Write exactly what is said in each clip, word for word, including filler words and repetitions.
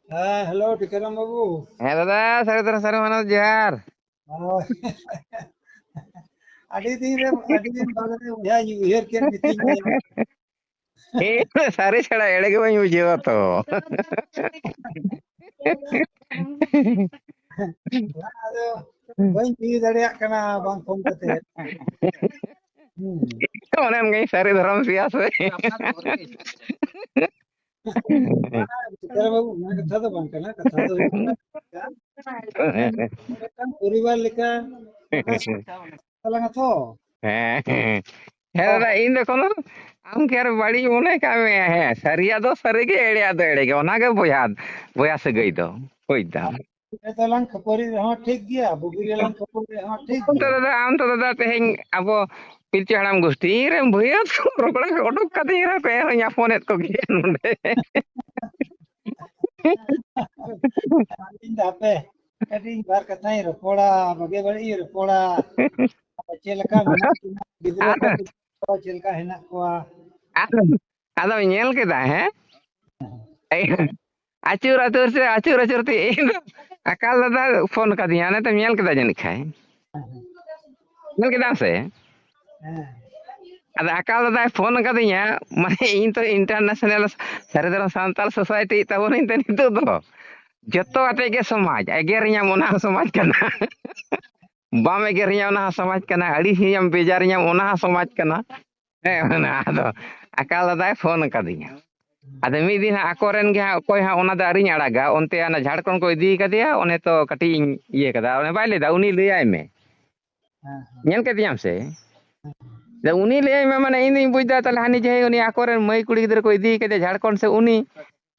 ᱦᱮᱸ, ᱦᱮᱞᱳ, ᱴᱤᱠᱟᱹᱨᱟᱢ ᱵᱟᱹᱵᱩ᱾ ᱦᱮᱸ ᱫᱟᱫᱟ, ᱥᱟᱹᱨᱤ ᱫᱷᱚᱨᱚᱢ ᱥᱟᱹᱨᱤ ᱢᱟᱱᱟᱣ ᱡᱚᱦᱟᱨ᱾ ᱦᱳᱭ᱾ ᱟᱹᱰᱤ ᱫᱤᱱ ᱨᱮ, ᱟᱹᱰᱤ ᱫᱤᱱ ᱵᱟᱫᱽ ᱨᱮ ᱵᱚᱭᱦᱟᱧ ᱩᱭᱦᱟᱹᱨ ᱠᱮᱫ ᱢᱮᱛᱤᱧ ᱠᱟᱱᱟ᱾ ᱦᱮᱸ, ᱥᱟᱹᱨᱤ ᱪᱷᱟᱲᱟ ᱮᱲᱮ ᱜᱮ ᱵᱟᱹᱧ ᱵᱩᱡᱷᱟᱹᱣᱟ ᱛᱚ᱾ ᱟᱫᱚ ᱵᱟᱹᱧ ᱵᱩᱡᱷᱟᱹᱣ ᱫᱟᱲᱮᱭᱟᱜ ᱠᱟᱱᱟ ᱵᱟᱝ ᱯᱷᱳᱱ ᱠᱟᱛᱮ᱾ ᱦᱩᱸ᱾ ᱚᱱᱮ ᱚᱱᱠᱟᱧ ᱥᱟᱹᱨᱤ ᱫᱷᱚᱨᱚᱢ ᱯᱮᱭᱟ ᱥᱮ᱾ ᱵᱟᱝ, ᱵᱤᱪᱟᱹᱨ ᱵᱟᱹᱵᱩ, ᱚᱱᱟ ᱠᱟᱛᱷᱟ ᱫᱚ ᱵᱟᱝ ᱠᱟᱱᱟ᱾ ᱠᱟᱛᱷᱟ ᱫᱚ ᱦᱩᱭᱩᱜ ᱠᱟᱱᱟ, ᱢᱤᱫᱴᱟᱝ ᱯᱚᱨᱤᱵᱟᱨ ᱞᱮᱠᱟ ᱛᱟᱞᱟᱝᱟ ᱛᱚ᱾ ᱦᱮᱸ, ᱦᱮᱸ᱾ ᱦᱮᱸ ᱫᱟᱫᱟ, ᱤᱧ ᱫᱚ ᱠᱳᱱᱳ, ᱟᱢ ᱠᱤ ᱟᱨ ᱵᱟᱹᱲᱤᱡ ᱢᱚᱱᱮ ᱠᱟᱜ ᱢᱮᱭᱟ? ᱦᱮᱸ, ᱥᱟᱹᱨᱤᱭᱟᱜ ᱫᱚ ᱥᱟᱹᱨᱤ ᱜᱮ, ᱮᱲᱮᱭᱟᱜ ᱫᱚ ᱮᱲᱮ ᱜᱮ᱾ ᱚᱱᱟ ᱜᱮ ᱵᱚᱭᱦᱟ, ᱵᱚᱭᱦᱟ ᱥᱟᱹᱜᱟᱹᱭ ᱫᱚ, ᱵᱩᱡᱽ ᱫᱟᱢ᱾ ᱨᱮᱫᱚ ᱞᱟᱝ ᱠᱷᱟᱹᱯᱟᱹᱨᱤ ᱨᱮᱦᱚᱸ ᱴᱷᱤᱠ ᱜᱮᱭᱟ, ᱵᱩᱜᱤ ᱨᱮᱞᱟᱝ ᱠᱷᱟᱹᱯᱟᱹᱨᱤ ᱨᱮᱦᱚᱸ ᱴᱷᱤᱠ ᱟᱢ ᱛᱚ ᱜᱮᱭᱟ᱾ ᱫᱟᱫᱟ, ᱟᱢ ᱛᱚ ᱫᱟᱫᱟ, ᱛᱮᱦᱮᱧ ᱟᱵᱚ ᱯᱤᱞᱪᱩ ᱦᱟᱲᱟᱢ ᱜᱳᱥᱴᱤ, ᱤᱧ ᱨᱮᱱ ᱵᱷᱟᱹᱭᱟᱹ ᱨᱚᱜᱽᱲᱟ ᱠᱚ ᱚᱰᱚᱠ ᱠᱟᱛᱮ ᱤᱧ ᱨᱮ ᱯᱮ ᱦᱚᱸᱧ ᱧᱟᱯᱚᱱᱮᱫ ᱠᱚᱜᱮᱭᱟ ᱱᱚᱰᱮ᱾ ᱤᱧ ᱫᱚ ᱦᱟᱯᱮ ᱠᱟᱹᱴᱤᱡ ᱵᱟᱨ ᱠᱟᱛᱷᱟᱧ ᱨᱚᱯᱚᱲᱟ, ᱵᱷᱟᱜᱮ ᱵᱟᱹᱲᱤᱡ ᱤᱧ ᱨᱚᱯᱚᱲᱟ᱾ ᱪᱮᱫ ᱞᱮᱠᱟ ᱢᱮᱱᱟᱜ ᱠᱤᱱᱟ, ᱜᱤᱫᱽᱨᱟᱹ ᱠᱚ ᱪᱮᱫ ᱞᱮᱠᱟ ᱦᱮᱱᱟᱜ ᱠᱚᱣᱟ? ᱟᱫᱚ, ᱟᱫᱚᱢ ᱧᱮᱞ ᱠᱮᱫᱟ, ᱦᱮᱸ? ᱟᱹᱪᱩᱨ ᱟᱹᱪᱩᱨ ᱥᱮ ᱟᱹᱪᱩᱨ ᱟᱹᱪᱩᱨ ᱛᱮ ᱤᱧ ᱫᱚ ᱟᱠᱟᱞ ᱫᱟᱫᱟ ᱯᱷᱳᱱ ᱠᱟᱫᱤᱧᱟ, ᱚᱱᱮ ᱛᱚᱢ ᱧᱮᱞ ᱠᱮᱫᱟ ᱡᱟᱹᱱᱤᱡ ᱠᱷᱟᱱ᱾ ᱧᱮᱞ ᱠᱮᱫᱟᱢ ᱥᱮ? ᱦᱮᱸ᱾ ᱟᱫᱚ ᱟᱠᱟᱞ ᱫᱟᱫᱟᱭ ᱯᱷᱳᱱ ᱠᱟᱫᱤᱧᱟ, ᱢᱟᱱᱮ ᱤᱧ ᱛᱚ international ᱥᱟᱹᱨᱤ ᱫᱷᱚᱨᱚᱢ ᱥᱟᱱᱛᱟᱲ society ᱛᱟᱵᱚᱱ ᱤᱧ ᱛᱚ ᱱᱤᱛᱚᱜ ᱫᱚ᱾ ᱡᱚᱛᱚ ᱟᱛᱮ ᱜᱮ ᱥᱚᱢᱟᱡᱽ, ᱮᱜᱮᱨᱤᱧᱟᱢ ᱚᱱᱟ ᱦᱚᱸ ᱥᱚᱢᱟᱡᱽ ᱠᱟᱱᱟ᱾ ᱵᱟᱢ ᱮᱜᱮᱨᱤᱧᱟ ᱚᱱᱟ ᱦᱚᱸ ᱥᱚᱢᱟᱡᱽ ᱠᱟᱱᱟ, ᱟᱹᱲᱤᱥᱤᱧᱟᱢ ᱵᱮᱡᱟᱨᱤᱧᱟᱢ ᱚᱱᱟ ᱦᱚᱸ ᱥᱚᱢᱟᱡᱽ ᱠᱟᱱᱟ᱾ ᱦᱮᱸ, ᱚᱱᱟ ᱟᱫᱚ ᱟᱠᱟᱞ ᱫᱟᱫᱟᱭ ᱯᱷᱳᱱ ᱠᱟᱫᱤᱧᱟ᱾ ᱟᱫᱚ ᱢᱤᱫ ᱫᱤᱱ ᱦᱟᱸᱜ ᱟᱠᱚᱨᱮᱱ ᱜᱮ ᱦᱟᱸᱜ ᱚᱠᱚᱭ ᱦᱟᱸᱜ ᱚᱱᱟ ᱫᱚ ᱟᱹᱣᱨᱤᱧ ᱟᱲᱟᱜᱟ, ᱚᱱᱛᱮ ᱚᱱᱟ ᱡᱷᱟᱲᱠᱷᱚᱸᱰ ᱠᱚ ᱤᱫᱤ ᱠᱟᱫᱮᱭᱟ, ᱚᱱᱮ ᱛᱚ ᱠᱟᱹᱴᱤᱡ ᱤᱧ ᱤᱭᱟᱹ ᱠᱟᱫᱟ, ᱚᱱᱮ ᱵᱟᱭ ᱞᱟᱹᱭᱫᱟ, ᱩᱱᱤ ᱞᱟᱹᱭᱟᱭ ᱢᱮ᱾ ᱦᱮᱸ, ᱦᱮᱸ᱾ ᱧᱮᱞ ᱠᱮᱫᱮᱭᱟᱢ ᱥᱮ? ᱟᱫᱚ ᱩᱱᱤ ᱞᱟᱹᱭᱟᱭ ᱢᱮ, ᱢᱟᱱᱮ ᱤᱧ ᱫᱩᱧ ᱵᱩᱡᱽ ᱫᱟ, ᱛᱟᱦᱞᱮ ᱦᱟᱹᱱᱤ ᱡᱮ ᱩᱱᱤ ᱟᱠᱚᱨᱮᱱ ᱢᱟᱹᱭ ᱠᱩᱲᱤ ᱜᱤᱫᱽᱨᱟᱹ ᱠᱚ ᱤᱫᱤ ᱠᱟᱫᱮᱭᱟ ᱡᱷᱟᱲᱠᱷᱚᱸᱰ ᱥᱮ, ᱩᱱᱤ,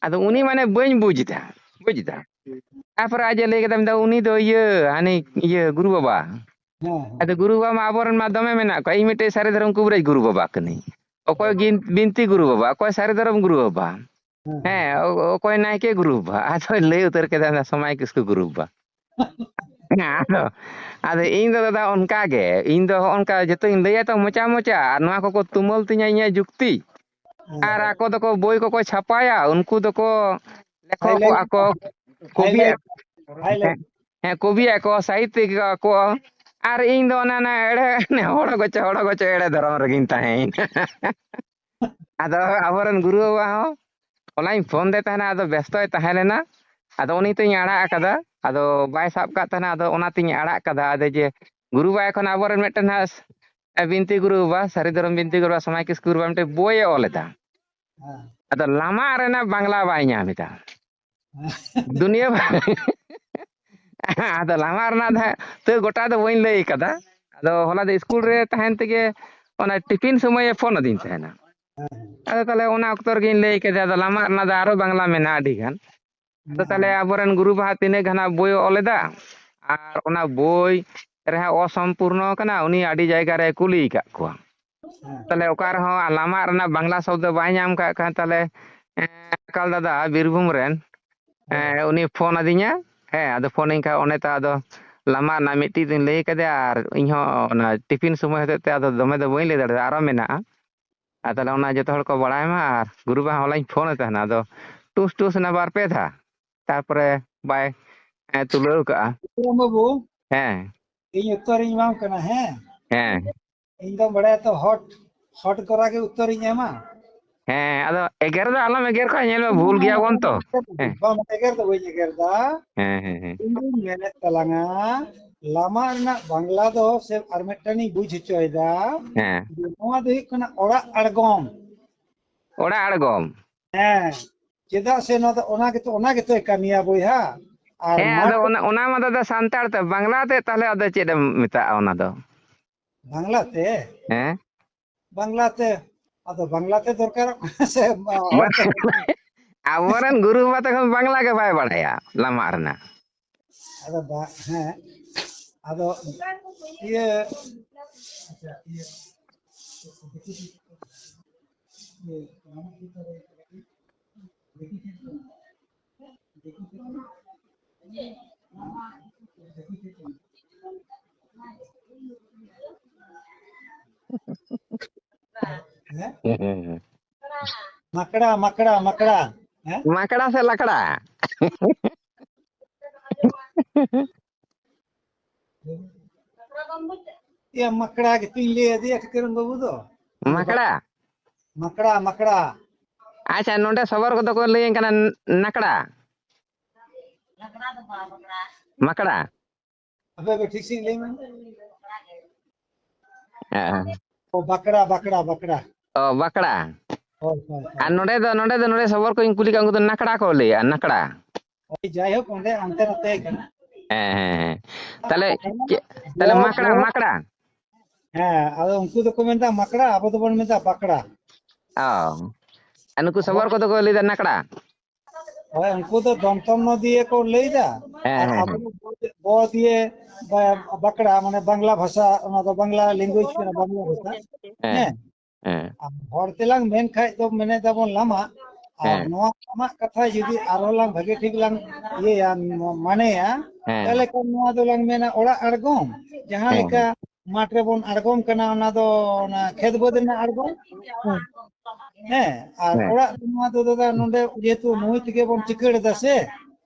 ᱟᱫᱚ ᱩᱱᱤ ᱢᱟᱱᱮ ᱵᱟᱹᱧ ᱵᱩᱡᱽ ᱫᱟ, ᱵᱩᱡᱽ ᱫᱟ᱾ ᱛᱟᱯᱚᱨᱮ ᱟᱡ ᱮ ᱞᱟᱹᱭ ᱠᱮᱫᱟ, ᱢᱮᱱᱫᱟ, "ᱩᱱᱤ ᱫᱚ ᱤᱭᱟᱹ, ᱦᱟᱹᱱᱤ ᱤᱭᱟᱹ ᱜᱩᱨᱩ ᱵᱟᱵᱟ᱾" ᱦᱮᱸ, ᱦᱮᱸ᱾ ᱟᱫᱚ ᱜᱩᱨᱩ ᱵᱟᱵᱟ ᱢᱟ ᱟᱵᱚᱨᱮᱱ ᱢᱟ ᱫᱚᱢᱮ ᱢᱮᱱᱟᱜ ᱠᱚᱣᱟ, ᱤᱧ ᱢᱤᱫᱴᱮᱡ ᱥᱟᱹᱨᱤ ᱫᱷᱚᱨᱚᱢ ᱠᱩᱵᱨᱟᱹᱡ ᱜᱩᱨᱩ ᱵᱟᱵᱟ ᱠᱟᱹᱱᱟᱹᱧ᱾ ᱚᱠᱚᱭ ᱜᱤᱱ-, ᱵᱤᱱᱛᱤ ᱜᱩᱨᱩ ᱵᱟᱵᱟ, ᱚᱠᱚᱭ ᱥᱟᱹᱨᱤ ᱫᱷᱚᱨᱚᱢ ᱜᱩᱨᱩ ᱵᱟᱵᱟ᱾ ᱦᱮᱸ, ᱦᱮᱸ᱾ ᱦᱮᱸ, ᱚ-, ᱚᱠᱚᱭ ᱱᱟᱭᱠᱮ ᱜᱩᱨᱩ ᱵᱟᱵᱟ, ᱟᱫᱚᱭ ᱞᱟᱹᱭ ᱩᱛᱟᱹᱨ ᱠᱮᱫᱟ, ᱚᱱᱟ ᱥᱚᱢᱟᱭ ᱠᱤᱥᱠᱩ ᱜᱩᱨᱩ ᱵᱟᱵᱟ᱾ ᱟᱫᱚ, ᱟᱫᱚ ᱤᱧ ᱫᱚ ᱫᱟᱫᱟ ᱚᱱᱠᱟ ᱜᱮ, ᱤᱧ ᱫᱚ ᱦᱚᱸᱜᱼᱚ ᱱᱚᱝᱠᱟ ᱡᱚᱛᱚᱧ ᱞᱟᱹᱭᱟ ᱛᱚ ᱢᱚᱪᱟ ᱢᱚᱪᱟ, ᱟᱨ ᱱᱚᱣᱟ ᱠᱚᱠᱚ ᱛᱩᱢᱟᱹᱞ ᱛᱤᱧᱟ ᱤᱧᱟᱹᱜ ᱡᱩᱠᱛᱤ᱾ ᱦᱮᱸ᱾ ᱟᱨ ᱟᱠᱚ ᱫᱚᱠᱚ ᱵᱳᱭ ᱠᱚᱠᱚ ᱪᱷᱟᱯᱟᱭᱟ, ᱩᱱᱠᱩ ᱫᱚᱠᱚ ᱞᱮᱠᱷᱚᱠ ᱠᱚᱣᱟ ᱠᱚ, ᱠᱚᱵᱤ ᱦᱮᱸ, ᱦᱮᱸ, ᱠᱚᱵᱤᱭᱟᱜ ᱠᱚ, ᱥᱟᱦᱤᱛᱭᱤᱠ ᱠᱚ᱾ ᱟᱨ ᱤᱧ ᱫᱚ ᱚᱱᱟ, ᱚᱱᱟ ᱮᱲᱮ, ᱦᱚᱲ ᱜᱚᱪᱚ, ᱦᱚᱲ ᱜᱚᱪᱚ ᱮᱲᱮ ᱫᱷᱚᱨᱚᱢ ᱨᱮᱜᱤᱧ ᱛᱟᱦᱮᱸᱭᱮᱱᱟ᱾ ᱟᱫᱚ ᱟᱵᱚᱨᱮᱱ ᱜᱩᱨᱩ ᱵᱟᱵᱟ ᱦᱚᱸ ᱚᱱᱟᱧ ᱯᱷᱳᱱ ᱫᱮ ᱛᱟᱦᱮᱱᱟ, ᱟᱫᱚ ᱵᱮᱥᱛᱚᱭ ᱛᱟᱦᱮᱸ ᱞᱮᱱᱟ᱾ ᱟᱫᱚ ᱩᱱᱤ ᱛᱚᱧ ᱟᱲᱟᱜ ᱟᱠᱟᱫᱟ, ᱟᱫᱚ ᱵᱟᱭ ᱥᱟᱵ ᱠᱟᱜ ᱛᱟᱦᱮᱱᱟ, ᱟᱫᱚ ᱚᱱᱟᱛᱤᱧ ᱟᱲᱟᱜ ᱠᱟᱫᱟ᱾ ᱟᱫᱚ ᱡᱮ ᱜᱩᱨᱩ ᱵᱟᱵᱟ ᱮᱠᱷᱚᱱ ᱟᱵᱚᱨᱮᱱ ᱢᱤᱫᱴᱮᱱ ᱦᱟᱸᱜ ᱵᱤᱱᱛᱤ ᱜᱩᱨᱩ ᱵᱟᱵᱟ, ᱥᱟᱹᱨᱤ ᱫᱷᱚᱨᱚᱢ ᱵᱤᱱᱛᱤ ᱜᱩᱨᱩ ᱵᱟᱵᱟ, ᱥᱚᱢᱟᱡᱽ ᱠᱤᱥᱠᱩ ᱜᱩᱨᱩ ᱵᱟᱵᱟ ᱢᱤᱫᱴᱮᱱ ᱵᱳᱭᱮ ᱚᱞ ᱮᱫᱟ᱾ ᱦᱮᱸ᱾ ᱟᱫᱚ ᱞᱟᱢᱟᱜ ᱨᱮᱱᱟᱜ ᱵᱟᱝᱞᱟ ᱵᱟᱭ ᱧᱟᱢ ᱮᱫᱟ᱾ ᱫᱩᱱᱤᱭᱟᱹ ᱵᱷᱟ-, ᱟᱫᱚ ᱞᱟᱢᱟ ᱨᱮᱱᱟᱜ ᱫᱚ ᱦᱟᱸᱜ ᱛᱟᱹᱣ ᱜᱚᱴᱟ ᱫᱚ ᱵᱟᱹᱧ ᱞᱟᱹᱭ ᱠᱟᱫᱟ᱾ ᱟᱫᱚ ᱦᱚᱞᱟ ᱫᱚ ᱥᱠᱩᱞ ᱨᱮ ᱛᱟᱦᱮᱱ ᱛᱮᱜᱮ ᱚᱱᱟ ᱴᱤᱯᱷᱤᱱ ᱥᱚᱢᱚᱭᱮ ᱯᱷᱳᱱ ᱟᱹᱫᱤᱧ ᱛᱟᱦᱮᱱᱟ᱾ ᱦᱮᱸ, ᱦᱮᱸ᱾ ᱟᱫᱚ ᱛᱟᱦᱚᱞᱮ ᱚᱱᱟ ᱚᱠᱛᱚ ᱨᱮᱜᱤᱧ ᱞᱟᱹᱭ ᱠᱮᱫᱟ, ᱟᱫᱚ ᱞᱟᱢᱟ ᱨᱮᱱᱟᱜ ᱫᱚ ᱟᱨᱚ ᱵᱟᱝᱞᱟ ᱢᱮᱱᱟᱜᱼᱟ ᱟᱹᱰᱤ ᱜᱟᱱ᱾ ᱟᱫᱚ ᱛᱟᱦᱚᱞᱮ ᱦᱮᱸ᱾ ᱟᱵᱚᱨᱮᱱ ᱜᱩᱨᱩ ᱵᱟᱦᱟ ᱛᱤᱱᱟᱹᱜ ᱜᱟᱱ ᱦᱟᱸᱜ ᱵᱳᱭ ᱚᱞ ᱮᱫᱟ, ᱟᱨ ᱚᱱᱟ ᱵᱳᱭ ᱨᱮᱦᱚᱸ ᱚᱥᱚᱢᱯᱩᱨᱱᱚ ᱠᱟᱱᱟ, ᱩᱱᱤ ᱟᱹᱰᱤ ᱡᱟᱭᱜᱟ ᱨᱮ ᱠᱩᱞᱤ ᱟᱠᱟᱫ ᱠᱚᱣᱟ᱾ ᱦᱮᱸ᱾ ᱛᱟᱦᱚᱞᱮ ᱚᱠᱟ ᱨᱮᱦᱚᱸ ᱞᱟᱢᱟᱜ ᱨᱮᱱᱟᱜ ᱵᱟᱝᱞᱟ ᱥᱚᱵᱫᱚ ᱵᱟᱭ ᱧᱟᱢ ᱠᱟᱜ ᱠᱷᱟᱱ, ᱛᱟᱦᱚᱞᱮ, ᱮᱸ, ᱟᱠᱟᱞ ᱫᱟᱫᱟ ᱵᱤᱨᱵᱷᱩᱢ ᱨᱮᱱ, ᱦᱮᱸ᱾ ᱮᱸ, ᱩᱱᱤ ᱯᱷᱳᱱ ᱟᱹᱫᱤᱧᱟ᱾ ᱦᱮᱸ, ᱟᱫᱚ ᱯᱷᱳᱱ ᱟᱹᱧ ᱠᱷᱟᱱ ᱚᱱᱮ ᱛᱚ ᱟᱫᱚ ᱞᱟᱢᱟ ᱨᱮᱱᱟᱜ ᱢᱤᱫᱴᱤᱡ ᱫᱚᱧ ᱞᱟᱹᱭ ᱠᱟᱫᱮᱭᱟ, ᱟᱨ ᱤᱧᱦᱚᱸ ᱚᱱᱟ ᱴᱤᱯᱷᱤᱱ ᱥᱚᱢᱚᱭ ᱦᱚᱛᱮᱡ ᱛᱮ ᱟᱫᱚ ᱫᱚᱢᱮ ᱫᱚ ᱵᱟᱹᱧ ᱞᱟᱹᱭ ᱫᱟᱲᱮᱭᱟᱫᱟ, ᱟᱨᱚ ᱢᱮᱱᱟᱜᱼᱟ᱾ ᱟᱨ ᱛᱟᱦᱚᱞᱮ ᱚᱱᱟ ᱡᱚᱛᱚ ᱦᱚᱲ ᱠᱚ ᱵᱟᱲᱟᱭ ᱢᱟ, ᱟᱨ ᱜᱩᱨᱩ ᱵᱟᱦᱟ ᱦᱚᱞᱟᱧ ᱯᱷᱳᱱ ᱮ ᱛᱟᱦᱮᱱᱟ, ᱟᱫᱚ ᱴᱩᱥ ᱴᱩᱥ ᱮᱱᱟ ᱵᱟᱨ ᱯᱮ ᱫᱷᱟᱣ, ᱛᱟᱨᱯᱚᱨᱮ ᱵᱟᱭ, ᱮᱸ, ᱛᱩᱞᱟᱹᱣ ᱠᱟᱜᱼᱟ᱾ ᱵᱤᱠᱨᱚᱢ ᱵᱟᱹᱵᱩ, ᱦᱮᱸ᱾ ᱤᱧ ᱩᱛᱛᱚᱨᱤᱧ ᱮᱢᱟᱢ ᱠᱟᱱᱟ, ᱦᱮᱸ? ᱦᱮᱸ᱾ ᱤᱧ ᱫᱚᱢ ᱵᱟᱲᱟᱭᱟ ᱛᱚ, ᱦᱚᱴ, ᱦᱚᱴ ᱠᱚᱨᱟ ᱜᱮ ᱩᱛᱛᱚᱨᱤᱧ ᱮᱢᱟ᱾ ᱦᱮᱸ, ᱟᱫᱚ ᱮᱜᱮᱨ ᱫᱚ ᱟᱞᱚᱢ ᱮᱜᱮᱨ ᱠᱚᱣᱟ, ᱧᱮᱞ ᱢᱮ, ᱵᱷᱩᱞ ᱜᱮᱭᱟ ᱵᱚᱱ ᱛᱚ᱾ ᱦᱮᱸ᱾ ᱵᱟᱝ, ᱮᱜᱮᱨ ᱫᱚ ᱵᱟᱹᱧ ᱮᱜᱮᱨ ᱫᱟ᱾ ᱦᱮᱸ, ᱦᱮᱸ, ᱦᱮᱸ᱾ ᱤᱧ ᱫᱩᱧ ᱢᱮᱱᱮᱫ ᱛᱟᱞᱟᱝᱟ, ᱞᱟᱢᱟ ᱨᱮᱱᱟᱜ ᱵᱟᱝᱞᱟ ᱫᱚ ᱥᱮ ᱟᱨ ᱢᱤᱫᱴᱟᱝ ᱤᱧ ᱵᱩᱡᱽ ᱦᱚᱪᱚᱭᱮᱫᱟ᱾ ᱦᱮᱸ᱾ ᱡᱮ ᱱᱚᱣᱟ ᱫᱚ ᱦᱩᱭᱩᱜ ᱠᱟᱱᱟ ᱚᱲᱟᱜ ᱟᱬᱜᱚᱢ᱾ ᱚᱲᱟᱜ ᱟᱬᱜᱚᱢ᱾ ᱦᱮᱸ, ᱪᱮᱫᱟᱜ ᱥᱮ ᱱᱚᱣᱟ ᱫᱚ, ᱚᱱᱟ ᱜᱮᱛᱚ, ᱚᱱᱟ ᱜᱮᱛᱚᱭ ᱠᱟᱹᱢᱤᱭᱟ ᱵᱚᱭᱦᱟ᱾ ᱟᱨ ᱦᱮᱸ, ᱢᱟᱴᱷ ᱟᱫᱚ ᱚᱱᱟ, ᱚᱱᱟ ᱢᱟ ᱫᱟᱫᱟ ᱥᱟᱱᱛᱟᱲ ᱛᱮ, ᱵᱟᱝᱞᱟ ᱛᱮ ᱛᱟᱦᱞᱮ ᱟᱫᱚ ᱪᱮᱫ ᱮᱢ ᱢᱮᱛᱟᱜᱼᱟ ᱚᱱᱟ ᱫᱚ? ᱵᱟᱝᱞᱟ ᱛᱮ? ᱦᱮᱸ᱾ ᱵᱟᱝᱞᱟ ᱛᱮ, ᱟᱫᱚ ᱵᱟᱝᱞᱟ ᱛᱮ ᱫᱚᱨᱠᱟᱨᱚᱜ ᱠᱟᱱᱟ ᱥᱮ ᱦᱚᱲ ᱛᱮ? ᱵᱟᱝ, ᱟᱵᱚᱨᱮᱱ ᱜᱩᱨᱩ ᱵᱟᱵᱟ ᱛᱟᱠᱚ ᱵᱟᱝᱞᱟ ᱜᱮ ᱵᱟᱭ ᱵᱟᱲᱟᱭᱟ ᱞᱟᱢᱟᱜ ᱨᱮᱱᱟᱜ᱾ ᱟᱫᱚ ᱵᱟ-, ᱦᱮᱸ, ᱟᱫᱚ ᱤᱭᱟᱹ, ᱟᱪᱪᱷᱟ, ᱤᱭᱟᱹ, ᱤᱭᱟᱹ, ᱦᱮᱸ? ᱢᱟᱠᱲᱟ, ᱢᱟᱠᱲᱟ, ᱢᱟᱠᱲᱟ᱾ ᱢᱟᱠᱲᱟ ᱥᱮ ᱞᱟᱠᱲᱟ? ᱭᱟ, ᱢᱟᱠᱲᱟ ᱜᱮᱛᱚᱧ ᱞᱟᱹᱭ ᱟᱫᱮᱭᱟ ᱴᱷᱤᱠᱟᱹᱨᱟᱢ ᱵᱟᱹᱵᱩ ᱫᱚ᱾ ᱢᱟᱠᱲᱟ? ᱢᱟᱠᱲᱟ, ᱢᱟᱠᱲᱟ᱾ ᱟᱪᱪᱷᱟ, ᱱᱚᱰᱮ ᱥᱚᱵᱚᱨ ᱠᱚᱫᱚ ᱠᱚ ᱞᱟᱹᱭᱟᱹᱧ ᱠᱟᱱᱟ ᱱᱟᱠᱲᱟ᱾ ᱢᱟᱠᱲᱟ᱾ ᱟᱯᱮ ᱟᱯᱮ ᱴᱷᱤᱠ ᱥᱟᱺᱦᱤᱡ ᱞᱟᱹᱭ ᱢᱮ᱾ ᱦᱮᱸ᱾ ᱚ, ᱵᱟᱠᱲᱟ, ᱵᱟᱠᱲᱟ, ᱵᱟᱠᱲᱟ᱾ ᱚ, ᱵᱟᱠᱲᱟ᱾ ᱦᱳᱭ, ᱦᱳᱭ, ᱦᱳᱭ᱾ ᱟᱨ ᱱᱚᱰᱮ ᱫᱚ, ᱱᱚᱰᱮ ᱫᱚ, ᱱᱚᱰᱮ ᱥᱚᱵᱚᱨ ᱠᱚᱧ ᱠᱩᱞᱤ ᱠᱟᱜ ᱩᱱᱠᱩ ᱫᱚ ᱱᱟᱠᱲᱟ ᱠᱚ ᱞᱟᱹᱭᱟ, ᱱᱟᱠᱲᱟ᱾ ᱦᱳᱭ, ᱡᱟᱭᱦᱳᱠ, ᱚᱸᱰᱮ ᱦᱟᱱᱛᱮ ᱱᱟᱛᱮ ᱠᱟᱱᱟ᱾ ᱦᱮᱸ, ᱦᱮᱸ, ᱦᱮᱸ᱾ ᱛᱟᱦᱞᱮ ᱪᱮᱫ, ᱛᱟᱦᱞᱮ ᱵᱚ, ᱢᱟᱠᱲᱟ, ᱵᱚ, ᱢᱟᱠᱲᱟ᱾ ᱦᱮᱸ, ᱟᱫᱚ ᱩᱱᱠᱩ ᱫᱚᱠᱚ ᱢᱮᱱᱫᱟ ᱢᱟᱠᱲᱟ, ᱟᱵᱚ ᱫᱚᱵᱚᱱ ᱢᱮᱱᱫᱟ ᱵᱟᱠᱲᱟ᱾ ᱚ᱾ ᱟᱨ ᱱᱩᱠᱩ ᱟᱵᱚ ᱥᱚᱵᱚᱨ ᱠᱚᱫᱚ ᱠᱚ ᱞᱟᱹᱭᱫᱟ ᱱᱟᱠᱲᱟ᱾ ᱦᱳᱭ, ᱩᱱᱠᱩ ᱫᱚ ᱫᱚᱱᱛᱚ ᱱᱚ ᱫᱤᱭᱮ ᱠᱚ ᱞᱟᱹᱭᱫᱟ, ᱦᱮᱸ, ᱟᱨ ᱦᱮᱸ, ᱟᱵᱚ ᱦᱮᱸ᱾ ᱫᱚ ᱵᱚ ᱫᱤᱭᱮ, ᱵᱚ ᱫᱤᱭᱮ ᱵᱟ-, ᱵᱟᱠᱲᱟ, ᱢᱟᱱᱮ ᱵᱟᱝᱞᱟ ᱵᱷᱟᱥᱟ, ᱚᱱᱟ ᱫᱚ ᱵᱟᱝᱞᱟ language ᱠᱟᱱᱟ, ᱵᱟᱝᱞᱟ ᱵᱷᱟᱥᱟ᱾ ᱦᱮᱸ, ᱦᱮᱸ᱾ ᱦᱮᱸ᱾ ᱟᱨ ᱦᱚᱲ ᱛᱮᱞᱟᱝ ᱢᱮᱱ ᱠᱷᱟᱡ ᱫᱚ ᱢᱮᱱᱮᱫ ᱫᱟᱵᱚᱱ ᱞᱟᱢᱟᱜ, ᱟᱨ ᱦᱮᱸ᱾ ᱱᱚᱣᱟ ᱞᱟᱢᱟᱜ ᱠᱟᱛᱷᱟ ᱡᱩᱫᱤ ᱟᱨᱦᱚᱸ ᱞᱟᱝ ᱵᱷᱟᱜᱮ ᱴᱷᱤᱠ ᱞᱟᱝ ᱤᱭᱟᱹᱭᱟ, ᱢᱟᱱᱮᱭᱟ, ᱦᱮᱸ᱾ ᱛᱟᱦᱞᱮ ᱠᱷᱟᱱ ᱱᱚᱣᱟ ᱫᱚᱞᱟᱝ ᱢᱮᱱᱟ ᱚᱲᱟᱜ ᱟᱬᱜᱚᱢ, ᱡᱟᱦᱟᱸ ᱦᱮᱸ, ᱞᱮᱠᱟ ᱦᱮᱸ᱾ ᱢᱟᱴᱷ ᱨᱮᱵᱚᱱ ᱟᱬᱜᱚᱢ ᱠᱟᱱᱟ, ᱚᱱᱟ ᱫᱚ ᱚᱱᱟ ᱠᱷᱮᱛ ᱵᱟᱹᱫᱽ ᱨᱮᱱᱟᱜ ᱟᱬᱜᱚᱢ᱾ ᱦᱮᱸ᱾ ᱦᱮᱸ, ᱟᱨ ᱦᱮᱸ᱾ ᱚᱲᱟᱜ ᱫᱚ ᱱᱚᱣᱟ ᱫᱚ ᱫᱟᱫᱟ ᱱᱚᱰᱮ ᱡᱮᱦᱮᱛᱩ ᱱᱟᱹᱭ ᱛᱮᱜᱮ ᱵᱚᱱ ᱪᱤᱠᱟᱹᱲ ᱮᱫᱟ ᱥᱮ᱾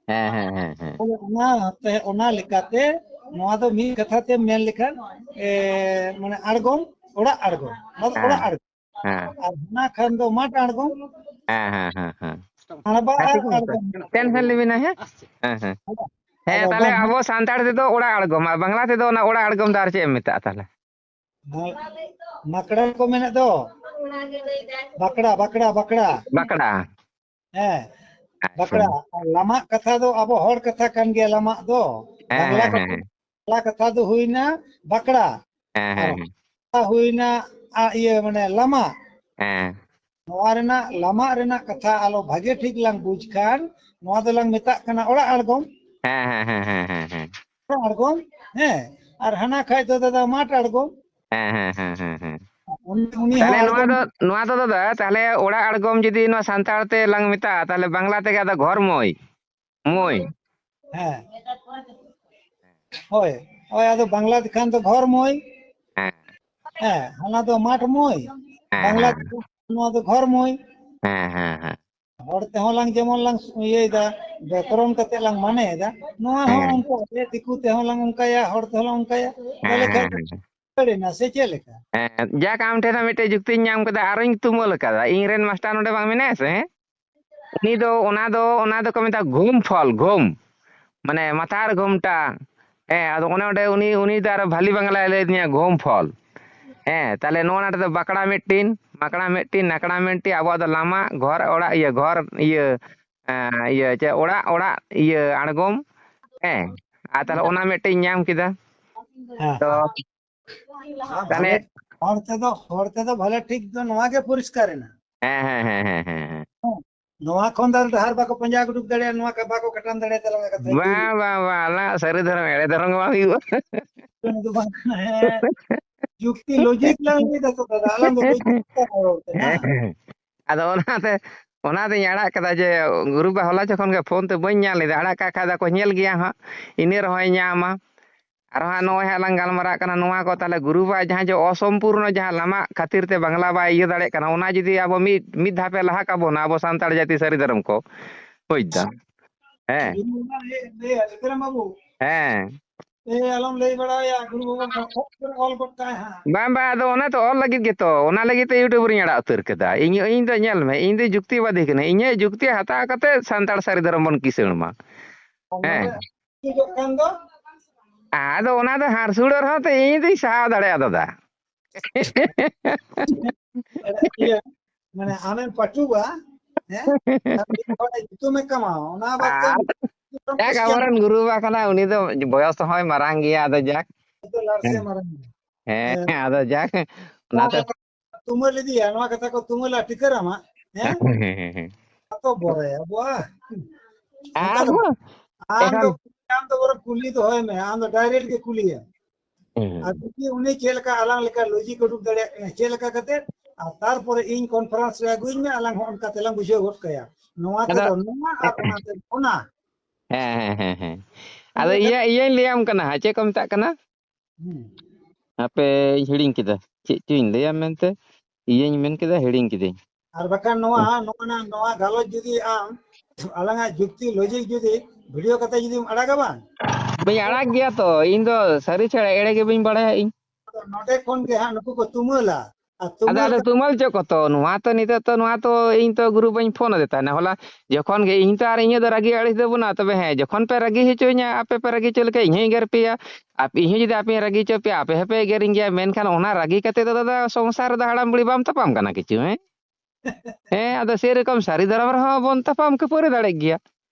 ᱦᱮᱸ, ᱦᱮᱸ, ᱦᱮᱸ, ᱦᱮᱸ᱾ ᱛᱟᱦᱞᱮ ᱚᱱᱟ ᱛᱮ, ᱚᱱᱟ ᱞᱮᱠᱟᱛᱮ ᱱᱚᱣᱟ ᱫᱚ ᱢᱤᱫ ᱠᱟᱛᱷᱟ ᱛᱮᱢ ᱢᱮᱱ ᱞᱮᱠᱷᱟᱱ, ᱮ, ᱢᱟᱱᱮ ᱟᱬᱜᱚᱢ, ᱚᱲᱟᱜ ᱟᱬᱜᱚᱢ, ᱱᱚᱣᱟ ᱫᱚ ᱚᱲᱟᱜ ᱦᱮᱸ, ᱟᱬᱜᱚᱢ᱾ ᱦᱮᱸ᱾ ᱟᱨ ᱦᱟᱱᱟ ᱠᱷᱟᱱ ᱫᱚ ᱢᱟᱴᱷ ᱟᱬᱜᱚᱢ᱾ ᱦᱮᱸ, ᱦᱮᱸ, ᱦᱮᱸ, ᱦᱮᱸ᱾ ᱟᱬᱵᱟ ᱦᱮᱸ, ᱟᱨ ᱴᱷᱤᱠ ᱜᱮᱭᱟ, ᱟᱬᱜᱚᱢ᱾ ᱴᱮᱱᱥᱮᱱ ᱞᱮᱵᱤᱱᱟ, ᱦᱮᱸ? ᱦᱮᱸ, ᱦᱮᱸ᱾ ᱦᱮᱸ, ᱟᱫᱚ ᱛᱟᱦᱞᱮ ᱵᱟᱝ ᱟᱵᱚ ᱥᱟᱱᱛᱟᱲ ᱛᱮᱫᱚ ᱚᱲᱟᱜ ᱟᱬᱜᱚᱢ, ᱟᱨ ᱵᱟᱝᱞᱟ ᱛᱮᱫᱚ ᱚᱱᱟ ᱚᱲᱟᱜ ᱟᱬᱜᱚᱢ ᱫᱚ ᱟᱨ ᱪᱮᱫ ᱮᱢ ᱢᱮᱛᱟᱜᱼᱟ ᱛᱟᱦᱞᱮ? ᱢᱟ-, ᱢᱟᱠᱲᱟ ᱠᱚ ᱢᱮᱱᱮᱫ ᱫᱚ᱾ ᱵᱟᱠᱲᱟ, ᱵᱟᱠᱲᱟ, ᱵᱟᱠᱲᱟ᱾ ᱵᱟᱠᱲᱟ᱾ ᱦᱮᱸ, ᱟᱪᱪᱷᱟ᱾ ᱵᱟᱠᱲᱟ᱾ ᱟᱨ ᱞᱟᱢᱟᱜ ᱠᱟᱛᱷᱟ ᱫᱚ ᱟᱵᱚ ᱦᱚᱲ ᱠᱟᱛᱷᱟ ᱠᱟᱱ ᱜᱮᱭᱟ, ᱞᱟᱢᱟᱜ ᱫᱚ᱾ ᱦᱮᱸ, ᱵᱟᱝᱞᱟ ᱦᱮᱸ, ᱠᱟᱛᱷᱟ, ᱦᱮᱸ, ᱦᱮᱸ᱾ ᱵᱟᱝᱞᱟ ᱠᱟᱛᱷᱟ ᱫᱚ ᱦᱩᱭᱱᱟ ᱵᱟᱠᱲᱟ᱾ ᱦᱮᱸ, ᱦᱮᱸ, ᱟᱨ ᱦᱮᱸ᱾ ᱦᱩᱭᱱᱟ, ᱟ, ᱤᱭᱟᱹ, ᱢᱟᱱᱮ ᱞᱟᱢᱟᱜ᱾ ᱦᱮᱸ᱾ ᱱᱚᱣᱟ ᱨᱮᱱᱟᱜ ᱞᱟᱢᱟᱜ ᱨᱮᱱᱟᱜ ᱠᱟᱛᱷᱟ ᱟᱞᱚ ᱵᱷᱟᱜᱮ ᱴᱷᱤᱠ ᱞᱟᱝ ᱵᱩᱡᱽ ᱠᱷᱟᱱ, ᱱᱚᱣᱟ ᱫᱚᱞᱟᱝ ᱢᱮᱛᱟᱜ ᱠᱟᱱᱟ ᱚᱲᱟᱜ ᱟᱬᱜᱚᱢ᱾ ᱦᱮᱸ, ᱦᱮᱸ, ᱦᱮᱸ᱾ ᱚᱲᱟᱜ ᱟᱬᱜᱚᱢ, ᱦᱮᱸ᱾ ᱟᱨ ᱦᱟᱱᱟ ᱠᱷᱟᱡ ᱫᱚ ᱫᱟᱫᱟ ᱢᱟᱴᱷ ᱟᱬᱜᱚᱢ᱾ ᱦᱮᱸ, ᱦᱮᱸ, ᱦᱮᱸ, ᱦᱮᱸ, ᱦᱮᱸ᱾ ᱩᱱᱤ, ᱩᱱᱤ ᱦᱚᱸ ᱛᱟᱦᱞᱮ ᱱᱚᱣᱟ ᱟᱬᱜᱚᱢ᱾ ᱫᱚ, ᱱᱚᱣᱟ ᱫᱚ ᱫᱟᱫᱟ, ᱛᱟᱦᱞᱮ ᱚᱲᱟᱜ ᱟᱬᱜᱚᱢ ᱡᱩᱫᱤ ᱱᱚᱣᱟ ᱥᱟᱱᱛᱟᱲ ᱛᱮ ᱞᱟᱝ ᱢᱮᱛᱟᱜᱼᱟ, ᱛᱟᱦᱞᱮ ᱵᱟᱝᱞᱟ ᱛᱮᱜᱮ ᱟᱫᱚ ᱜᱷᱚᱨ ᱢᱟᱹᱭ, ᱢᱟᱹᱭ᱾ ᱦᱮᱸ᱾ ᱦᱳᱭ, ᱦᱳᱭ, ᱟᱫᱚ ᱵᱟᱝᱞᱟ ᱛᱮᱠᱷᱟᱱ ᱫᱚ ᱜᱷᱚᱨ ᱢᱟᱹᱭ᱾ ᱦᱮᱸ᱾ ᱦᱮᱸ, ᱦᱟᱱᱟ ᱫᱚ ᱢᱟᱴᱷ ᱢᱟᱹᱭ᱾ ᱦᱮᱸ, ᱵᱟᱝᱞᱟ ᱦᱮᱸ᱾ ᱛᱮᱠᱷᱟᱱ ᱱᱚᱣᱟ ᱫᱚ ᱜᱷᱚᱨ ᱢᱟᱹᱭ᱾ ᱦᱮᱸ, ᱦᱮᱸ, ᱦᱮᱸ᱾ ᱦᱚᱲ ᱛᱮᱦᱚᱸ ᱞᱟᱝ ᱡᱮᱢᱚᱱ ᱞᱟᱝ ᱤᱭᱟᱹᱭᱮᱫᱟ, ᱵᱮᱠᱚᱨᱚᱱ ᱠᱟᱛᱮ ᱞᱟᱝ ᱢᱟᱱᱮᱭᱮᱫᱟ, ᱱᱚᱣᱟ ᱦᱚᱸ ᱦᱮᱸ᱾ ᱚᱱᱠᱟ ᱜᱮ, ᱫᱤᱠᱩ ᱛᱮᱦᱚᱸ ᱞᱟᱝ ᱚᱱᱠᱟᱭᱟ, ᱦᱚᱲ ᱛᱮᱦᱚᱸ ᱞᱟᱝ ᱚᱱᱠᱟᱭᱟ᱾ ᱦᱮᱸ, ᱛᱟᱦᱚᱞᱮ ᱠᱷᱟᱱ ᱦᱮᱸ, ᱦᱮᱸ᱾ ᱥᱟᱹᱨᱤᱱᱟ ᱥᱮ ᱪᱮᱫ ᱞᱮᱠᱟ? ᱦᱮᱸ, ᱡᱟᱠ, ᱟᱢ ᱴᱷᱮᱱ ᱦᱚᱸ ᱢᱤᱫᱴᱮᱡ ᱡᱩᱠᱛᱤᱧ ᱧᱟᱢ ᱠᱮᱫᱟ, ᱟᱨᱚᱧ ᱛᱩᱢᱟᱹᱞ ᱟᱠᱟᱫᱟ᱾ ᱤᱧ ᱨᱮᱱ ᱢᱟᱥᱴᱟᱨ ᱱᱚᱰᱮ ᱵᱟᱝ ᱢᱮᱱᱟᱭᱟ ᱥᱮ, ᱦᱮᱸ? ᱩᱱᱤ ᱫᱚ, ᱚᱱᱟ ᱫᱚ, ᱚᱱᱟ ᱫᱚᱠᱚ ᱢᱮᱛᱟᱜᱼᱟ ᱜᱷᱩᱢ ᱯᱷᱚᱞ, ᱜᱷᱩᱢ᱾ ᱢᱟᱱᱮ ᱢᱟᱛᱟᱨ ᱜᱷᱩᱢᱴᱟ᱾ ᱦᱮᱸ, ᱟᱫᱚ ᱚᱱᱮ ᱚᱸᱰᱮ ᱩᱱᱤ, ᱩᱱᱤ ᱫᱚ ᱟᱨᱚ ᱵᱷᱟᱞᱤ ᱵᱟᱝᱞᱟᱭ ᱞᱟᱹᱭ ᱟᱹᱫᱤᱧᱟ, ᱜᱷᱩᱢ ᱯᱷᱚᱞ᱾ ᱦᱮᱸ, ᱛᱟᱦᱞᱮ ᱱᱚᱣᱟ ᱱᱟᱴ ᱫᱚ ᱵᱟᱠᱲᱟ ᱢᱤᱫᱴᱤᱱ, ᱢᱟᱠᱲᱟ ᱢᱤᱫᱴᱤᱱ, ᱱᱟᱠᱲᱟ ᱢᱤᱫᱴᱤᱱ, ᱟᱵᱚᱣᱟᱜ ᱫᱚ ᱞᱟᱢᱟ, ᱜᱷᱚᱨ ᱚᱲᱟᱜ, ᱤᱭᱟᱹ, ᱜᱷᱚᱨ, ᱤᱭᱟᱹ, ᱮᱸ, ᱤᱭᱟᱹ, ᱪᱮᱫ, ᱚᱲᱟᱜ, ᱚᱲᱟᱜ, ᱤᱭᱟᱹ, ᱟᱬᱜᱚᱢ᱾ ᱦᱮᱸ, ᱟᱨ ᱛᱟᱦᱞᱮ ᱚᱱᱟ ᱢᱤᱫᱴᱤᱱ ᱧᱟᱢ ᱠᱮᱫᱟ᱾ ᱦᱮᱸ᱾ ᱛᱚ, ᱦᱮᱸ, ᱛᱟᱦᱞᱮ ᱵᱷᱟᱞᱮ, ᱦᱚᱲ ᱛᱮᱫᱚ, ᱦᱚᱲ ᱛᱮᱫᱚ ᱵᱷᱟᱞᱮ ᱴᱷᱤᱠ ᱫᱚ ᱱᱚᱣᱟ ᱜᱮ ᱯᱚᱨᱤᱥᱠᱟᱨ ᱮᱱᱟ᱾ ᱦᱮᱸ, ᱦᱮᱸ, ᱦᱮᱸ, ᱦᱮᱸ, ᱦᱮᱸ, ᱦᱮᱸ᱾ ᱦᱮᱸ, ᱱᱚᱣᱟ ᱠᱷᱚᱱ ᱫᱚ ᱟᱨ ᱰᱟᱦᱟᱨ ᱵᱟᱠᱚ ᱯᱟᱸᱡᱟ ᱩᱰᱩᱠ ᱫᱟᱲᱮᱭᱟᱜᱼᱟ, ᱱᱚᱣᱟ ᱠᱚ ᱵᱟᱠᱚ ᱠᱟᱴᱟᱱ ᱫᱟᱲᱮᱭᱟᱜᱼᱟ, ᱛᱟᱞᱟᱝ ᱠᱟᱛᱷᱟ ᱵᱟᱝ, ᱵᱟᱝ, ᱵᱟᱝ, ᱟᱞᱟᱝ ᱥᱟᱹᱨᱤ ᱫᱷᱚᱨᱚᱢ, ᱮᱲᱮ ᱫᱷᱚᱨᱚᱢ ᱜᱮ ᱵᱟᱝ ᱦᱩᱭᱩᱜᱼᱟ᱾ ᱫᱚ ᱵᱟᱝ ᱠᱟᱱᱟ, ᱦᱮᱸ᱾ ᱡᱩᱠᱛᱤ, ᱞᱚᱡᱤᱠ ᱞᱟᱝ ᱞᱟᱹᱭ ᱫᱟ ᱛᱚ ᱫᱟᱫᱟ, ᱟᱞᱟᱝ ᱫᱚ ᱞᱚᱡᱤᱠ ᱛᱮ ᱨᱚᱲ ᱠᱟᱱᱟ᱾ ᱦᱮᱸ᱾ ᱟᱫᱚ ᱚᱱᱟᱛᱮ, ᱚᱱᱟᱛᱤᱧ ᱟᱲᱟᱜ ᱠᱟᱫᱟ ᱡᱮ, ᱜᱩᱨᱩ ᱵᱟ, ᱦᱚᱞᱟ ᱡᱚᱠᱷᱚᱱ ᱜᱮ ᱯᱷᱳᱱ ᱛᱮ ᱵᱟᱹᱧ ᱧᱟᱢ ᱞᱮᱫᱟ, ᱟᱲᱟᱜ ᱠᱟᱜ ᱠᱷᱟᱡ ᱫᱚᱠᱚ ᱧᱮᱞ ᱜᱮᱭᱟ ᱦᱟᱸᱜ, ᱤᱱᱟᱹ ᱨᱮᱦᱚᱸᱭ ᱧᱟᱢᱟ᱾ ᱟᱨᱦᱚᱸ ᱦᱟᱸᱜ ᱱᱚᱜᱼᱚᱭ ᱦᱟᱸᱜ ᱞᱟᱝ ᱜᱟᱞᱢᱟᱨᱟᱜ ᱠᱟᱱᱟ ᱱᱚᱣᱟ ᱠᱚ, ᱛᱟᱦᱞᱮ ᱜᱩᱨᱩ ᱵᱟ ᱡᱟᱦᱟᱸ ᱡᱮ ᱚᱥᱚᱢᱯᱩᱨᱱᱚ ᱡᱟᱦᱟᱸ ᱞᱟᱢᱟᱜ ᱠᱷᱟᱹᱛᱤᱨ ᱛᱮ ᱵᱟᱝᱞᱟ ᱵᱟᱭ ᱤᱭᱟᱹ ᱫᱟᱲᱮᱭᱟᱜ ᱠᱟᱱᱟ, ᱚᱱᱟ ᱡᱩᱫᱤ ᱟᱵᱚ ᱢᱤᱫ, ᱢᱤᱫ ᱫᱷᱟᱯᱮ ᱞᱟᱦᱟ ᱠᱟᱵᱚᱱᱟ ᱟᱵᱚ ᱥᱟᱱᱛᱟᱲ ᱡᱟᱹᱛᱤ ᱥᱟᱹᱨᱤ ᱫᱷᱚᱨᱚᱢ ᱠᱚ, ᱵᱩᱡᱽ ᱫᱟᱢ? ᱦᱮᱸ᱾ ᱜᱩᱨᱩ ᱵᱟ ᱞᱟᱹᱭ, ᱞᱟᱹᱭᱟ, ᱥᱤᱛᱟᱹᱨᱟᱢ ᱵᱟᱹᱵᱩ᱾ ᱦᱮᱸ᱾ ᱮ, ᱟᱞᱚᱢ ᱞᱟᱹᱭ ᱵᱟᱲᱟᱭᱟ, ᱜᱩᱨᱩ ᱵᱟᱵᱟ ᱠᱷᱚᱡ ᱠᱚᱨᱮ ᱚᱞ ᱜᱚᱫ ᱠᱟᱭ ᱦᱟᱸᱜ᱾ ᱵᱟᱝ, ᱵᱟᱝ, ᱟᱫᱚ ᱚᱱᱟ ᱛᱚ ᱚᱞ ᱞᱟᱹᱜᱤᱫ ᱜᱮᱛᱚ, ᱚᱱᱟ ᱞᱟᱹᱜᱤᱫ ᱛᱮ YouTube ᱨᱤᱧ ᱟᱲᱟᱜ ᱩᱛᱟᱹᱨ ᱠᱟᱫᱟ᱾ ᱤᱧ, ᱤᱧ ᱫᱚ ᱧᱮᱞ ᱢᱮ, ᱤᱧ ᱫᱚ ᱡᱩᱠᱛᱤᱵᱟᱫᱤ ᱠᱟᱹᱱᱟᱹᱧ᱾ ᱤᱧᱟᱹᱜ ᱡᱩᱠᱛᱤ ᱦᱟᱛᱟᱣ ᱠᱟᱛᱮ ᱥᱟᱱᱛᱟᱲ ᱥᱟᱹᱨᱤ ᱫᱷᱚᱨᱚᱢ ᱵᱚᱱ ᱠᱤᱥᱟᱹᱬ ᱢᱟ᱾ ᱦᱮᱸ᱾ ᱚᱱᱟᱨᱮ ᱦᱤᱡᱩᱜ ᱠᱷᱟᱱ ᱫᱚ? ᱟᱫᱚ ᱚᱱᱟ ᱫᱚ ᱦᱟᱹᱨᱥᱩᱲᱟᱹ ᱨᱮᱦᱚᱸ ᱛᱚ ᱤᱧ ᱫᱩᱧ ᱥᱟᱦᱟᱣ ᱫᱟᱲᱮᱭᱟᱜᱼᱟ, ᱫᱟᱫᱟ᱾ ᱤᱭᱟᱹ, ᱢᱟᱱᱮ ᱟᱢᱮᱢ ᱯᱟᱹᱪᱩᱜᱼᱟ, ᱦᱮᱸ? ᱟᱨ ᱢᱤᱫ ᱦᱚᱲᱮ ᱧᱩᱛᱩᱢᱮ ᱠᱟᱢᱟᱣᱟ, ᱚᱱᱟ ᱵᱟᱫ ᱛᱮ ᱟᱨ ᱡᱟᱠ, ᱠᱷᱨᱤᱥᱴᱟᱱ ᱟᱵᱚᱨᱮᱱ ᱜᱩᱨᱩ ᱵᱟ ᱠᱟᱱᱟᱭ, ᱩᱱᱤ ᱫᱚ ᱵᱚᱭᱚᱥ ᱦᱚᱸᱭ ᱢᱟᱨᱟᱝ ᱜᱮᱭᱟ, ᱟᱫᱚ ᱡᱟᱠ᱾ ᱫᱚ ᱞᱟᱲᱥᱮ ᱦᱮᱸ᱾ ᱢᱟᱨᱟᱝ ᱜᱮᱭᱟ᱾ ᱦᱮᱸ, ᱦᱮᱸ᱾ ᱟᱫᱚ ᱡᱟᱠ, ᱚᱱᱟ ᱚᱱᱟᱛᱮ ᱠᱟᱛᱷᱟ ᱛᱩᱢᱟᱹᱞ ᱤᱫᱤᱭᱟ, ᱱᱚᱣᱟ ᱠᱟᱛᱷᱟ ᱠᱚ ᱛᱩᱢᱟᱹᱞᱟ ᱴᱤᱠᱟᱹᱨᱟᱢᱟ, ᱦᱮᱸ? ᱦᱮᱸ, ᱦᱮᱸ, ᱦᱮᱸ, ᱦᱮᱸ᱾ ᱚᱱᱟ ᱛᱚ ᱵᱚᱨᱮ ᱟᱵᱚᱣᱟᱜ᱾ ᱚᱱᱠᱟ ᱫᱚ ᱟᱵᱚ ᱵᱟᱝ᱾ ᱟᱢ ᱫᱚ, ᱮᱠᱷᱟᱱ ᱟᱢ ᱫᱚ ᱵᱚᱨᱚᱝ ᱠᱩᱞᱤ ᱫᱚᱦᱚᱭ ᱢᱮ, ᱟᱢ ᱫᱚ direct ᱜᱮ ᱠᱩᱞᱤᱭᱮᱢ᱾ ᱦᱮᱸ᱾ ᱟᱨ ᱡᱩᱫᱤ ᱩᱱᱤ ᱪᱮᱫ ᱞᱮᱠᱟ ᱟᱞᱟᱝ ᱞᱮᱠᱟ logic ᱩᱰᱩᱠ ᱫᱟᱲᱮᱭᱟᱜ ᱠᱟᱱᱟ, ᱪᱮᱫ ᱞᱮᱠᱟ ᱠᱟᱛᱮ, ᱟᱨ ᱛᱟᱨᱯᱚᱨᱮ ᱤᱧ conference ᱨᱮ ᱟᱹᱜᱩᱭᱤᱧ ᱢᱮ, ᱟᱞᱟᱝ ᱦᱚᱸ ᱚᱱᱠᱟ ᱛᱮᱞᱟᱝ ᱵᱩᱡᱷᱟᱹᱣ ᱜᱚᱫ ᱠᱟᱭᱟ᱾ ᱱᱚᱣᱟ ᱟᱫᱚ ᱛᱮᱫᱚ ᱱᱚᱣᱟ ᱟᱨ ᱚᱱᱟ ᱛᱮᱫᱚ ᱚᱱᱟ᱾ ᱦᱮᱸ, ᱦᱮᱸ, ᱦᱮᱸ, ᱦᱮᱸ᱾ ᱟᱫᱚ ᱤᱭᱟᱹ, ᱤᱭᱟᱹᱧ ᱞᱟᱹᱭᱟᱢ ᱠᱟᱱᱟ ᱦᱟᱸᱜ, ᱪᱮᱫ ᱠᱚ ᱢᱮᱛᱟᱜ ᱠᱟᱱᱟ? ᱦᱩᱸ᱾ ᱦᱟᱯᱮ, ᱤᱧ ᱦᱤᱲᱤᱧ ᱠᱮᱫᱟ᱾ ᱪᱮᱫ ᱪᱚᱧ ᱞᱟᱹᱭᱟ ᱢᱮᱱᱛᱮ, ᱤᱭᱟᱹᱧ ᱢᱮᱱ ᱠᱮᱫᱟ, ᱦᱤᱲᱤᱧ ᱠᱤᱫᱟᱹᱧ᱾ ᱟᱨ ᱵᱟᱠᱷᱟᱱ ᱱᱚᱣᱟ, ᱱᱚᱣᱟ, ᱱᱚᱣᱟ ᱜᱟᱞᱚᱪ ᱡᱩᱫᱤ ᱟᱢ ᱟᱞᱟᱝᱟᱜ ᱡᱩᱠᱛᱤ ᱞᱚᱡᱤᱠ ᱡᱩᱫᱤ ᱵᱷᱤᱰᱤᱭᱳ ᱠᱟᱛᱮ ᱡᱩᱫᱤᱢ ᱟᱲᱟᱜᱟ ᱵᱟᱝ, ᱵᱟᱹᱧ ᱟᱲᱟᱜ ᱜᱮᱭᱟ ᱛᱚ, ᱤᱧ ᱫᱚ ᱥᱟᱹᱨᱤ ᱪᱷᱟᱲᱟ ᱮᱲᱮ ᱜᱮ ᱵᱟᱹᱧ ᱵᱟᱲᱟᱭᱟ ᱤᱧ᱾ ᱟᱫᱚ ᱱᱚᱰᱮ ᱠᱷᱚᱱ ᱜᱮ ᱦᱟᱸᱜ ᱱᱩᱠᱩ ᱠᱚ ᱛᱩᱢᱟᱹᱞᱟ᱾ ᱟᱨ ᱟᱫᱚ ᱛᱩᱢᱟᱹᱞ ᱟᱫᱚ ᱠᱟᱛᱮ ᱛᱩᱢᱟᱹᱞ ᱪᱚ ᱠᱚᱛᱚ, ᱱᱚᱣᱟ ᱛᱚ ᱱᱤᱛᱚᱜ ᱛᱚ ᱱᱚᱣᱟ ᱛᱚ ᱤᱧ ᱛᱚ ᱜᱩᱨᱩ ᱵᱟᱹᱧ ᱯᱷᱳᱱ ᱟᱫᱮ ᱛᱟᱦᱮᱱᱟ ᱦᱚᱞᱟ, ᱡᱚᱠᱷᱚᱱ ᱜᱮ ᱤᱧ ᱛᱚ ᱟᱨ ᱤᱧᱟᱹᱜ ᱫᱚ ᱨᱟᱹᱜᱤ ᱟᱹᱲᱤᱥ ᱫᱚ ᱵᱟᱹᱱᱩᱜᱼᱟ᱾ ᱛᱚᱵᱮ ᱦᱮᱸ, ᱡᱚᱠᱷᱚᱱ ᱯᱮ ᱨᱟᱹᱜᱤ ᱦᱚᱪᱚᱧᱟ, ᱟᱯᱮ ᱯᱮ ᱨᱟᱹᱜᱤ ᱦᱚᱪᱚ ᱞᱮᱠᱷᱟᱱ ᱤᱧ ᱦᱚᱸᱧ ᱮᱜᱮᱨ ᱯᱮᱭᱟ, ᱟᱯ- ᱤᱧ ᱦᱚᱸ ᱡᱩᱫᱤ ᱟᱯᱮᱧ ᱨᱟᱹᱜᱤ ᱦᱚᱪᱚ ᱯᱮᱭᱟ, ᱟᱯᱮ ᱦᱚᱸᱯᱮ ᱮᱜᱮᱨᱤᱧ ᱜᱮᱭᱟ᱾ ᱢᱮᱱᱠᱷᱟᱱ ᱚᱱᱟ ᱨᱟᱹᱜᱤ ᱠᱟᱛᱮ ᱫᱚ ᱫᱟᱫᱟ ᱥᱚᱝᱥᱟᱨ ᱨᱮᱫᱚ ᱦᱟᱲᱟᱢ ᱵᱩᱲᱦᱤ ᱵᱟᱢ ᱛᱟᱯᱟᱢ ᱠᱟᱱᱟ ᱠᱤᱪᱷᱩ, ᱦᱮᱸ? ᱦᱮᱸ, ᱟᱫᱚ ᱥᱮᱨᱚᱠᱚᱢ ᱥᱟᱹᱨᱤ ᱫᱷᱚᱨᱚᱢ ᱨᱮᱦᱚᱸ ᱵᱚᱱ ᱛᱟᱯᱟᱢ ᱠᱷᱟᱹᱯᱟᱹᱨᱤ ᱫᱟᱲᱮᱜ ᱜᱮᱭᱟ᱾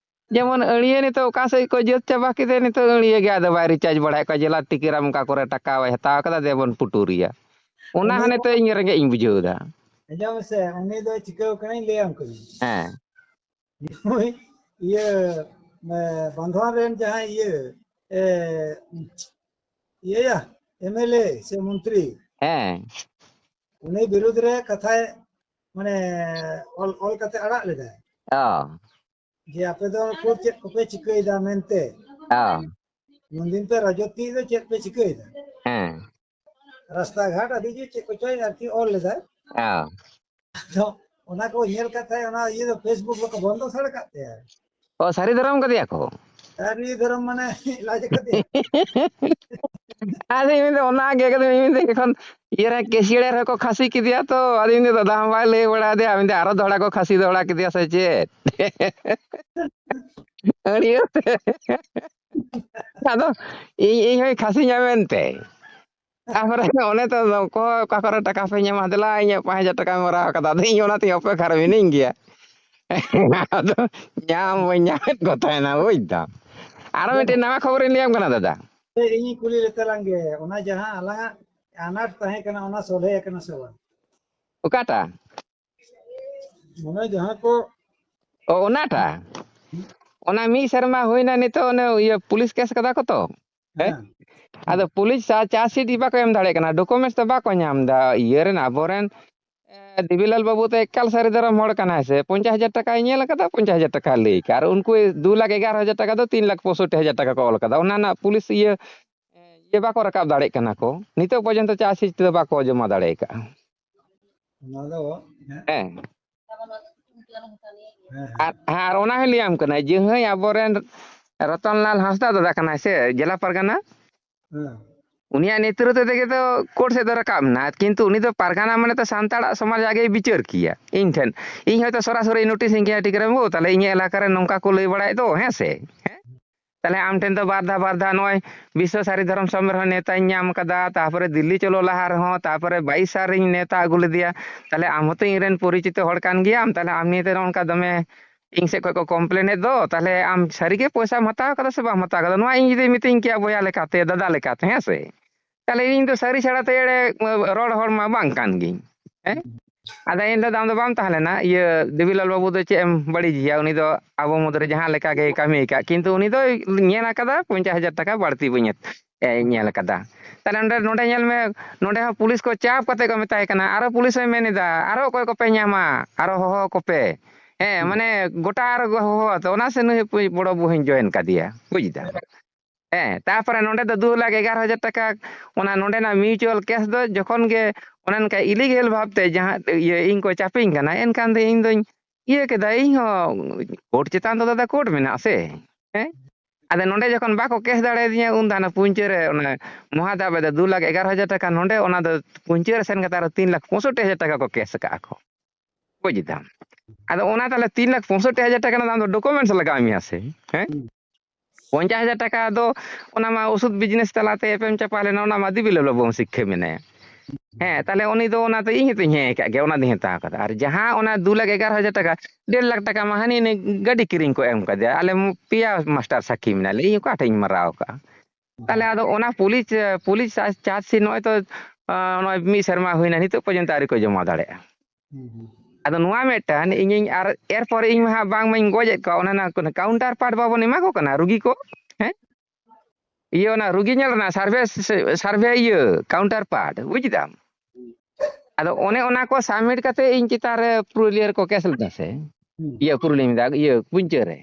ᱡᱮᱢᱚᱱ ᱟᱹᱲᱤᱭᱟᱹ ᱱᱤᱛᱚᱜ ᱚᱠᱟ ᱥᱮᱫ ᱠᱚ ᱡᱟᱹᱛ ᱪᱟᱵᱟ ᱠᱮᱫᱮ, ᱱᱤᱛᱚᱜ ᱟᱹᱲᱤᱭᱟᱹ ᱜᱮ ᱟᱫᱚ ᱵᱟᱭ ᱨᱤᱪᱟᱨᱡᱽ ᱵᱟᱲᱟᱭᱮᱫ ᱠᱚᱣᱟ, ᱡᱮᱞᱟ ᱴᱤᱠᱤᱨᱟᱢ ᱚᱠᱟ ᱠᱚᱨᱮ ᱴᱟᱠᱟ ᱵᱟᱭ ᱦᱟᱛᱟᱣ ᱠᱟᱫᱟ, ᱫᱮᱵᱚᱱ ᱯᱩᱴᱩᱨᱤᱭᱟ᱾ ᱚᱱᱟ ᱩᱱᱤ ᱦᱚᱸ ᱫᱚ ᱱᱤᱛᱚᱜ ᱤᱧ ᱨᱮᱸᱜᱮᱡ ᱤᱧ ᱵᱩᱡᱷᱟᱹᱣ ᱮᱫᱟ᱾ ᱟᱸᱡᱚᱢ ᱢᱮᱥᱮ, ᱩᱱᱤ ᱫᱚ ᱪᱤᱠᱟᱹᱣ ᱠᱟᱱᱟᱧ ᱞᱟᱹᱭᱟᱢ ᱠᱟᱹᱱᱟᱹᱧ᱾ ᱦᱮᱸ᱾ ᱱᱩᱭ ᱤᱭᱟᱹ ᱮ, ᱵᱟᱱᱫᱷᱣᱟᱱ ᱨᱮᱱ ᱡᱟᱦᱟᱸᱭ ᱤᱭᱟᱹ ᱮ, ᱤᱭᱟᱹᱭᱟ, ᱮᱢᱮᱞᱮ ᱥᱮ ᱢᱚᱱᱛᱨᱤ, ᱦᱮᱸ᱾ ᱩᱱᱤ ᱵᱤᱨᱩᱫᱽ ᱨᱮ ᱠᱟᱛᱷᱟᱭ ᱢᱟᱱᱮ ᱚᱞ ᱚᱞ ᱠᱟᱛᱮ ᱟᱲᱟᱜ ᱞᱮᱫᱟᱭ ᱚ᱾ ᱡᱮ ᱟᱯᱮ ᱫᱚ ᱩᱠᱩᱨ ᱪᱮᱫ ᱠᱚᱯᱮ ᱪᱤᱠᱟᱹᱭᱮᱫᱟ ᱢᱮᱱᱛᱮ, ᱚ᱾ ᱩᱱᱫᱤᱱ ᱯᱮ ᱨᱟᱡᱚᱛᱤ ᱫᱚ ᱪᱮᱫ ᱯᱮ ᱪᱤᱠᱟᱹᱭᱮᱫᱟ? ᱦᱮᱸ᱾ ᱨᱟᱥᱛᱟ ᱜᱷᱟᱴ ᱟᱹᱰᱤ ᱡᱳᱨ ᱪᱮᱫ ᱠᱚᱪᱚᱭ ᱟᱨᱠᱤ ᱚᱞ ᱞᱮᱫᱟᱭ᱾ ᱚ᱾ ᱟᱫᱚ ᱚᱱᱟ ᱠᱚ ᱧᱮᱞ ᱠᱟᱛᱮ ᱚᱱᱟ ᱤᱭᱟᱹ ᱫᱚ Facebook ᱨᱮᱠᱚ ᱵᱚᱱᱫᱚ ᱥᱟᱲ ᱠᱟᱜ ᱛᱟᱭᱟ᱾ ᱚ, ᱥᱟᱹᱨᱤ ᱫᱷᱚᱨᱚᱢ ᱠᱟᱫᱮᱭᱟ ᱠᱚ? ᱥᱟᱹᱨᱤ ᱫᱷᱚᱨᱚᱢ ᱢᱟᱱᱮ ᱞᱟᱡ ᱠᱟᱫᱮᱭᱟ᱾ ᱟᱫᱚ ᱤᱧ ᱢᱮᱱᱫᱟ ᱚᱱᱟ ᱜᱮ, ᱟᱫᱚ ᱤᱧ ᱢᱮᱱᱫᱟ ᱮᱠᱷᱚᱱ ᱤᱭᱟᱹ ᱨᱮ ᱠᱮᱥᱤᱭᱟᱲ ᱨᱮᱠᱚ ᱠᱷᱟᱹᱥᱤ ᱠᱮᱫᱮᱭᱟ ᱛᱚ, ᱟᱫᱚ ᱤᱧ ᱢᱮᱱᱫᱟ ᱫᱟᱫᱟ ᱦᱚᱸ ᱵᱟᱭ ᱞᱟᱹᱭ ᱵᱟᱲᱟ ᱟᱫᱮᱭᱟ, ᱢᱮᱱᱫᱟ ᱟᱨᱚ ᱫᱚᱦᱲᱟ ᱠᱚ ᱠᱷᱟᱹᱥᱤ ᱫᱚᱦᱲᱟ ᱠᱮᱫᱮᱭᱟ ᱥᱮ ᱪᱮᱫ? ᱟᱹᱲᱤᱭᱟᱹ ᱛᱮ᱾ ᱟᱫᱚ ᱤᱧ, ᱤᱧ ᱦᱚᱸᱭ ᱠᱷᱟᱹᱥᱤᱧᱟ ᱢᱮᱱᱛᱮ᱾ ᱛᱟᱯᱚᱨᱮ ᱚᱱᱮ ᱛᱚ ᱚᱠᱚᱭ ᱚᱠᱟ ᱠᱚᱨᱮ ᱴᱟᱠᱟ ᱯᱮ ᱧᱟᱢᱟ, ᱫᱮᱞᱟ ᱤᱧᱟᱹᱜ ᱯᱟᱸᱪ ᱦᱟᱡᱟᱨ ᱴᱟᱠᱟᱧ ᱢᱚᱨᱟᱣ ᱠᱟᱫᱟ, ᱟᱫᱚ ᱤᱧ ᱚᱱᱟᱛᱮᱧ ᱚᱯᱮᱠᱷᱟ ᱨᱮ ᱢᱤᱱᱟᱹᱧ ᱜᱮᱭᱟ᱾ ᱟᱫᱚ ᱧᱟᱢ ᱵᱟᱹᱧ ᱧᱟᱢᱮᱫ ᱠᱚ ᱛᱟᱦᱮᱱᱟ, ᱵᱩᱡᱽ ᱫᱟᱢ᱾ ᱟᱨᱚ ᱢᱤᱫᱴᱮᱱ ᱱᱟᱣᱟ ᱠᱷᱚᱵᱚᱨᱤᱧ ᱞᱟᱹᱭᱟᱢ ᱠᱟᱱᱟ ᱫᱟᱫᱟ᱾ ᱤᱧᱤᱧ ᱠᱩᱞᱤ ᱞᱮᱛᱟᱞᱟᱝ ᱜᱮ, ᱚᱱᱟ ᱡᱟᱦᱟᱸ ᱟᱞᱟᱝᱟᱜ ᱟᱱᱟᱴ ᱛᱟᱦᱮᱸ ᱠᱟᱱᱟ, ᱚᱱᱟ ᱥᱚᱞᱦᱮ ᱟᱠᱟᱱᱟ ᱥᱮ ᱵᱟᱝ? ᱚᱠᱟᱴᱟᱜ? ᱚᱱᱟ ᱡᱟᱦᱟᱸ ᱠᱚ ᱚ, ᱚᱱᱟᱴᱟᱜ? ᱚᱱᱟ ᱢᱤᱫ ᱥᱮᱨᱢᱟ ᱦᱩᱭᱱᱟ ᱱᱤᱛᱚᱜ, ᱚᱱᱮ ᱤᱭᱟᱹ ᱯᱩᱞᱤᱥ ᱠᱮᱥ ᱠᱟᱫᱟ ᱠᱚ ᱛᱚ᱾ ᱦᱮᱸ? ᱦᱮᱸ᱾ ᱟᱫᱚ ᱯᱩᱞᱤᱥ ᱪᱟ-, ᱪᱟᱨᱡᱽᱥᱤᱴ ᱵᱟᱠᱚ ᱮᱢ ᱫᱟᱲᱮᱭᱟᱜ ᱠᱟᱱᱟ, ᱰᱚᱠᱩᱢᱮᱱᱴᱥ ᱫᱚ ᱵᱟᱠᱚ ᱧᱟᱢ ᱮᱫᱟ᱾ ᱤᱭᱟᱹ ᱨᱮᱱ, ᱟᱵᱚᱨᱮᱱ, ᱮ, ᱫᱮᱵᱤᱞᱟᱞ ᱵᱟᱹᱵᱩ ᱫᱚ ᱮᱠᱟᱞ ᱥᱟᱹᱨᱤ ᱫᱷᱚᱨᱚᱢ ᱦᱚᱲ ᱠᱟᱱᱟᱭ ᱥᱮ, ᱯᱚᱧᱪᱟᱥ ᱦᱟᱡᱟᱨ ᱴᱟᱠᱟᱭ ᱧᱮᱞ ᱠᱟᱫᱟ, ᱯᱚᱧᱪᱟᱥ ᱦᱟᱡᱟᱨ ᱴᱟᱠᱟ ᱞᱟᱹᱭ ᱠᱟᱜ, ᱟᱨ ᱩᱱᱠᱩ ᱫᱩ ᱞᱟᱠᱷ ᱮᱜᱟᱨᱚ ᱦᱟᱡᱟᱨ ᱴᱟᱠᱟ ᱫᱚ ᱛᱤᱱ ᱞᱟᱠᱷ ᱯᱚᱸᱭᱥᱚᱴᱴᱤ ᱦᱟᱡᱟᱨ ᱴᱟᱠᱟ ᱠᱚ ᱚᱞ ᱠᱟᱫᱟ, ᱚᱱᱟ ᱨᱮᱱᱟᱜ ᱯᱩᱞᱤᱥ ᱤᱭᱟᱹ, ᱤᱭᱟᱹ ᱵᱟᱠᱚ ᱨᱟᱠᱟᱵ ᱫᱟᱲᱮᱭᱟᱜ ᱠᱟᱱᱟ ᱠᱚ, ᱱᱤᱛᱚᱜ ᱯᱚᱨᱡᱚᱱᱛᱚ ᱪᱟᱨᱡᱽᱥᱤᱴ ᱫᱚ ᱵᱟᱠᱚ ᱡᱚᱢᱟ ᱫᱟᱲᱮ ᱠᱟᱜᱼᱟ᱾ ᱚᱱᱟ ᱫᱚ ᱦᱮᱸ, ᱦᱮᱸ᱾ ᱟᱨ ᱦᱮᱸ, ᱟᱨ ᱚᱱᱟ ᱦᱚᱸ ᱞᱟᱹᱭᱟᱢ ᱠᱟᱱᱟ, ᱡᱟᱦᱟᱸᱭ ᱟᱵᱚᱨᱮᱱ ᱨᱚᱛᱚᱱᱞᱟᱞ ᱦᱟᱸᱥᱫᱟ ᱫᱟᱫᱟ ᱠᱟᱱᱟᱭ ᱥᱮ, ᱡᱮᱞᱟ ᱯᱟᱨᱜᱟᱱᱟ, ᱦᱮᱸ᱾ ᱩᱱᱤᱭᱟᱜ ᱱᱮᱛᱨᱚᱛᱵ ᱛᱮᱜᱮ ᱛᱚ ᱠᱳᱨᱴ ᱥᱮᱫ ᱫᱚ ᱨᱟᱠᱟᱵ ᱮᱱᱟ, ᱠᱤᱱᱛᱩ ᱩᱱᱤ ᱫᱚ ᱯᱟᱨᱜᱟᱱᱟ ᱢᱟᱱᱮ ᱛᱚ ᱥᱟᱱᱛᱟᱲᱟᱜ ᱥᱚᱢᱟᱡᱽ ᱟᱜᱮᱭ ᱵᱤᱪᱟᱹᱨ ᱠᱮᱭᱟ ᱤᱧ ᱴᱷᱮᱱ᱾ ᱤᱧ ᱦᱚᱭᱛᱳ ᱥᱚᱨᱟᱥᱚᱨᱤ ᱱᱳᱴᱤᱥ ᱤᱧ ᱠᱮᱭᱟ, "ᱴᱤᱠᱨᱟᱢ ᱵᱟᱹᱵᱩ, ᱛᱟᱦᱞᱮ ᱤᱧᱟᱹᱜ ᱮᱞᱟᱠᱟ ᱨᱮ ᱱᱚᱝᱠᱟ ᱠᱚ ᱞᱟᱹᱭ ᱵᱟᱲᱟᱭᱮᱫ ᱫᱚ, ᱦᱮᱸ ᱥᱮ? ᱦᱮᱸ? ᱛᱟᱦᱞᱮ ᱟᱢ ᱴᱷᱮᱱ ᱫᱚ ᱵᱟᱨ ᱫᱷᱟᱣ, ᱵᱟᱨ ᱫᱷᱟᱣ ᱱᱚᱜᱼᱚᱭ ᱵᱤᱥᱥᱚ ᱥᱟᱹᱨᱤ ᱫᱷᱚᱨᱚᱢ ᱥᱚᱢᱢᱮᱞᱚᱱ ᱱᱮᱛᱟᱧ ᱧᱟᱢ ᱠᱟᱫᱟ, ᱛᱟᱨᱯᱚᱨᱮ ᱫᱤᱞᱞᱤ ᱪᱚᱞᱚ ᱞᱟᱦᱟ ᱨᱮᱦᱚᱸ, ᱛᱟᱨᱯᱚᱨᱮ ᱵᱟᱭᱤᱥ ᱥᱟᱞ ᱨᱤᱧ ᱱᱮᱛᱟ ᱟᱹᱜᱩ ᱞᱮᱫᱮᱭᱟ, ᱛᱟᱦᱞᱮ ᱟᱢ ᱦᱚᱸᱛᱚ ᱤᱧ ᱨᱮᱱ ᱯᱚᱨᱤᱪᱤᱛᱚ ᱦᱚᱲ ᱠᱟᱱ ᱜᱮᱭᱟᱢ, ᱛᱟᱦᱞᱮ ᱟᱢ ᱱᱤᱭᱮ ᱛᱮ ᱱᱚᱜᱼᱚ ᱱᱚᱝᱠᱟ ᱫᱚᱢᱮ ᱤᱧ ᱥᱮᱫ ᱠᱷᱚᱱ ᱠᱚ ᱠᱚᱢᱯᱞᱮᱱ ᱮᱫ ᱫᱚ, ᱛᱟᱦᱞᱮ ᱟᱢ ᱥᱟᱹᱨᱤ ᱜᱮ ᱯᱚᱭᱥᱟᱢ ᱦᱟᱛᱟᱣ ᱠᱟᱫᱟ ᱥᱮ ᱵᱟᱢ ᱦᱟᱛᱟᱣ ᱠᱟᱫᱟ?" ᱱᱚᱣᱟ ᱤᱧ ᱡᱩᱫᱤ ᱢᱤᱛᱟᱹᱧ ᱠᱮᱭᱟ ᱵᱚᱭᱦᱟ ᱞᱮᱠᱟᱛᱮ, ᱫᱟᱫᱟ ᱞᱮᱠᱟᱛᱮ, ᱦᱮᱸ ᱥᱮ? ᱛᱟᱦᱞᱮ ᱤᱧ ᱫᱚ ᱥᱟᱹᱨᱤ ᱪᱷᱟᱲᱟ ᱛᱮ ᱮᱲᱮ ᱨᱚᱲ ᱦᱚᱲ ᱢᱟ ᱵᱟᱝ ᱠᱟᱱ ᱜᱤᱧ᱾ ᱦᱮᱸ? ᱟᱫᱚ ᱮᱱᱦᱤᱞᱳᱜ ᱫᱚ ᱟᱢ ᱫᱚ ᱵᱟᱢ ᱛᱟᱦᱮᱸ ᱞᱮᱱᱟ, ᱤᱭᱟᱹ, ᱫᱮᱵᱤᱞᱟᱞ ᱵᱟᱹᱵᱩ ᱫᱚ ᱪᱮᱫ ᱮᱢ ᱵᱟᱹᱲᱤᱡᱮᱭᱟ? ᱩᱱᱤ ᱫᱚ ᱟᱵᱚ ᱢᱩᱫᱽᱨᱮ ᱡᱟᱦᱟᱸ ᱞᱮᱠᱟ ᱜᱮᱭ ᱠᱟᱹᱢᱤ ᱟᱠᱟᱫ, ᱠᱤᱱᱛᱩ ᱩᱱᱤ ᱫᱚᱭ ᱧᱮᱞ ᱟᱠᱟᱫᱟ, ᱯᱚᱧᱪᱟᱥ ᱦᱟᱡᱟᱨ ᱴᱟᱠᱟ ᱵᱟᱹᱲᱛᱤ ᱵᱟᱹᱧ ᱮ, ᱧᱮᱞ ᱟᱠᱟᱫᱟ᱾ ᱛᱟᱦᱞᱮ ᱱᱚᱰᱮ, ᱱᱚᱰᱮ ᱧᱮᱞ ᱢᱮ, ᱱᱚᱰᱮ ᱦᱚᱸ ᱯᱩᱞᱤᱥ ᱠᱚ ᱪᱟᱯ ᱠᱟᱛᱮ ᱠᱚ ᱢᱮᱛᱟᱭ ᱠᱟᱱᱟ, ᱟᱨᱚ ᱯᱩᱞᱤᱥ ᱦᱚᱸᱭ ᱢᱮᱱ ᱮᱫᱟ, "ᱟᱨᱚ ᱚᱠᱚᱭ ᱠᱚᱯᱮ ᱧᱟᱢᱟ, ᱟᱨᱚ ᱦᱚᱦᱚ ᱠᱚᱯᱮ᱾" ᱦᱮᱸ, ᱦᱩᱸ᱾ ᱢᱟᱱᱮ ᱜᱚᱴᱟ ᱟᱨᱚ ᱦᱚᱦᱚ ᱟᱛᱮ, ᱚᱱᱟ ᱥᱮ ᱱᱩᱭ ᱵᱚᱲᱚ ᱵᱟᱹᱦᱩᱧ ᱡᱚᱭᱮᱱ ᱠᱟᱫᱮᱭᱟ, ᱵᱩᱡᱽ ᱫᱟᱢ᱾ ᱦᱮᱸ, ᱛᱟᱨᱯᱚᱨᱮ ᱱᱚᱰᱮ ᱫᱚ ᱫᱩ ᱞᱟᱠᱷ ᱮᱜᱟᱨᱚ ᱦᱟᱡᱟᱨ ᱴᱟᱠᱟ, ᱚᱱᱟ ᱱᱚᱰᱮᱱᱟᱜ ᱢᱤᱭᱩᱪᱩᱣᱟᱞ ᱠᱮᱥ ᱫᱚ ᱡᱚᱠᱷᱚᱱ ᱜᱮ ᱚᱱᱮ ᱚᱱᱠᱟ ᱤᱞᱤᱜᱮᱞ ᱵᱷᱟᱵᱽᱛᱮ ᱡᱟᱦᱟᱸ ᱤᱭᱟᱹ ᱤᱧ ᱠᱚ ᱪᱟᱯᱤᱧ ᱠᱟᱱᱟ, ᱮᱱᱠᱷᱟᱱ ᱫᱚ ᱤᱧ ᱫᱚᱧ ᱤᱭᱟᱹ ᱠᱮᱫᱟ, ᱤᱧ ᱦᱚᱸ ᱠᱳᱨᱴ ᱪᱮᱛᱟᱱ ᱫᱚ ᱫᱟᱫᱟ ᱠᱳᱨᱴ ᱢᱮᱱᱟᱜᱼᱟ ᱥᱮ, ᱦᱮᱸ? ᱟᱫᱚ ᱱᱚᱰᱮ ᱡᱚᱠᱷᱚᱱ ᱵᱟᱠᱚ ᱠᱮᱥ ᱫᱟᱲᱮᱭᱟᱫᱤᱧᱟ, ᱩᱱ ᱫᱚ ᱦᱟᱱᱟ ᱯᱩᱧᱪᱟᱹ ᱨᱮ ᱚᱱᱟ ᱢᱚᱦᱟᱫᱟᱵ ᱨᱮ ᱫᱩ ᱞᱟᱠᱷ ᱮᱜᱟᱨᱚ ᱦᱟᱡᱟᱨ ᱴᱟᱠᱟ, ᱱᱚᱰᱮ ᱚᱱᱟ ᱫᱚ ᱯᱩᱧᱪᱟᱹ ᱨᱮ ᱥᱮᱱ ᱠᱟᱛᱮ ᱟᱨᱚ ᱛᱤᱱ ᱞᱟᱠᱷ ᱯᱚᱸᱭᱥᱚᱴᱴᱤ ᱦᱟᱡᱟᱨ ᱴᱟᱠᱟ ᱠᱚ ᱠᱮᱥ ᱟᱠᱟᱫᱼᱟ ᱠᱚ᱾ ᱵᱩᱡᱽ ᱫᱟᱢ? ᱟᱫᱚ ᱚᱱᱟ ᱛᱟᱦᱞᱮ ᱛᱤᱱ ᱞᱟᱠᱷ ᱯᱚᱸᱭᱥᱚᱴᱴᱤ ᱦᱟᱡᱟᱨ ᱴᱟᱠᱟ ᱨᱮᱱᱟᱜ ᱫᱚ ᱟᱢ ᱫᱚ ᱰᱚᱠᱩᱢᱮᱱᱴᱥ ᱞᱟᱜᱟᱣ ᱢᱮᱭᱟ ᱥᱮ, ᱦᱮᱸ? ᱦᱩᱸ᱾ ᱯᱚᱧᱪᱟᱥ ᱦᱟᱡᱟᱨ ᱴᱟᱠᱟ ᱫᱚ ᱚᱱᱟ ᱢᱟ ᱳᱥᱩᱫ ᱵᱤᱡᱽᱱᱮᱥ ᱛᱟᱞᱟᱛᱮ ᱮᱯᱮᱢ ᱪᱟᱯᱟᱞ ᱮᱱᱟ, ᱚᱱᱟ ᱢᱟ ᱫᱤᱵᱤᱞᱟᱞ ᱵᱟᱹᱵᱩ ᱥᱤᱠᱠᱷᱟᱹ ᱢᱮᱱᱟᱭᱟ᱾ ᱦᱮᱸ, ᱛᱟᱦᱞᱮ ᱩᱱᱤ ᱫᱚ ᱚᱱᱟᱛᱮ ᱤᱧ ᱦᱚᱸᱛᱚᱧ ᱦᱮᱸ ᱟᱠᱟᱫ ᱜᱮᱭᱟ, ᱚᱱᱟ ᱫᱚᱧ ᱦᱟᱛᱟᱣ ᱠᱟᱫᱟ᱾ ᱟᱨ ᱡᱟᱦᱟᱸ ᱚᱱᱟ ᱫᱩ ᱞᱟᱠᱷ ᱮᱜᱟᱨᱚ ᱦᱟᱡᱟᱨ ᱴᱟᱠᱟ, ᱰᱮᱲ ᱞᱟᱠᱷ ᱴᱟᱠᱟ ᱢᱟ ᱦᱟᱹᱱᱤ ᱱᱟᱹᱭ ᱜᱟᱹᱰᱤ ᱠᱤᱨᱤᱧ ᱠᱚ ᱮᱢ ᱠᱟᱫᱮᱭᱟ, ᱟᱞᱮ ᱢᱩ-, ᱯᱮᱭᱟ ᱢᱟᱥᱴᱟᱨ ᱥᱟᱹᱠᱷᱤ ᱢᱮᱱᱟᱜ ᱞᱮᱭᱟ, ᱤᱧ ᱚᱠᱟ ᱴᱷᱮᱡ ᱤᱧ ᱢᱟᱨᱟᱣ ᱠᱟᱜᱼᱟ? ᱛᱟᱦᱞᱮ ᱟᱫᱚ ᱚᱱᱟ ᱯᱩᱞᱤᱥ, ᱯᱩᱞᱤᱥ ᱪᱟ-, ᱪᱟᱨᱡᱽᱥᱤᱴ ᱱᱚᱜᱼᱚᱭ ᱛᱚ, ᱟᱸ, ᱱᱚᱜᱼᱚᱭ ᱢᱤᱫ ᱥᱮᱨᱢᱟ ᱦᱩᱭᱱᱟ, ᱱᱤᱛᱚᱜ ᱯᱚᱨᱡᱚᱱᱛᱚ ᱟᱹᱣᱨᱤ ᱠᱚ ᱡᱚᱢᱟ ᱫᱟᱲᱮᱭᱟᱜᱼᱟ᱾ ᱦᱩᱸ, ᱦᱩᱸ᱾ ᱟᱫᱚ ᱱᱚᱣᱟ ᱢᱤᱫᱴᱟᱝ ᱤᱧᱤᱧ, ᱟᱨ ᱮᱨᱯᱚᱨᱮ ᱤᱧ ᱢᱟ ᱦᱟᱸᱜ ᱵᱟᱝ ᱢᱟᱧ ᱜᱚᱡ ᱮᱫ ᱠᱚᱣᱟ, ᱚᱱᱟ ᱨᱮᱱᱟᱜ ᱠᱳᱱᱳ ᱠᱟᱣᱩᱱᱴᱟᱨ ᱯᱟᱨᱴ ᱵᱟᱵᱚᱱ ᱮᱢᱟ ᱠᱚ ᱠᱟᱱᱟ ᱨᱩᱜᱤ ᱠᱚ, ᱦᱮᱸ? ᱤᱭᱟᱹ, ᱚᱱᱟ ᱨᱩᱜᱤ ᱧᱮᱞ ᱨᱮᱱᱟᱜ ᱥᱟᱨᱵᱷᱮ, ᱥᱟᱨᱵᱷᱮ ᱤᱭᱟᱹ, ᱠᱟᱣᱩᱱᱴᱟᱨ ᱯᱟᱨᱴ, ᱵᱩᱡ ᱫᱟᱢ? ᱟᱫᱚ ᱚᱱᱮ ᱚᱱᱟ ᱠᱚ ᱥᱟᱵᱢᱤᱴ ᱠᱟᱛᱮ ᱤᱧ ᱪᱮᱛᱟᱱ ᱨᱮ ᱯᱩᱨᱩᱞᱤᱭᱟᱹ ᱨᱮᱠᱚ ᱠᱮᱥ ᱞᱮᱫᱟ ᱥᱮ? ᱦᱩᱸ᱾ ᱤᱭᱟᱹ, ᱯᱩᱨᱩᱞᱤᱭᱟᱹ ᱢᱮᱱᱫᱟ, ᱤᱭᱟᱹ, ᱯᱩᱧᱪᱟᱹ ᱨᱮ᱾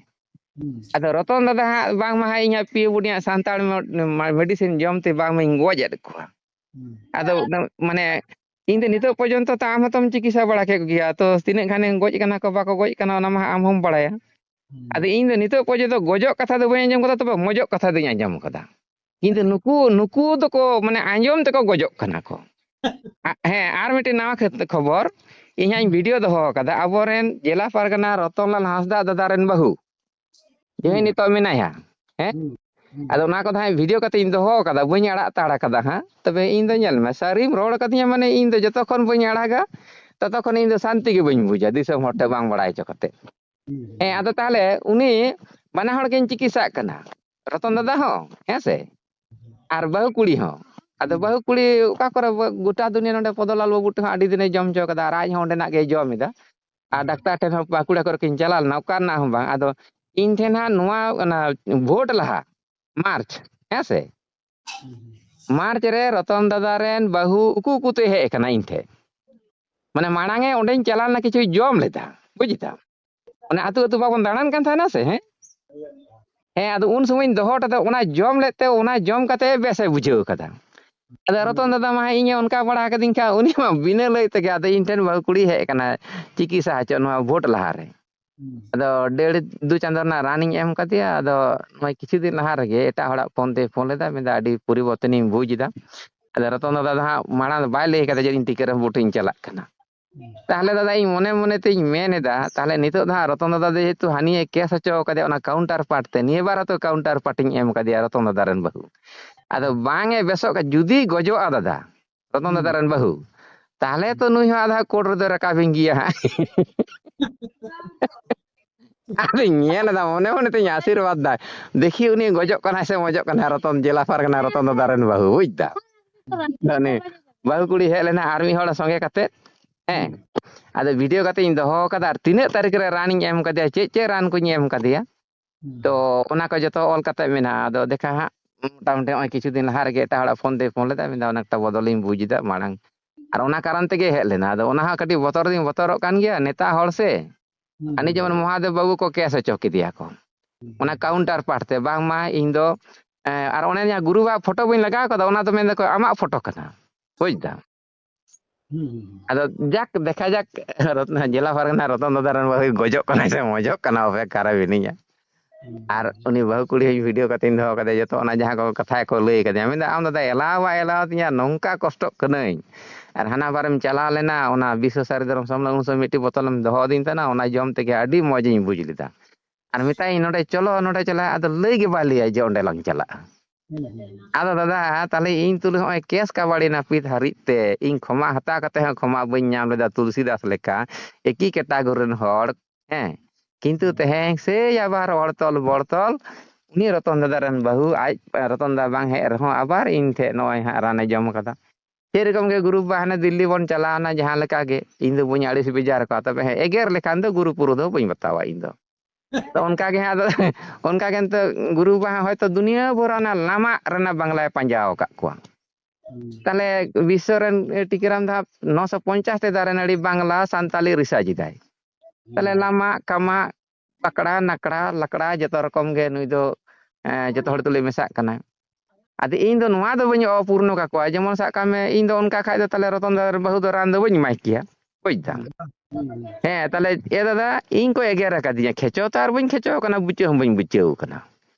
ᱦᱩᱸ᱾ ᱟᱫᱚ ᱨᱚᱛᱚᱱ ᱫᱟᱫᱟ ᱦᱟᱸᱜ ᱵᱟᱝᱢᱟ ᱦᱟᱸᱜ ᱤᱧᱟᱹᱜ ᱯᱤᱭᱳ ᱵᱩᱰᱤᱭᱟᱜ ᱥᱟᱱᱛᱟᱲ ᱢᱮ-, ᱢᱮᱰᱤᱥᱤᱱ ᱡᱚᱢ ᱛᱮ ᱵᱟᱝᱢᱟᱧ ᱜᱚᱡ ᱮᱫ ᱠᱚᱣᱟ᱾ ᱦᱩᱸ᱾ ᱟᱫᱚ ᱚᱱᱟ ᱢᱟᱱᱮ ᱤᱧ ᱫᱚ ᱱᱤᱛᱚᱜ ᱯᱚᱨᱡᱚᱱᱛᱚ ᱛᱚ ᱟᱢ ᱦᱚᱸᱛᱚᱢ ᱪᱤᱠᱤᱛᱥᱟ ᱵᱟᱲᱟ ᱠᱮᱫ ᱜᱮᱭᱟ, ᱛᱚ ᱛᱤᱱᱟᱹᱜ ᱜᱟᱱᱮ ᱜᱚᱡ ᱠᱟᱱᱟ ᱠᱚ ᱵᱟᱠᱚ ᱜᱚᱡ ᱠᱟᱱᱟ ᱚᱱᱟ ᱢᱟ ᱟᱢ ᱦᱚᱸᱢ ᱵᱟᱲᱟᱭᱟ᱾ ᱟᱫᱚ ᱤᱧ ᱫᱚ ᱱᱤᱛᱚᱜ ᱯᱚᱨᱡᱚᱱᱛᱚ ᱜᱚᱡᱚᱜ ᱠᱟᱛᱷᱟ ᱫᱚ ᱵᱟᱹᱧ ᱟᱸᱡᱚᱢ ᱠᱟᱫᱟ, ᱛᱚᱵᱮ ᱢᱚᱡᱚᱜ ᱠᱟᱛᱷᱟ ᱫᱚᱧ ᱟᱸᱡᱚᱢ ᱠᱟᱫᱟ᱾ ᱠᱤᱱᱛᱩ ᱱᱩᱠᱩ ᱱᱩᱠᱩ ᱫᱚᱠᱚ ᱢᱟᱱᱮ ᱟᱸᱡᱚᱢ ᱛᱮᱠᱚ ᱜᱚᱡᱚᱜ ᱠᱟᱱᱟ ᱠᱚ᱾ ᱟ- ᱦᱮᱸ, ᱟᱨ ᱢᱤᱫᱴᱮᱱ ᱱᱟᱣᱟ ᱠᱷᱮᱛ- ᱠᱷᱚᱵᱚᱨ ᱤᱧ ᱦᱟᱸᱜ ᱤᱧ ᱵᱷᱤᱰᱤᱭᱳ ᱫᱚᱦᱚ ᱟᱠᱟᱫᱟ᱾ ᱟᱵᱚᱨᱮᱱ ᱡᱮᱞᱟ ᱯᱟᱨᱜᱟᱱᱟ ᱨᱚᱛᱚᱱᱞᱟᱞ ᱦᱟᱸᱥᱫᱟ ᱫᱟᱫᱟ ᱨᱮᱱ ᱵᱟᱹᱦᱩ, ᱡᱟᱦᱟᱸᱭ ᱱᱤᱛᱚᱜ ᱢᱮᱱᱟᱭᱟ, ᱦᱮᱸ, ᱟᱫᱚ ᱚᱱᱟ ᱠᱚᱫᱚ ᱦᱟᱸᱜ ᱵᱷᱤᱰᱤᱭᱳ ᱠᱟᱛᱮ ᱤᱧ ᱫᱚᱦᱚ ᱟᱠᱟᱫᱟ, ᱵᱟᱹᱧ ᱟᱲᱟᱜ ᱛᱟᱲ ᱟᱠᱟᱫᱟ ᱦᱟᱸᱜ᱾ ᱛᱚᱵᱮ ᱤᱧ ᱫᱚ ᱧᱮᱞ ᱢᱮ, ᱥᱟᱹᱨᱤᱢ ᱨᱚᱲ ᱟᱠᱟᱫᱤᱧᱟ ᱢᱟᱱᱮ ᱤᱧ ᱫᱚ ᱡᱚᱛᱚ ᱠᱷᱚᱱ ᱵᱟᱹᱧ ᱟᱲᱟᱜᱟ, ᱛᱚᱛᱚ ᱠᱷᱚᱱ ᱤᱧ ᱫᱚ ᱥᱟᱱᱛᱤ ᱜᱮ ᱵᱟᱹᱧ ᱵᱩᱡᱟ ᱫᱤᱥᱚᱢ ᱦᱚᱲ ᱴᱷᱮᱱ ᱵᱟᱝ ᱵᱟᱲᱟᱭ ᱦᱚᱪᱚ ᱠᱟᱛᱮ᱾ ᱦᱮᱸ, ᱟᱫᱚ ᱛᱟᱦᱚᱞᱮ ᱩᱱᱤ ᱵᱟᱱᱟ ᱦᱚᱲ ᱠᱤᱱ ᱪᱤᱠᱤᱛᱥᱟᱜ ᱠᱟᱱᱟ, ᱨᱚᱛᱚᱱ ᱫᱟᱫᱟ ᱦᱚᱸ, ᱦᱮᱸ ᱥᱮ, ᱟᱨ ᱵᱟᱹᱦᱩ ᱠᱩᱲᱤ ᱦᱚᱸ᱾ ᱟᱫᱚ ᱵᱟᱹᱦᱩ ᱠᱩᱲᱤ ᱚᱠᱟ ᱠᱚᱨᱮ ᱵᱚ- ᱜᱚᱴᱟ ᱫᱩᱱᱤᱭᱟᱹ ᱱᱚᱰᱮ ᱯᱚᱫᱚᱞᱟᱞ ᱵᱟᱹᱵᱩ ᱴᱷᱮᱱ ᱦᱚᱸ ᱟᱹᱰᱤ ᱫᱤᱱᱮ ᱡᱚᱢ ᱦᱚᱪᱚ ᱠᱟᱫᱟ, ᱟᱨ ᱟᱡ ᱦᱚᱸ ᱚᱸᱰᱮᱱᱟᱜ ᱜᱮᱭ ᱡᱚᱢ ᱮᱫᱟ᱾ ᱟᱨ ᱰᱟᱠᱛᱟᱨ ᱴᱷᱮᱱ ᱦᱚᱸ ᱵᱟᱸᱠᱩᱲᱟ ᱠᱚᱨᱮ ᱠᱤᱱ ᱪᱟᱞᱟᱣ ᱞᱮᱱᱟ, ᱚᱠᱟ ᱨᱮᱱᱟᱜ ᱦᱚᱸ ᱵᱟᱝ᱾ ᱟᱫᱚ ᱤᱧ ᱴᱷᱮᱱ ᱦᱟᱸᱜ ᱱᱚᱣᱟ ᱚᱱᱟ ᱵᱷᱳᱴ ᱞᱟᱦᱟ ᱢᱟᱨᱪ, ᱦᱮᱸ ᱥᱮ, ᱢᱟᱨᱪ ᱨᱮ ᱨᱚᱛᱚᱱ ᱫᱟᱫᱟ ᱨᱮᱱ ᱵᱟᱹᱦᱩ ᱩᱠᱩ ᱩᱠᱩ ᱛᱮ ᱦᱮᱡ ᱟᱠᱟᱱᱟ ᱤᱧ ᱴᱷᱮᱱ᱾ ᱢᱟᱱᱮ ᱢᱟᱲᱟᱝ ᱮ ᱚᱸᱰᱮᱧ ᱪᱟᱞᱟᱣ ᱞᱮᱱᱟ, ᱠᱤᱪᱷᱩᱭ ᱡᱚᱢ ᱞᱮᱫᱟ, ᱵᱩᱡ ᱫᱟᱢ? ᱚᱱᱟ ᱟᱹᱛᱩ ᱟᱹᱛᱩ ᱵᱟᱵᱚᱱ ᱫᱟᱬᱟᱱ ᱠᱟᱱ ᱛᱟᱦᱮᱱᱟ ᱥᱮ, ᱦᱮᱸ? ᱦᱮᱸ, ᱟᱫᱚ ᱩᱱ ᱥᱚᱢᱚᱭ ᱤᱧ ᱫᱚᱦᱚ ᱦᱚᱴᱚ ᱠᱟᱫᱟ, ᱚᱱᱟ ᱡᱚᱢ ᱞᱮᱫ ᱛᱮ, ᱚᱱᱟ ᱡᱚᱢ ᱠᱟᱛᱮ ᱵᱮᱥ ᱮ ᱵᱩᱡᱷᱟᱹᱣ ᱠᱟᱫᱟ᱾ ᱟᱫᱚ ᱨᱚᱛᱚᱱ ᱫᱟᱫᱟ ᱢᱟ ᱦᱟᱸᱜ ᱤᱧᱮ ᱚᱱᱠᱟ ᱵᱟᱲᱟ ᱠᱟᱫᱤᱧ ᱠᱷᱟᱱ, ᱩᱱᱤ ᱢᱟ ᱵᱤᱱᱟᱹ ᱞᱟᱹᱭ ᱛᱮᱜᱮ ᱟᱫᱚ ᱤᱧ ᱴᱷᱮᱱ ᱵᱟᱹᱦᱩ ᱠᱩᱲᱤ ᱦᱮᱡ ᱟᱠᱟᱱᱟ ᱪᱤᱠᱤᱛᱥᱟ ᱦᱚᱪᱚ ᱱᱚᱣᱟ ᱵᱷᱳᱴ ᱞᱟᱦᱟᱨᱮ᱾ ᱟᱫᱚ ᱰᱮᱲ ᱫᱩ ᱪᱟᱸᱫᱳ ᱨᱮᱱᱟᱜ ᱨᱟᱱᱤᱧ ᱮᱢ ᱠᱟᱫᱮᱭᱟ᱾ ᱟᱫᱚ ᱱᱚᱜᱼᱚᱭ ᱠᱤᱪᱷᱩ ᱫᱤᱱ ᱞᱟᱦᱟ ᱨᱮᱜᱮ ᱮᱴᱟᱜ ᱦᱚᱲᱟᱜ ᱯᱷᱳᱱ ᱛᱮᱭ ᱯᱷᱳᱱ ᱞᱮᱫᱟ, ᱢᱮᱱᱫᱟ ᱟᱹᱰᱤ ᱯᱚᱨᱤᱵᱚᱨᱛᱚᱱᱤᱧ ᱵᱩᱡᱽ ᱮᱫᱟ᱾ ᱟᱫᱚ ᱨᱚᱛᱚᱱ ᱫᱟᱫᱟ ᱫᱚ ᱦᱟᱸᱜ ᱢᱟᱲᱟᱝ ᱫᱚ ᱵᱟᱭ ᱞᱟᱹᱭ ᱠᱟᱫᱟ ᱡᱮ ᱤᱧ ᱛᱤᱠᱟᱹᱨᱟᱢ ᱵᱷᱳᱴ ᱤᱧ ᱪᱟᱞᱟᱜ ᱠᱟᱱᱟ᱾ ᱛᱟᱦᱞᱮ ᱫᱟᱫᱟ, ᱤᱧ ᱢᱚᱱᱮ ᱢᱚᱱᱮ ᱛᱤᱧ ᱢᱮᱱ ᱮᱫᱟ, ᱛᱟᱦᱞᱮ ᱱᱤᱛᱚᱜ ᱫᱚ ᱦᱟᱸᱜ ᱨᱚᱛᱚᱱ ᱫᱟᱫᱟ ᱡᱮᱦᱮᱛᱩ ᱦᱟᱹᱱᱤᱭᱮ ᱠᱮᱥ ᱦᱚᱪᱚ ᱠᱟᱫᱮᱭᱟ ᱚᱱᱟ ᱠᱟᱣᱩᱱᱴᱟᱨ ᱯᱟᱨᱴ ᱛᱮ, ᱱᱤᱭᱟᱹ ᱵᱟᱨ ᱦᱚᱸᱛᱚ ᱠᱟᱣᱩᱱᱴᱟᱨ ᱯᱟᱨᱴ ᱤᱧ ᱮᱢ ᱠᱟᱫᱮᱭᱟ ᱨᱚᱛᱚᱱ ᱫᱟᱫᱟ ᱨᱮᱱ ᱵᱟᱹᱦᱩ᱾ ᱟᱫᱚ ᱵᱟᱝ ᱮ ᱵᱮᱥᱚᱜ ᱠᱷᱟᱱ, ᱡᱩᱫᱤ ᱜᱚᱡᱚᱜᱼᱟ ᱫᱟᱫᱟ, ᱨᱚᱛᱚᱱ ᱫᱟᱫᱟ ᱨᱮᱱ ᱵᱟᱹᱦᱩ, ᱛᱟᱦᱞᱮ ᱛᱚ ᱱᱩᱭ ᱦᱚᱸ ᱟᱫᱷᱟ ᱠᱳᱨᱴ ᱨᱮᱫᱚ ᱨᱟᱠᱟᱵᱤᱧ ᱜᱮᱭᱟ ᱦᱟᱸᱜ᱾ ᱟᱫᱚᱧ ᱧᱮᱞ ᱮᱫᱟ, ᱢᱚᱱᱮ ᱢᱚᱱᱮ ᱛᱤᱧ ᱟᱥᱤᱨᱵᱟᱫᱽ ᱫᱟ, ᱫᱮᱠᱷᱤ ᱩᱱᱤ ᱜᱚᱡᱚᱜ ᱠᱟᱱᱟᱭ ᱥᱮ ᱢᱚᱡᱚᱜ ᱠᱟᱱᱟᱭ, ᱨᱚᱛᱚᱱ, ᱡᱮᱞᱟ ᱯᱟᱨᱜᱟᱱᱟ ᱨᱚᱛᱚᱱ ᱫᱟᱫᱟ ᱨᱮᱱ ᱵᱟᱹᱦᱩ, ᱵᱩᱡ ᱫᱟ᱾ ᱟᱫᱚ ᱩᱱᱤ ᱵᱟᱹᱦᱩ ᱠᱩᱲᱤ ᱦᱮᱡ ᱞᱮᱱᱟ ᱟᱨ ᱢᱤᱫ ᱦᱚᱲ ᱥᱚᱸᱜᱮ ᱠᱟᱛᱮ, ᱦᱮᱸ, ᱟᱫᱚ ᱵᱷᱤᱰᱤᱭᱳ ᱠᱟᱛᱮ ᱤᱧ ᱫᱚᱦᱚ ᱠᱟᱫᱟ, ᱟᱨ ᱛᱤᱱᱟᱹᱜ ᱛᱟᱹᱨᱤᱠᱷ ᱨᱮ ᱨᱟᱱᱤᱧ ᱮᱢ ᱠᱟᱫᱮᱭᱟ, ᱪᱮᱫ ᱪᱮᱫ ᱨᱟᱱ ᱠᱚᱧ ᱮᱢ ᱠᱟᱫᱮᱭᱟ, ᱛᱚ ᱚᱱᱟ ᱠᱚ ᱡᱚᱛᱚ ᱚᱞ ᱠᱟᱛᱮ ᱢᱮᱱᱟᱜᱼᱟ᱾ ᱟᱫᱚ ᱫᱮᱠᱷᱟ ᱦᱟᱸᱜ, ᱢᱚᱴᱟᱢᱩᱴᱤ ᱱᱚᱜᱼᱚᱭ ᱠᱤᱪᱷᱩ ᱫᱤᱱ ᱞᱟᱦᱟ ᱨᱮᱜᱮ ᱮᱴᱟᱜ ᱦᱚᱲᱟᱜ ᱯᱷᱳᱱ ᱛᱮᱭ ᱯᱷᱳᱱ ᱞᱮᱫᱟ, ᱢᱮᱱᱫᱟ ᱚᱱᱮᱠᱴᱟ ᱵᱚᱫᱚᱞᱤᱧ ᱵᱩᱡ ᱮᱫᱟ ᱢᱟᱲᱟᱝ, ᱟᱨ ᱚᱱᱟ ᱠᱟᱨᱚᱱ ᱛᱮᱜᱮ ᱦᱮᱡ ᱞᱮᱱᱟ᱾ ᱟᱫᱚ ᱚᱱᱟ ᱦᱚᱸ ᱠᱟᱹᱴᱤᱡ ᱵᱚᱛᱚᱨ ᱫᱚᱧ ᱵᱚᱛᱚᱨᱚᱜ ᱠᱟᱱ ᱜᱮᱭᱟ, ᱱᱮᱛᱟ ᱦᱚᱲ ᱥᱮ᱾ ᱦᱟᱹᱱᱤ ᱡᱮᱢᱚᱱ ᱢᱚᱦᱟᱫᱮᱵ ᱵᱟᱹᱵᱩ ᱠᱚ ᱠᱮᱥ ᱦᱚᱪᱚ ᱠᱮᱫᱮᱭᱟ ᱠᱚ ᱚᱱᱟ ᱠᱟᱣᱩᱱᱴᱟᱨ ᱯᱟᱨᱴ ᱛᱮ, ᱵᱟᱝᱢᱟ ᱤᱧ ᱫᱚ, ᱮᱸ, ᱟᱨ ᱚᱱᱮ ᱡᱟᱦᱟᱸ ᱜᱩᱨᱩᱵᱟᱜ ᱯᱷᱳᱴᱳ ᱵᱟᱹᱧ ᱞᱟᱜᱟᱣ ᱠᱟᱫᱟ, ᱚᱱᱟ ᱫᱚ ᱢᱮᱱ ᱫᱟᱠᱚ ᱟᱢᱟᱜ ᱯᱷᱳᱴᱳ ᱠᱟᱱᱟ, ᱵᱩᱡ ᱫᱟᱢ᱾ ᱦᱩᱸ, ᱦᱩᱸ, ᱦᱩᱸ᱾ ᱟᱫᱚ ᱡᱟᱠ, ᱫᱮᱠᱷᱟ ᱡᱟᱠ, ᱨᱚᱛ-, ᱡᱮᱞᱟ ᱯᱟᱨᱜᱟᱱᱟ ᱨᱚᱛᱚᱱ ᱫᱟᱫᱟ ᱨᱮᱱ ᱵᱟᱹᱦᱩᱭ ᱜᱚᱡᱚᱜ ᱠᱟᱱᱟᱭ ᱥᱮ ᱢᱚᱡᱚᱜ ᱠᱟᱱᱟ, ᱚᱯᱮᱠᱠᱷᱟ ᱨᱮ ᱢᱤᱱᱟᱹᱧᱟ᱾ ᱦᱩᱸ᱾ ᱟᱨ ᱩᱱᱤ ᱵᱟᱹᱦᱩ ᱠᱩᱲᱤ ᱦᱚᱸᱧ video ᱠᱟᱛᱮᱧ ᱫᱚᱦᱚ ᱠᱟᱫᱮᱭᱟ, ᱡᱚᱛᱚ ᱚᱱᱟ ᱡᱟᱦᱟᱸ ᱠᱚ ᱠᱟᱛᱷᱟ ᱠᱚ ᱞᱟᱹᱭ ᱠᱟᱫᱮᱭᱟ᱾ ᱢᱮᱱᱫᱟ, "ᱟᱢ ᱫᱟᱫᱟ ᱮᱞᱟᱣ ᱵᱟᱭ ᱮᱞᱟᱣ ᱟᱫᱤᱧᱟ, ᱱᱚᱝᱠᱟ ᱠᱚᱥᱴᱚᱜ ᱠᱟᱹᱱᱟᱹᱧ᱾ ᱟᱨ ᱦᱟᱱᱟ ᱵᱟᱨᱮᱢ ᱪᱟᱞᱟᱣ ᱞᱮᱱᱟ, ᱚᱱᱟ ᱵᱤᱥᱥᱚ ᱥᱟᱨᱤ ᱫᱷᱚᱨᱚᱢ ᱥᱟᱢᱞᱟ, ᱩᱱ ᱥᱚᱢᱚᱭ ᱢᱤᱫᱴᱤᱡ ᱵᱚᱛᱚᱞᱮᱢ ᱫᱚᱦᱚ ᱟᱹᱫᱤᱧ ᱛᱟᱦᱮᱱᱟ, ᱚᱱᱟ ᱡᱚᱢ ᱛᱮᱜᱮ ᱟᱹᱰᱤ ᱢᱚᱡᱽ ᱤᱧ ᱵᱩᱡᱽ ᱞᱮᱫᱟ᱾ ᱟᱨ ᱢᱮᱛᱟᱭᱟᱹᱧ, ᱱᱚᱰᱮ ᱪᱚᱞᱚ, ᱱᱚᱰᱮ ᱪᱟᱞᱟᱜ", ᱟᱫᱚ ᱞᱟᱹᱭ ᱜᱮ ᱵᱟᱭ ᱞᱟᱹᱭᱟ ᱡᱮ ᱚᱸᱰᱮ ᱞᱟᱝ ᱪᱟᱞᱟᱜᱼᱟ᱾ ᱦᱩᱸ, ᱦᱩᱸ, ᱦᱩᱸ᱾ ᱟᱫᱚ ᱫᱟᱫᱟ, ᱛᱟᱦᱞᱮ ᱤᱧ ᱛᱩᱞᱩᱡ ᱦᱚᱸᱜᱼᱚᱭ case ᱠᱟᱵᱟᱰᱤ ᱱᱟᱹᱯᱤᱛ ᱦᱟᱹᱨᱤᱡ ᱛᱮ ᱤᱧ ᱠᱷᱚᱢᱟ ᱦᱟᱛᱟᱣ ᱠᱟᱛᱮ ᱦᱚᱸ ᱠᱷᱚᱢᱟ ᱵᱟᱹᱧ ᱧᱟᱢ ᱞᱮᱫᱟ, ᱛᱩᱞᱥᱤᱫᱟᱥ ᱞᱮᱠᱟ ᱮᱠᱤ category ᱨᱮᱱ ᱦᱚᱲ, ᱦᱮᱸ᱾ ᱠᱤᱱᱛᱩ ᱦᱩᱸ᱾ ᱛᱮᱦᱮᱧ ᱥᱮᱭ ᱟᱵᱟᱨ ᱚᱲᱛᱚᱞ ᱵᱚᱲᱛᱚᱞ, ᱩᱱᱤ ᱨᱚᱛᱚᱱ ᱫᱟᱫᱟ ᱨᱮᱱ ᱵᱟᱹᱦᱩ, ᱟᱡ ᱨᱚᱛᱚᱱ ᱫᱟ ᱵᱟᱝ ᱦᱮᱡ ᱨᱮᱦᱚᱸ ᱟᱵᱟᱨ ᱤᱧ ᱴᱷᱮᱡ ᱱᱚᱜᱼᱚᱭ ᱦᱟᱸᱜ ᱨᱟᱱᱮ ᱡᱚᱢ ᱠᱟᱫᱟ᱾ ᱥᱮᱨᱚᱠᱚᱢ ᱜᱮ ᱜᱩᱨᱩ ᱵᱟᱵᱟ ᱦᱟᱱᱮ ᱫᱤᱞᱞᱤ ᱵᱚᱱ ᱪᱟᱞᱟᱣᱱᱟ, ᱡᱟᱦᱟᱸ ᱞᱮᱠᱟ ᱜᱮ, ᱤᱧ ᱫᱚ ᱵᱟᱹᱧ ᱟᱹᱲᱤᱥ ᱵᱮᱡᱟᱨ ᱠᱚᱣᱟ᱾ ᱛᱚᱵᱮ ᱦᱮᱸ, ᱮᱜᱮᱨ ᱞᱮᱠᱷᱟᱱ ᱫᱚ ᱜᱩᱨᱩ ᱯᱩᱨᱩ ᱫᱚ ᱵᱟᱹᱧ ᱵᱟᱛᱟᱣᱟ ᱤᱧ ᱫᱚ᱾ ᱛᱚ ᱚᱱᱠᱟ ᱜᱮ ᱦᱟᱸᱜ ᱟᱫᱚ, ᱚᱱᱠᱟ ᱜᱮ ᱱᱤᱛᱚᱜ ᱜᱩᱨᱩ ᱵᱟᱵᱟ ᱦᱚᱸ ᱦᱚᱭᱛᱳ ᱫᱩᱱᱤᱭᱟᱹ ᱵᱷᱳᱨ ᱚᱱᱟ ᱞᱟᱢᱟᱜ ᱨᱮᱱᱟᱜ ᱵᱟᱝᱞᱟᱭ ᱯᱟᱸᱡᱟ ᱟᱠᱟᱫ ᱠᱚᱣᱟ᱾ ᱦᱩᱸ᱾ ᱛᱟᱦᱞᱮ ᱵᱤᱥᱥᱚ ᱨᱮᱱ ᱴᱤᱠᱟᱹᱨᱟᱢ ᱫᱷᱟᱯ ᱱᱚᱥᱚ ᱯᱚᱧᱪᱟᱥ ᱴᱤ ᱫᱟᱨᱮ ᱱᱟᱹᱲᱤ ᱵᱟᱝᱞᱟ ᱥᱟᱱᱛᱟᱞᱤ research ᱮᱫᱟᱭ᱾ ᱛᱟᱦᱞᱮ ᱦᱩᱸ᱾ ᱞᱟᱢᱟᱜ, ᱠᱟᱢᱟᱜ, ᱯᱟᱠᱲᱟ, ᱱᱟᱠᱲᱟ, ᱞᱟᱠᱲᱟ ᱡᱚᱛᱚ ᱨᱚᱠᱚᱢ ᱜᱮ ᱱᱩᱭ ᱫᱚ, ᱮᱸ, ᱡᱚᱛᱚ ᱦᱚᱲ ᱛᱩᱞᱩᱡ ᱢᱮᱥᱟᱜ ᱠᱟᱱᱟᱭ᱾ ᱟᱫᱚ ᱤᱧ ᱫᱚ ᱱᱚᱣᱟ ᱫᱚ ᱵᱟᱹᱧ ᱚᱯᱩᱨᱱᱚ ᱠᱟᱠᱚᱣᱟ, ᱡᱮᱢᱚᱱ ᱥᱟᱵ ᱠᱟᱜ ᱢᱮ, ᱤᱧ ᱫᱚ ᱚᱱᱠᱟ ᱠᱷᱟᱡ ᱫᱚ ᱛᱟᱦᱞᱮ ᱨᱚᱛᱚᱱ ᱫᱟᱫᱟ ᱨᱮᱱ ᱵᱟᱹᱦᱩ ᱫᱚ ᱨᱟᱱ ᱫᱚ ᱵᱟᱹᱧ ᱮᱢᱟᱭ ᱠᱮᱭᱟ, ᱵᱩᱡᱽ ᱫᱟᱢ? ᱦᱩᱸ, ᱦᱩᱸ, ᱦᱩᱸ᱾ ᱦᱮᱸ, ᱛᱟᱦᱞᱮ ᱮ ᱫᱟᱫᱟ, ᱤᱧ ᱠᱚ ᱮᱜᱮᱨ ᱟᱠᱟᱫᱤᱧᱟ, ᱠᱷᱮᱪᱚ ᱛᱚ ᱟᱨ ᱵᱟᱹᱧ ᱠᱷᱮᱪᱚ ᱟᱠᱟᱱᱟ, ᱵᱩᱪᱟᱹ ᱦᱚᱸ ᱵᱟᱹᱧ ᱵᱩᱪᱟᱹᱣ ᱟᱠᱟᱱᱟ᱾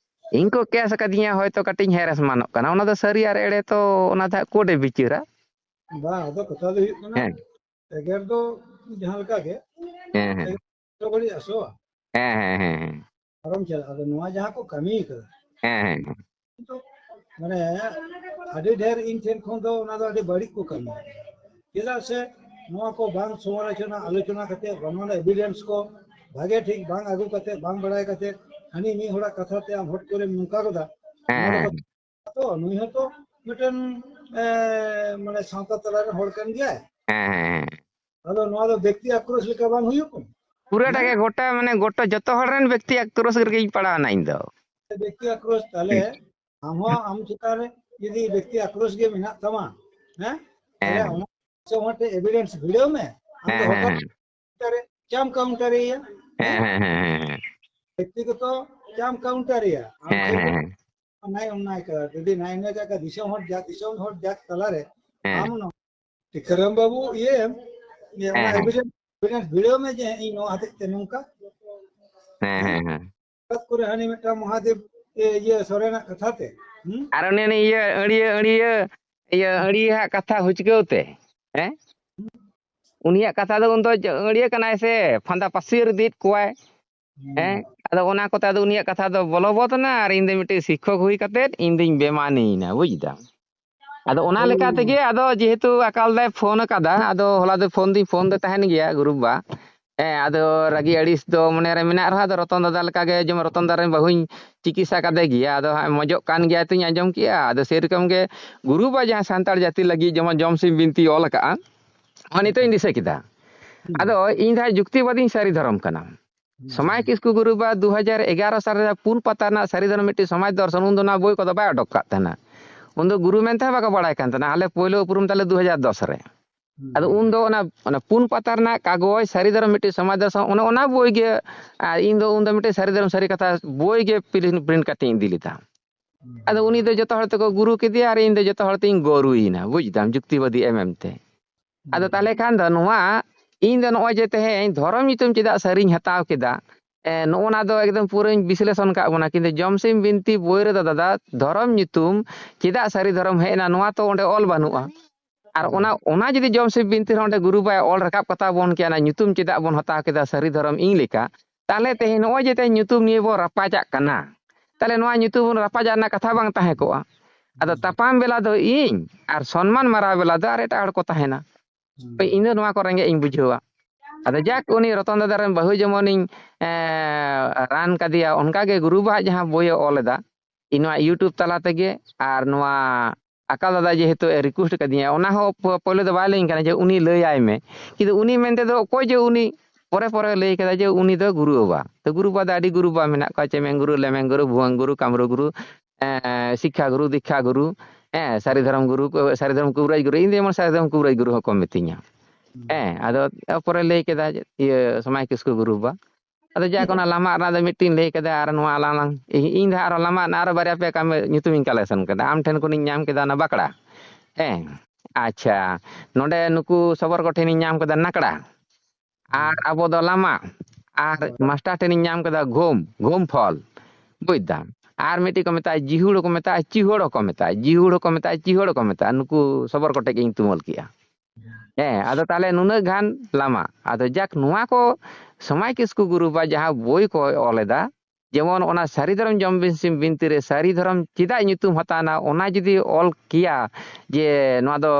ᱤᱧ ᱠᱚ case ᱟᱠᱟᱫᱤᱧᱟ, ᱦᱚᱭᱛᱳ ᱠᱟᱹᱴᱤᱡ ᱤᱧ harassment ᱚᱜ ᱠᱟᱱᱟ, ᱚᱱᱟ ᱫᱚ ᱥᱟᱹᱨᱤ ᱟᱨ ᱮᱲᱮ ᱛᱚ ᱚᱱᱟ ᱫᱚ ᱦᱟᱸᱜ court ᱮ ᱵᱤᱪᱟᱹᱨᱟ᱾ ᱵᱟᱝ, ᱟᱫᱚ ᱠᱟᱛᱷᱟ ᱫᱚ ᱦᱩᱭᱩᱜ ᱠᱟᱱᱟ, ᱦᱮᱸ᱾ ᱮᱜᱮᱨ ᱫᱚ ᱡᱟᱦᱟᱸ ᱞᱮᱠᱟ ᱜᱮ, ᱦᱮᱸ, ᱦᱮᱸ᱾ ᱮᱜᱮᱨ ᱫᱚ ᱵᱟᱹᱲᱤᱡ ᱟᱥᱚᱜᱼᱟ᱾ ᱦᱮᱸ, ᱦᱮᱸ, ᱦᱮᱸ, ᱦᱮᱸ᱾ ᱯᱟᱨᱚᱢ ᱪᱟᱞᱟᱜᱼᱟ᱾ ᱟᱫᱚ ᱱᱚᱣᱟ ᱡᱟᱦᱟᱸ ᱠᱚ ᱠᱟᱹᱢᱤ ᱠᱟᱫᱟ, ᱦᱮᱸ, ᱦᱮᱸ, ᱦᱮᱸ᱾ ᱠᱤᱱᱛᱩ ᱢᱟᱱᱮ ᱟᱹᱰᱤ ᱰᱷᱮᱨ ᱤᱧ ᱴᱷᱮᱱ ᱠᱷᱚᱱ ᱫᱚ ᱚᱱᱟ ᱫᱚ ᱟᱹᱰᱤ ᱵᱟᱹᱲᱤᱡ ᱠᱚ ᱠᱟᱹᱢᱤ᱾ ᱪᱮᱫᱟᱜ ᱥᱮ ᱱᱚᱣᱟ ᱠᱚ ᱵᱟᱝ ᱥᱚᱢᱟᱞᱳᱪᱚᱱᱟ, ᱟᱞᱳᱪᱚᱱᱟ ᱠᱟᱛᱮ ᱵᱟᱝ, ᱚᱱᱟ evidence ᱠᱚ ᱵᱷᱟᱜᱮ ᱴᱷᱤᱠ ᱵᱟᱝ ᱟᱹᱜᱩ ᱠᱟᱛᱮ, ᱵᱟᱝ ᱵᱟᱲᱟᱭ ᱠᱟᱛᱮ, ᱦᱟᱹᱱᱤ ᱢᱤᱫ ᱦᱚᱲᱟᱜ ᱠᱟᱛᱷᱟ ᱛᱮ ᱟᱢ ᱦᱚᱴ ᱠᱚᱨᱮᱢ ᱱᱚᱝᱠᱟ ᱜᱚᱫᱟ, ᱦᱮᱸ, ᱱᱚᱣᱟ ᱫᱚ ᱦᱮᱸ᱾ ᱛᱚ, ᱱᱩᱭ ᱦᱚᱸᱛᱚ ᱢᱤᱫᱴᱮᱱ, ᱮ, ᱢᱟᱱᱮ ᱥᱟᱶᱛᱟ ᱛᱟᱞᱟ ᱨᱮᱱ ᱦᱚᱲ ᱠᱟᱱ ᱜᱮᱭᱟᱭ᱾ ᱦᱮᱸ, ᱦᱮᱸ, ᱦᱮᱸ᱾ ᱟᱫᱚ ᱱᱚᱣᱟ ᱫᱚ ᱵᱮᱠᱛᱤ ᱟᱠᱨᱳᱥ ᱞᱮᱠᱟ ᱵᱟᱝ ᱦᱩᱭᱩᱜ ᱠᱟᱱᱟ? ᱯᱩᱨᱟᱹᱴᱟ ᱦᱮᱸ? ᱜᱮ ᱜᱚᱴᱟ, ᱢᱟᱱᱮ ᱜᱚᱴᱟ ᱡᱚᱛᱚ ᱦᱚᱲ ᱨᱮᱱ ᱵᱮᱠᱛᱤ ᱟᱠᱨᱳᱥ ᱨᱮᱜᱮᱧ ᱯᱟᱲᱟᱣᱱᱟ ᱤᱧ ᱫᱚ᱾ ᱵᱮᱠᱛᱤ ᱟᱠᱨᱳᱥ, ᱛᱟᱦᱞᱮ ᱦᱩᱸ᱾ ᱟᱢ ᱦᱚᱸ ᱟᱢ ᱪᱮᱛᱟᱱ ᱨᱮ ᱡᱩᱫᱤ ᱵᱮᱠᱛᱤ ᱟᱠᱨᱳᱥ ᱜᱮ ᱢᱮᱱᱟᱜ ᱛᱟᱢᱟ, ᱦᱮᱸ? ᱛᱟᱦᱞᱮ ᱦᱮᱸ, ᱦᱮᱸ᱾ ᱚᱱᱟ ᱥᱚᱸᱜᱮ ᱛᱮ evidence ᱵᱷᱤᱲᱟᱹᱣ ᱢᱮ᱾ ᱟᱢ ᱫᱚ ᱦᱮᱸ, ᱦᱮᱸ, ᱦᱚᱴᱟᱛ ᱦᱮᱸ᱾ ᱪᱟᱢ counter ᱮᱭᱟ, ᱦᱮᱸ, ᱦᱮᱸ? ᱦᱮᱸ, ᱦᱮᱸ, ᱦᱮᱸ, ᱦᱮᱸ᱾ ᱵᱮᱠᱛᱤᱜᱚᱛᱚ ᱪᱟᱢ counter ᱮᱭᱟ᱾ ᱟᱢ ᱦᱮᱸ, ᱴᱷᱮᱱ ᱦᱮᱸ, ᱦᱮᱸ᱾ ᱚᱱᱟᱭ ᱚᱱᱟᱭ ᱠᱟᱫᱟ, ᱡᱩᱫᱤ ᱱᱟᱭ ᱱᱟᱭ ᱠᱟᱠᱟ ᱫᱤᱥᱚᱢ ᱦᱚᱲ ᱡᱟ-, ᱫᱤᱥᱚᱢ ᱦᱚᱲ ᱡᱟᱠ ᱛᱟᱞᱟᱨᱮ ᱦᱮᱸ᱾ ᱟᱢ ᱱᱚ-, ᱴᱤᱠᱟᱹᱨᱟᱢ ᱵᱟᱹᱵᱩ, ᱤᱭᱟᱹ, ᱱᱤᱭᱟᱹ ᱚᱱᱟ ᱦᱮᱸ, ᱦᱮᱸ᱾ evidence, evidence ᱵᱷᱤᱲᱟᱹᱣ ᱢᱮ ᱡᱮ ᱤᱧ ᱱᱚᱣᱟ ᱦᱚᱛᱮᱡ ᱛᱮ ᱱᱚᱝᱠᱟ᱾ ᱦᱮᱸ, ᱦᱮᱸ, ᱦᱮᱸ᱾ ᱠᱚᱨᱮ ᱦᱟᱹᱱᱤ ᱢᱤᱫᱴᱟᱝ ᱢᱚᱦᱟᱫᱮᱵ, ᱮ, ᱤᱭᱟᱹ ᱥᱚᱨᱮᱱᱟᱜ ᱠᱟᱛᱷᱟ ᱛᱮ᱾ ᱦᱩᱸ? ᱟᱨ ᱩᱱᱤ, ᱩᱱᱤ ᱤᱭᱟᱹ ᱟᱹᱲᱤᱭᱟᱹ, ᱟᱹᱲᱤᱭᱟᱹ, ᱤᱭᱟᱹ ᱟᱹᱲᱤᱭᱟᱹ ᱦᱟᱜ ᱠᱟᱛᱷᱟ ᱦᱩᱪᱠᱟᱹᱣ ᱛᱮ, ᱦᱮᱸ? ᱩᱱᱤᱭᱟᱜ ᱠᱟᱛᱷᱟ ᱫᱚ ᱩᱱᱫᱚ ᱟᱹᱲᱤᱭᱟᱹ ᱠᱟᱱᱟᱭ ᱥᱮ, ᱯᱷᱟᱸᱫᱟ ᱯᱟᱹᱥᱤᱨ ᱤᱫᱤᱭᱮᱫ ᱠᱚᱣᱟᱭ, ᱦᱮᱸ? ᱟᱫᱚ ᱚᱱᱟ ᱠᱚᱛᱮ ᱟᱫᱚ ᱩᱱᱤᱭᱟᱜ ᱠᱟᱛᱷᱟ ᱫᱚ ᱵᱚᱞᱚᱵᱚᱫ ᱮᱱᱟ, ᱟᱨ ᱤᱧ ᱫᱚ ᱢᱤᱫᱴᱤᱡ ᱥᱤᱠᱠᱷᱚᱠ ᱦᱩᱭ ᱠᱟᱛᱮᱫ ᱤᱧ ᱫᱩᱧ ᱵᱮᱢᱟᱱᱤᱭᱮᱱᱟ, ᱵᱩᱡᱽ ᱫᱟᱢ? ᱟᱫᱚ ᱚᱱᱟ ᱞᱮᱠᱟ ᱛᱮᱜᱮ ᱟᱫᱚ ᱡᱮᱦᱮᱛᱩ ᱟᱠᱟᱞ ᱫᱟᱭ ᱯᱷᱳᱱ ᱟᱠᱟᱫᱟ, ᱟᱫᱚ ᱦᱚᱞᱟ ᱫᱚ ᱯᱷᱳᱱ ᱫᱩᱧ ᱯᱷᱳᱱ ᱫᱚ ᱛᱟᱦᱮᱱ ᱜᱮᱭᱟ ᱜᱩᱨᱩ ᱵᱟ᱾ ᱦᱮᱸ, ᱟᱫᱚ ᱨᱟᱹᱜᱤ ᱟᱹᱲᱤᱥ ᱫᱚ ᱢᱚᱱᱮ ᱨᱮ ᱢᱮᱱᱟᱜ ᱨᱮᱦᱚᱸ, ᱟᱫᱚ ᱨᱚᱛᱚᱱ ᱫᱟᱫᱟ ᱞᱮᱠᱟ ᱜᱮ, ᱡᱮᱢᱚᱱ ᱨᱚᱛᱚᱱ ᱫᱟᱫᱟ ᱨᱮᱱ ᱵᱟᱹᱦᱩᱧ ᱪᱤᱠᱤᱛᱥᱟ ᱠᱟᱫᱮ ᱜᱮᱭᱟ, ᱟᱫᱚ ᱦᱟᱸᱜ ᱢᱚᱡᱚᱜ ᱠᱟᱱ ᱜᱮᱭᱟ ᱛᱚᱧ ᱟᱸᱡᱚᱢ ᱠᱮᱜᱼᱟ᱾ ᱟᱫᱚ ᱥᱮᱨᱚᱠᱚᱢ ᱜᱮ ᱜᱩᱨᱩ ᱵᱟ ᱡᱟᱦᱟᱸ ᱥᱟᱱᱛᱟᱲ ᱡᱟᱹᱛᱤ ᱞᱟᱹᱜᱤᱫ ᱡᱮᱢᱚᱱ ᱡᱚᱢ ᱥᱤᱢ ᱵᱤᱱᱛᱤ ᱚᱞ ᱟᱠᱟᱜᱼᱟ, ᱦᱚᱸ, ᱱᱤᱛᱚᱜ ᱤᱧ ᱫᱤᱥᱟᱹ ᱠᱮᱫᱟ᱾ ᱟᱫᱚ ᱤᱧ ᱫᱚ ᱦᱟᱸᱜ ᱡᱩᱠᱛᱤᱵᱟᱫᱤᱧ ᱥᱟᱹᱨᱤ ᱫᱷᱚᱨᱚᱢ ᱠᱟᱱᱟ᱾ ᱥᱚᱢᱟᱭ ᱠᱤᱥᱠᱩ ᱜᱩᱨᱩ ᱵᱟ ᱫᱩ ᱦᱟᱡᱟᱨ ᱮᱜᱟᱨᱚ ᱥᱟᱞ ᱨᱮ ᱯᱩᱱ ᱯᱟᱛᱟ ᱨᱮᱱᱟᱜ ᱥᱟᱹᱨᱤ ᱫᱷᱚᱨᱚᱢ ᱢᱤᱫᱴᱤᱡ ᱥᱚᱢᱟᱡᱽ ᱫᱚᱨᱥᱚᱱ, ᱩᱱᱫᱚ ᱚᱱᱟ ᱵᱳᱭ ᱠᱚᱫᱚ ᱵᱟᱭ ᱚᱰᱚᱠ ᱠᱟᱜ ᱛᱟᱦᱮᱱᱟ᱾ ᱩᱱᱫᱚ ᱜᱩᱨᱩ ᱢᱮᱱᱛᱮ ᱦᱚᱸ ᱵᱟᱠᱚ ᱵᱟᱲᱟᱭ ᱠᱟᱱ ᱛᱟᱦᱮᱱᱟ᱾ ᱟᱞᱮ ᱯᱳᱭᱞᱳ ᱩᱯᱨᱩᱢ ᱛᱟᱞᱮ ᱫᱩ ᱦᱟᱡᱟᱨ ᱫᱚᱥ ᱨᱮ᱾ ᱟᱫᱚ ᱩᱱᱫᱚ ᱚᱱᱟ, ᱚᱱᱟ ᱯᱩᱱ ᱯᱟᱛᱟ ᱨᱮᱱᱟᱜ ᱠᱟᱜᱚᱡᱽ ᱥᱟᱹᱨᱤ ᱫᱷᱚᱨᱚᱢ ᱢᱤᱫᱴᱤᱡ ᱥᱚᱢᱟᱡᱽ ᱫᱚᱨᱥᱚᱱ, ᱚᱱᱮ ᱚᱱᱟ ᱵᱳᱭ ᱜᱮ, ᱟᱨ ᱤᱧ ᱫᱚ ᱩᱱᱫᱚ ᱢᱤᱫᱴᱤᱡ ᱥᱟᱹᱨᱤ ᱫᱷᱚᱨᱚᱢ ᱥᱟᱹᱨᱤ ᱠᱟᱛᱷᱟ ᱵᱳᱭ ᱜᱮ ᱯᱨᱤᱱᱴ, ᱯᱨᱤᱱᱴ ᱠᱟᱛᱮ ᱤᱧ ᱤᱫᱤ ᱞᱮᱫᱟ᱾ ᱟᱫᱚ ᱩᱱᱤ ᱫᱚ ᱡᱚᱛᱚ ᱦᱚᱲ ᱛᱮᱠᱚ ᱜᱩᱨᱩ ᱠᱮᱫᱮᱭᱟ ᱟᱨ ᱤᱧ ᱫᱚ ᱡᱚᱛᱚ ᱦᱚᱲ ᱛᱤᱧ ᱜᱩᱨᱩᱭᱮᱱᱟ, ᱵᱩᱡᱽ ᱫᱟᱢ, ᱡᱩᱠᱛᱤᱵᱟᱫᱤ ᱮᱢ ᱮᱢ ᱛᱮ᱾ ᱟᱫᱚ ᱛᱟᱦᱞᱮ ᱠᱷᱟᱱ ᱫᱚ ᱱᱚᱣᱟ, ᱤᱧ ᱫᱚ ᱱᱚᱜᱼᱚᱭ ᱡᱮ ᱛᱮᱦᱮᱧ ᱫᱷᱚᱨᱚᱢ ᱧᱩᱛᱩᱢ ᱪᱮᱫᱟᱜ ᱥᱟᱹᱨᱤᱧ ᱦᱟᱛᱟᱣ ᱠᱮᱫᱟ, ᱮ, ᱱᱚᱜᱼᱚ ᱱᱟ ᱫᱚ ᱮᱠᱫᱚᱢ ᱯᱩᱨᱟᱹᱧ ᱵᱤᱥᱞᱮᱥᱚᱱ ᱠᱟᱜ ᱵᱚᱱᱟ᱾ ᱠᱤᱱᱛᱩ ᱡᱚᱢᱥᱤᱢ ᱵᱤᱱᱛᱤ ᱵᱳᱭ ᱨᱮᱫᱚ ᱫᱟᱫᱟ, ᱫᱷᱚᱨᱚᱢ ᱧᱩᱛᱩᱢ ᱪᱮᱫᱟᱜ ᱥᱟᱹᱨᱤ ᱫᱷᱚᱨᱚᱢ ᱦᱮᱡ ᱮᱱᱟ, ᱱᱚᱣᱟ ᱛᱚ ᱚᱸᱰᱮ ᱚᱞ ᱵᱟᱹᱱᱩᱜᱼᱟ᱾ ᱟᱨ ᱚᱱᱟ, ᱚᱱᱟ ᱡᱩᱫᱤ ᱡᱚᱢᱥᱤᱢ ᱵᱤᱱᱛᱤ ᱨᱮ ᱚᱸᱰᱮ ᱜᱩᱨᱩ ᱵᱟᱭ ᱚᱞ ᱨᱟᱠᱟᱵ ᱠᱟᱛᱟ ᱵᱚᱱ ᱠᱮᱭᱟ, ᱚᱱᱟ ᱧᱩᱛᱩᱢ ᱪᱮᱫᱟᱜ ᱵᱚᱱ ᱦᱟᱛᱟᱣ ᱠᱮᱫᱟ ᱥᱟᱹᱨᱤ ᱫᱷᱚᱨᱚᱢ ᱤᱧ ᱞᱮᱠᱟ, ᱛᱟᱦᱞᱮ ᱛᱮᱦᱮᱧ ᱱᱚᱜᱼᱚᱭ ᱡᱮ ᱛᱮᱦᱮᱧ ᱧᱩᱛᱩᱢ ᱱᱤᱭᱮ ᱵᱚᱱ ᱨᱟᱯᱟᱪᱟᱜ ᱠᱟᱱᱟ, ᱛᱟᱦᱞᱮ ᱱᱚᱣᱟ ᱧᱩᱛᱩᱢ ᱵᱚᱱ ᱨᱟᱯᱟᱪᱟᱜ ᱨᱮᱱᱟᱜ ᱠᱟᱛᱷᱟ ᱵᱟᱝ ᱛᱟᱦᱮᱸ ᱠᱚᱜᱼᱟ᱾ ᱟᱫᱚ ᱛᱟᱯᱟᱢ ᱵᱮᱞᱟ ᱫᱚ ᱤᱧ ᱟᱨ ᱥᱚᱱᱢᱟᱱ ᱢᱟᱨᱟᱣ ᱵᱮᱞᱟ ᱫᱚ ᱟᱨ ᱮᱴᱟᱜ ᱦᱚᱲ ᱠᱚ ᱛᱟᱦᱮᱱᱟ᱾ ᱦᱳᱭ, ᱤᱧ ᱫᱚ ᱱᱚᱣᱟ ᱠᱚ ᱨᱮᱸᱜᱮᱡ ᱤᱧ ᱵᱩᱡᱷᱟᱹᱣᱟ᱾ ᱟᱫᱚ ᱡᱟᱠ, ᱩᱱᱤ ᱨᱚᱛᱚᱱ ᱫᱟᱫᱟ ᱨᱮᱱ ᱵᱟᱹᱦᱩ ᱡᱮᱢᱚᱱᱤᱧ, ᱮᱸ, ᱨᱟᱱ ᱠᱟᱫᱮᱭᱟ, ᱚᱱᱠᱟᱜᱮ ᱜᱩᱨᱩ ᱵᱟᱦᱟᱜ ᱡᱟᱦᱟᱸ ᱵᱳᱭᱮ ᱚᱞ ᱮᱫᱟ, ᱤᱧ ᱱᱚᱣᱟ YouTube ᱛᱟᱞᱟ ᱛᱮᱜᱮ, ᱟᱨ ᱱᱚᱣᱟ ᱟᱠᱟᱞ ᱫᱟᱫᱟ ᱡᱮᱦᱮᱛᱩ ᱮ request ᱠᱟᱫᱤᱧᱟ, ᱚᱱᱟ ᱦᱚᱸ ᱯᱳ-, ᱯᱳᱭᱞᱳ ᱫᱚ ᱵᱟᱭ ᱞᱟᱹᱭᱟᱹᱧ ᱠᱟᱱᱟ ᱡᱮ ᱩᱱᱤ ᱞᱟᱹᱭᱟᱭ ᱢᱮ, ᱠᱤᱱᱛᱩ ᱩᱱᱤ ᱢᱮᱱᱛᱮ ᱫᱚ ᱚᱠᱚᱭ ᱡᱮ ᱩᱱᱤ, ᱯᱚᱨᱮ ᱯᱚᱨᱮ ᱞᱟᱹᱭ ᱠᱮᱫᱟ ᱡᱮ ᱩᱱᱤ ᱫᱚ ᱜᱩᱨᱩ ᱵᱟᱵᱟ᱾ ᱛᱚ ᱜᱩᱨᱩ ᱵᱟᱵᱟ ᱫᱚ ᱟᱹᱰᱤ ᱜᱩᱨᱩ ᱵᱟᱵᱟ ᱢᱮᱱᱟᱜ ᱠᱚᱣᱟ, ᱪᱮᱢᱮᱱ ᱜᱩᱨᱩ, ᱞᱮᱢᱮᱱ ᱜᱩᱨᱩ, ᱵᱷᱩᱣᱟᱹᱝ ᱜᱩᱨᱩ, ᱠᱟᱢᱨᱩ ᱜᱩᱨᱩ, ᱮᱸ, ᱥᱤᱠᱠᱷᱟ ᱜᱩᱨᱩ, ᱫᱤᱠᱠᱷᱟ ᱜᱩᱨᱩ, ᱦᱮᱸ, ᱥᱟᱹᱨᱤ ᱫᱷᱚᱨᱚᱢ ᱜᱩᱨᱩ, ᱥᱟᱹᱨᱤ ᱫᱷᱚᱨᱚᱢ ᱠᱩᱵᱨᱟᱹᱡ ᱜᱩᱨᱩ, ᱤᱧ ᱫᱚ ᱡᱮᱢᱚᱱ ᱥᱟᱹᱨᱤ ᱫᱷᱚᱨᱚᱢ ᱠᱩᱵᱨᱟᱹᱡ ᱜᱩᱨᱩ ᱦᱚᱸᱠᱚ ᱢᱤᱛᱟᱹᱧᱟ᱾ ᱦᱮᱸ, ᱟᱫᱚ ᱯᱚᱨᱮ ᱞᱟᱹᱭ ᱠᱮᱫᱟ ᱡᱮ, ᱤᱭᱟᱹ, ᱥᱚᱢᱟᱭ ᱠᱤᱥᱠᱩ ᱜᱩᱨᱩ ᱵᱟᱵᱟ᱾ ᱟᱫᱚ ᱡᱟᱠ, ᱚᱱᱟ ᱞᱟᱢᱟᱜ ᱨᱮᱱᱟᱜ ᱫᱚ ᱢᱤᱫᱴᱤᱱ ᱞᱟᱹᱭ ᱠᱮᱫᱟ, ᱟᱨ ᱱᱚᱣᱟ ᱟᱞᱟᱝ ᱞᱟᱝ, ᱤᱧ, ᱤᱧ ᱫᱚ ᱟᱨᱚ ᱞᱟᱢᱟᱜ ᱨᱮᱱᱟᱜ ᱟᱨᱚ ᱵᱟᱨᱭᱟ ᱯᱮᱭᱟ ᱠᱟᱹᱢᱤ ᱧᱩᱛᱩᱢᱤᱧ collection ᱠᱮᱫᱟ᱾ ᱟᱢ ᱴᱷᱮᱱ ᱠᱷᱚᱱᱤᱧ ᱧᱟᱢ ᱠᱮᱫᱟ ᱚᱱᱟ ᱵᱟᱠᱲᱟ᱾ ᱦᱮᱸ, ᱟᱪᱪᱷᱟ, ᱱᱚᱰᱮ ᱱᱩᱠᱩ ᱥᱚᱵᱚᱨ ᱠᱚ ᱴᱷᱮᱱᱤᱧ ᱧᱟᱢ ᱠᱮᱫᱟ ᱱᱟᱠᱲᱟ, ᱟᱨ ᱟᱵᱚ ᱫᱚ ᱞᱟᱢᱟ, ᱟᱨ ᱢᱟᱥᱴᱟᱨ ᱴᱷᱮᱱᱤᱧ ᱧᱟᱢ ᱠᱮᱫᱟ ᱜᱷᱩᱢ, ᱜᱷᱩᱢ ᱯᱷᱚᱞ, ᱵᱩᱡᱽ ᱫᱟᱢ᱾ ᱟᱨ ᱢᱤᱫᱴᱤᱡ ᱠᱚ ᱢᱮᱛᱟᱜᱼᱟ ᱡᱤᱦᱩᱲ ᱦᱚᱸᱠᱚ ᱢᱮᱛᱟᱜᱼᱟ, ᱪᱤᱦᱩᱲ ᱦᱚᱸᱠᱚ ᱢᱮᱛᱟᱜᱼᱟ, ᱡᱤᱦᱩᱲ ᱦᱚᱸᱠᱚ ᱢᱮᱛᱟᱜᱼᱟ, ᱪᱤᱦᱩᱲ ᱦᱚᱸᱠᱚ ᱢᱮᱛᱟᱜᱼᱟ᱾ ᱱᱩᱠᱩ ᱥᱚᱵᱚᱨ ᱠᱚ ᱴᱷᱮᱱ ᱜᱤᱧ ᱛᱩᱢᱟᱹᱞ ᱠᱮᱜᱼᱟ᱾ ᱦᱮᱸ, ᱟᱫᱚ ᱛᱟᱦᱞᱮ ᱱᱩᱱᱟᱹᱜ ᱜᱟᱱ ᱞᱟᱢᱟ᱾ ᱟᱫᱚ ᱡᱟᱠ, ᱱᱚᱣᱟ ᱠᱚ ᱥᱚᱢᱟᱭ ᱠᱤᱥᱠᱩ ᱜᱩᱨᱩ ᱵᱟ ᱡᱟᱦᱟᱸ ᱵᱳᱭ ᱠᱚ ᱚᱞ ᱮᱫᱟ, ᱡᱮᱢᱚᱱ ᱚᱱᱟ ᱥᱟᱹᱨᱤ ᱫᱷᱚᱨᱚᱢ ᱡᱚᱢ ᱵᱤᱱ ᱥᱤᱢ ᱵᱤᱱᱛᱤ ᱨᱮ ᱥᱟᱹᱨᱤ ᱫᱷᱚᱨᱚᱢ ᱪᱮᱫᱟᱜ ᱧᱩᱛᱩᱢ ᱦᱟᱛᱟᱣᱱᱟ, ᱚᱱᱟ ᱡᱩᱫᱤ ᱚᱞ ᱠᱮᱭᱟ ᱡᱮ ᱱᱚᱣᱟ ᱫᱚ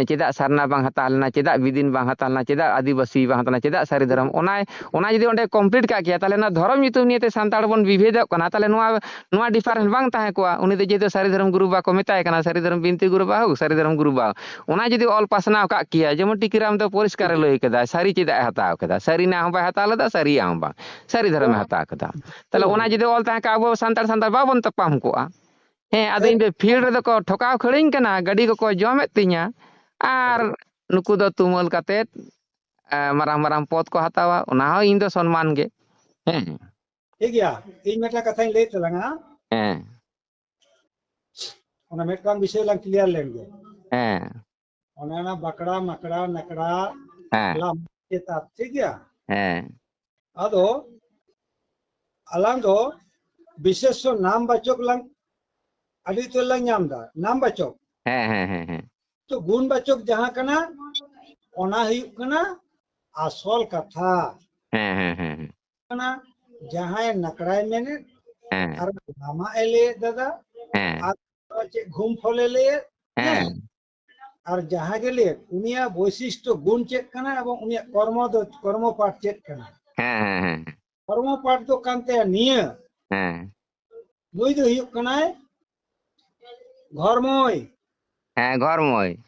ᱪᱮᱫᱟᱜ ᱥᱟᱨᱱᱟ ᱵᱟᱝ ᱦᱟᱛᱟᱣ ᱞᱮᱱᱟ, ᱪᱮᱫᱟᱜ ᱵᱤᱫᱤᱱ ᱵᱟᱝ ᱦᱟᱛᱟᱣ ᱞᱮᱱᱟ, ᱪᱮᱫᱟᱜ ᱟᱹᱫᱤᱵᱟᱹᱥᱤ ᱵᱟᱝ ᱦᱟᱛᱟᱣ ᱞᱮᱱᱟ, ᱪᱮᱫᱟᱜ ᱥᱟᱹᱨᱤ ᱫᱷᱚᱨᱚᱢ, ᱚᱱᱟ, ᱚᱱᱟ ᱡᱩᱫᱤ ᱚᱸᱰᱮ ᱠᱚᱢᱯᱞᱤᱴ ᱠᱟᱜ ᱠᱮᱭᱟ, ᱛᱟᱦᱞᱮ ᱱᱚᱣᱟ ᱫᱷᱚᱨᱚᱢ ᱧᱩᱛᱩᱢ ᱱᱤᱭᱮᱛᱮ ᱥᱟᱱᱛᱟᱲ ᱵᱚᱱ ᱵᱤᱵᱷᱮᱫᱚᱜ ᱠᱟᱱᱟ, ᱛᱟᱦᱞᱮ ᱱᱚᱣᱟ, ᱱᱚᱣᱟ ᱰᱤᱯᱷᱟᱨᱮᱱᱥ ᱵᱟᱝ ᱛᱟᱦᱮᱸ ᱠᱚᱜᱼᱟ᱾ ᱩᱱᱤ ᱫᱚ ᱡᱮᱦᱮᱛᱩ ᱥᱟᱹᱨᱤ ᱫᱷᱚᱨᱚᱢ ᱜᱩᱨᱩ ᱵᱟᱠᱚ ᱢᱮᱛᱟᱭ ᱠᱟᱱᱟ, ᱥᱟᱹᱨᱤ ᱫᱷᱚᱨᱚᱢ ᱵᱤᱱᱛᱤ ᱜᱩᱨᱩ ᱵᱟ ᱦᱳᱠ, ᱥᱟᱹᱨᱤ ᱫᱷᱚᱨᱚᱢ ᱜᱩᱨᱩ ᱵᱟ, ᱚᱱᱟ ᱡᱩᱫᱤ ᱚᱞ ᱯᱟᱥᱱᱟᱣ ᱠᱟᱜ ᱠᱮᱭᱟ, ᱡᱮᱢᱚᱱ ᱴᱤᱠᱤᱨᱟᱢ ᱫᱚ ᱯᱚᱨᱤᱥᱠᱟᱨᱮ ᱞᱟᱹᱭ ᱠᱮᱫᱟ, ᱥᱟᱹᱨᱤ ᱪᱮᱫᱟᱜ ᱮ ᱦᱟᱛᱟᱣ ᱠᱮᱫᱟ, ᱥᱟᱹᱨᱤᱱᱟᱜ ᱦᱚᱸ ᱵᱟᱭ ᱦᱟᱛᱟᱣ ᱞᱮᱫᱟ, ᱥᱟᱹᱨᱤᱭᱟᱜ ᱦᱚᱸ ᱵᱟᱝ, ᱥᱟᱹᱨᱤ ᱫᱷᱚᱨᱚᱢᱮ ᱦᱟᱛᱟᱣ ᱠᱮᱫᱟ᱾ ᱛᱟᱦᱞᱮ ᱚᱱᱟ ᱡᱩᱫᱤ ᱚᱞ ᱛᱟᱦᱮᱸ ᱠᱚᱜᱼᱟ, ᱟᱵᱚ ᱥᱟᱱᱛᱟᱲ ᱥᱟᱱᱛᱟᱲ ᱵᱟᱵᱚᱱ ᱛᱟᱯᱟᱢ ᱠᱚᱜᱼᱟ᱾ ᱦᱮᱸ, ᱟᱫᱚ ᱤᱧ ᱫᱚ ᱯᱷᱤᱞᱰ ᱨᱮᱫᱚ ᱠᱚ ᱴᱷᱚᱠᱟᱣ ᱠᱷᱟᱹᱲᱤᱧ ᱠᱟᱱᱟ, ᱜᱟᱹᱰᱤ ᱠᱚᱠᱚ ᱡᱚᱢᱮᱫ ᱛᱤᱧᱟ, ᱟᱨ ᱱᱩᱠᱩ ᱫᱚ ᱛᱩᱢᱟᱹᱞ ᱠᱟᱛᱮᱫ, ᱮ, ᱢᱟᱨᱟᱝ ᱢᱟᱨᱟᱝ ᱯᱚᱫᱽ ᱠᱚ ᱦᱟᱛᱟᱣᱟ, ᱚᱱᱟ ᱦᱚᱸ ᱤᱧ ᱫᱚ ᱥᱚᱱᱢᱟᱱ ᱜᱮ᱾ ᱦᱮᱸ᱾ ᱴᱷᱤᱠ ᱜᱮᱭᱟ, ᱤᱧ ᱢᱤᱫᱴᱟᱝ ᱠᱟᱛᱷᱟᱧ ᱞᱟᱹᱭ ᱛᱟᱞᱟᱝᱟ᱾ ᱦᱮᱸ᱾ ᱚᱱᱟ ᱢᱤᱫᱴᱟᱝ ᱵᱤᱥᱚᱭ ᱞᱟᱝ ᱠᱞᱤᱭᱟᱨ ᱞᱮᱱ ᱜᱮ᱾ ᱦᱮᱸ᱾ ᱚᱱᱮ ᱚᱱᱟ ᱵᱟᱠᱲᱟ, ᱢᱟᱠᱲᱟ, ᱱᱟᱠᱲᱟ, ᱦᱮᱸ᱾ ᱞᱟᱢ ᱪᱮᱛᱟᱱ, ᱴᱷᱤᱠ ᱜᱮᱭᱟ? ᱦᱮᱸ᱾ ᱟᱫᱚ ᱟᱞᱟᱝ ᱫᱚ ᱵᱤᱥᱮᱥᱚ ᱱᱟᱢ ᱵᱟᱪᱚᱠ ᱞᱟᱝ ᱟᱹᱰᱤ ᱩᱛᱟᱹᱨ ᱞᱟᱝ ᱧᱟᱢ ᱮᱫᱟ, ᱱᱟᱢ ᱵᱟᱪᱚᱠ᱾ ᱦᱮᱸ, ᱦᱮᱸ, ᱦᱮᱸ, ᱦᱮᱸ᱾ ᱛᱚ ᱜᱩᱱ ᱵᱟᱪᱚᱠ ᱡᱟᱦᱟᱸ ᱠᱟᱱᱟ, ᱚᱱᱟ ᱦᱩᱭᱩᱜ ᱠᱟᱱᱟ ᱟᱥᱚᱞ ᱠᱟᱛᱷᱟ᱾ ᱦᱮᱸ, ᱦᱮᱸ, ᱦᱮᱸ, ᱦᱮᱸ᱾ ᱠᱟᱱᱟ, ᱡᱟᱦᱟᱸᱭ ᱱᱟᱠᱲᱟᱭ ᱢᱮᱱᱮᱫ, ᱦᱮᱸ᱾ ᱟᱨ ᱱᱟᱢᱟᱜ ᱮ ᱞᱟᱹᱭᱮᱫ ᱫᱟᱫᱟ, ᱦᱮᱸ᱾ ᱟᱨ ᱪᱮᱫ ᱜᱷᱩᱢ ᱯᱷᱚᱞᱮ ᱞᱟᱹᱭᱮᱫ, ᱦᱮᱸ᱾ ᱦᱮᱸ᱾ ᱟᱨ ᱡᱟᱦᱟᱸ ᱜᱮ ᱞᱟᱹᱭᱮᱫ, ᱩᱱᱤᱭᱟᱜ ᱵᱳᱭᱥᱤᱥᱴᱚ ᱜᱩᱱ ᱪᱮᱫ ᱠᱟᱱᱟ ᱮᱵᱚᱝ ᱩᱱᱤᱭᱟᱜ ᱠᱚᱨᱢᱚ ᱫᱚ, ᱠᱚᱨᱢᱚ ᱯᱟᱴ ᱪᱮᱫ ᱠᱟᱱᱟ? ᱦᱮᱸ, ᱦᱮᱸ, ᱦᱮᱸ, ᱦᱮᱸ᱾ ᱠᱚᱨᱢᱚ ᱯᱟᱴ ᱫᱚ ᱠᱟᱱ ᱛᱟᱭᱟ ᱱᱤᱭᱟᱹ᱾ ᱦᱮᱸ᱾ ᱱᱩᱭ ᱫᱚ ᱦᱩᱭᱩᱜ ᱠᱟᱱᱟᱭ ᱜᱷᱚᱨᱢᱚᱭ᱾ ᱦᱮᱸ, ᱜᱷᱚᱨᱢᱚᱭ᱾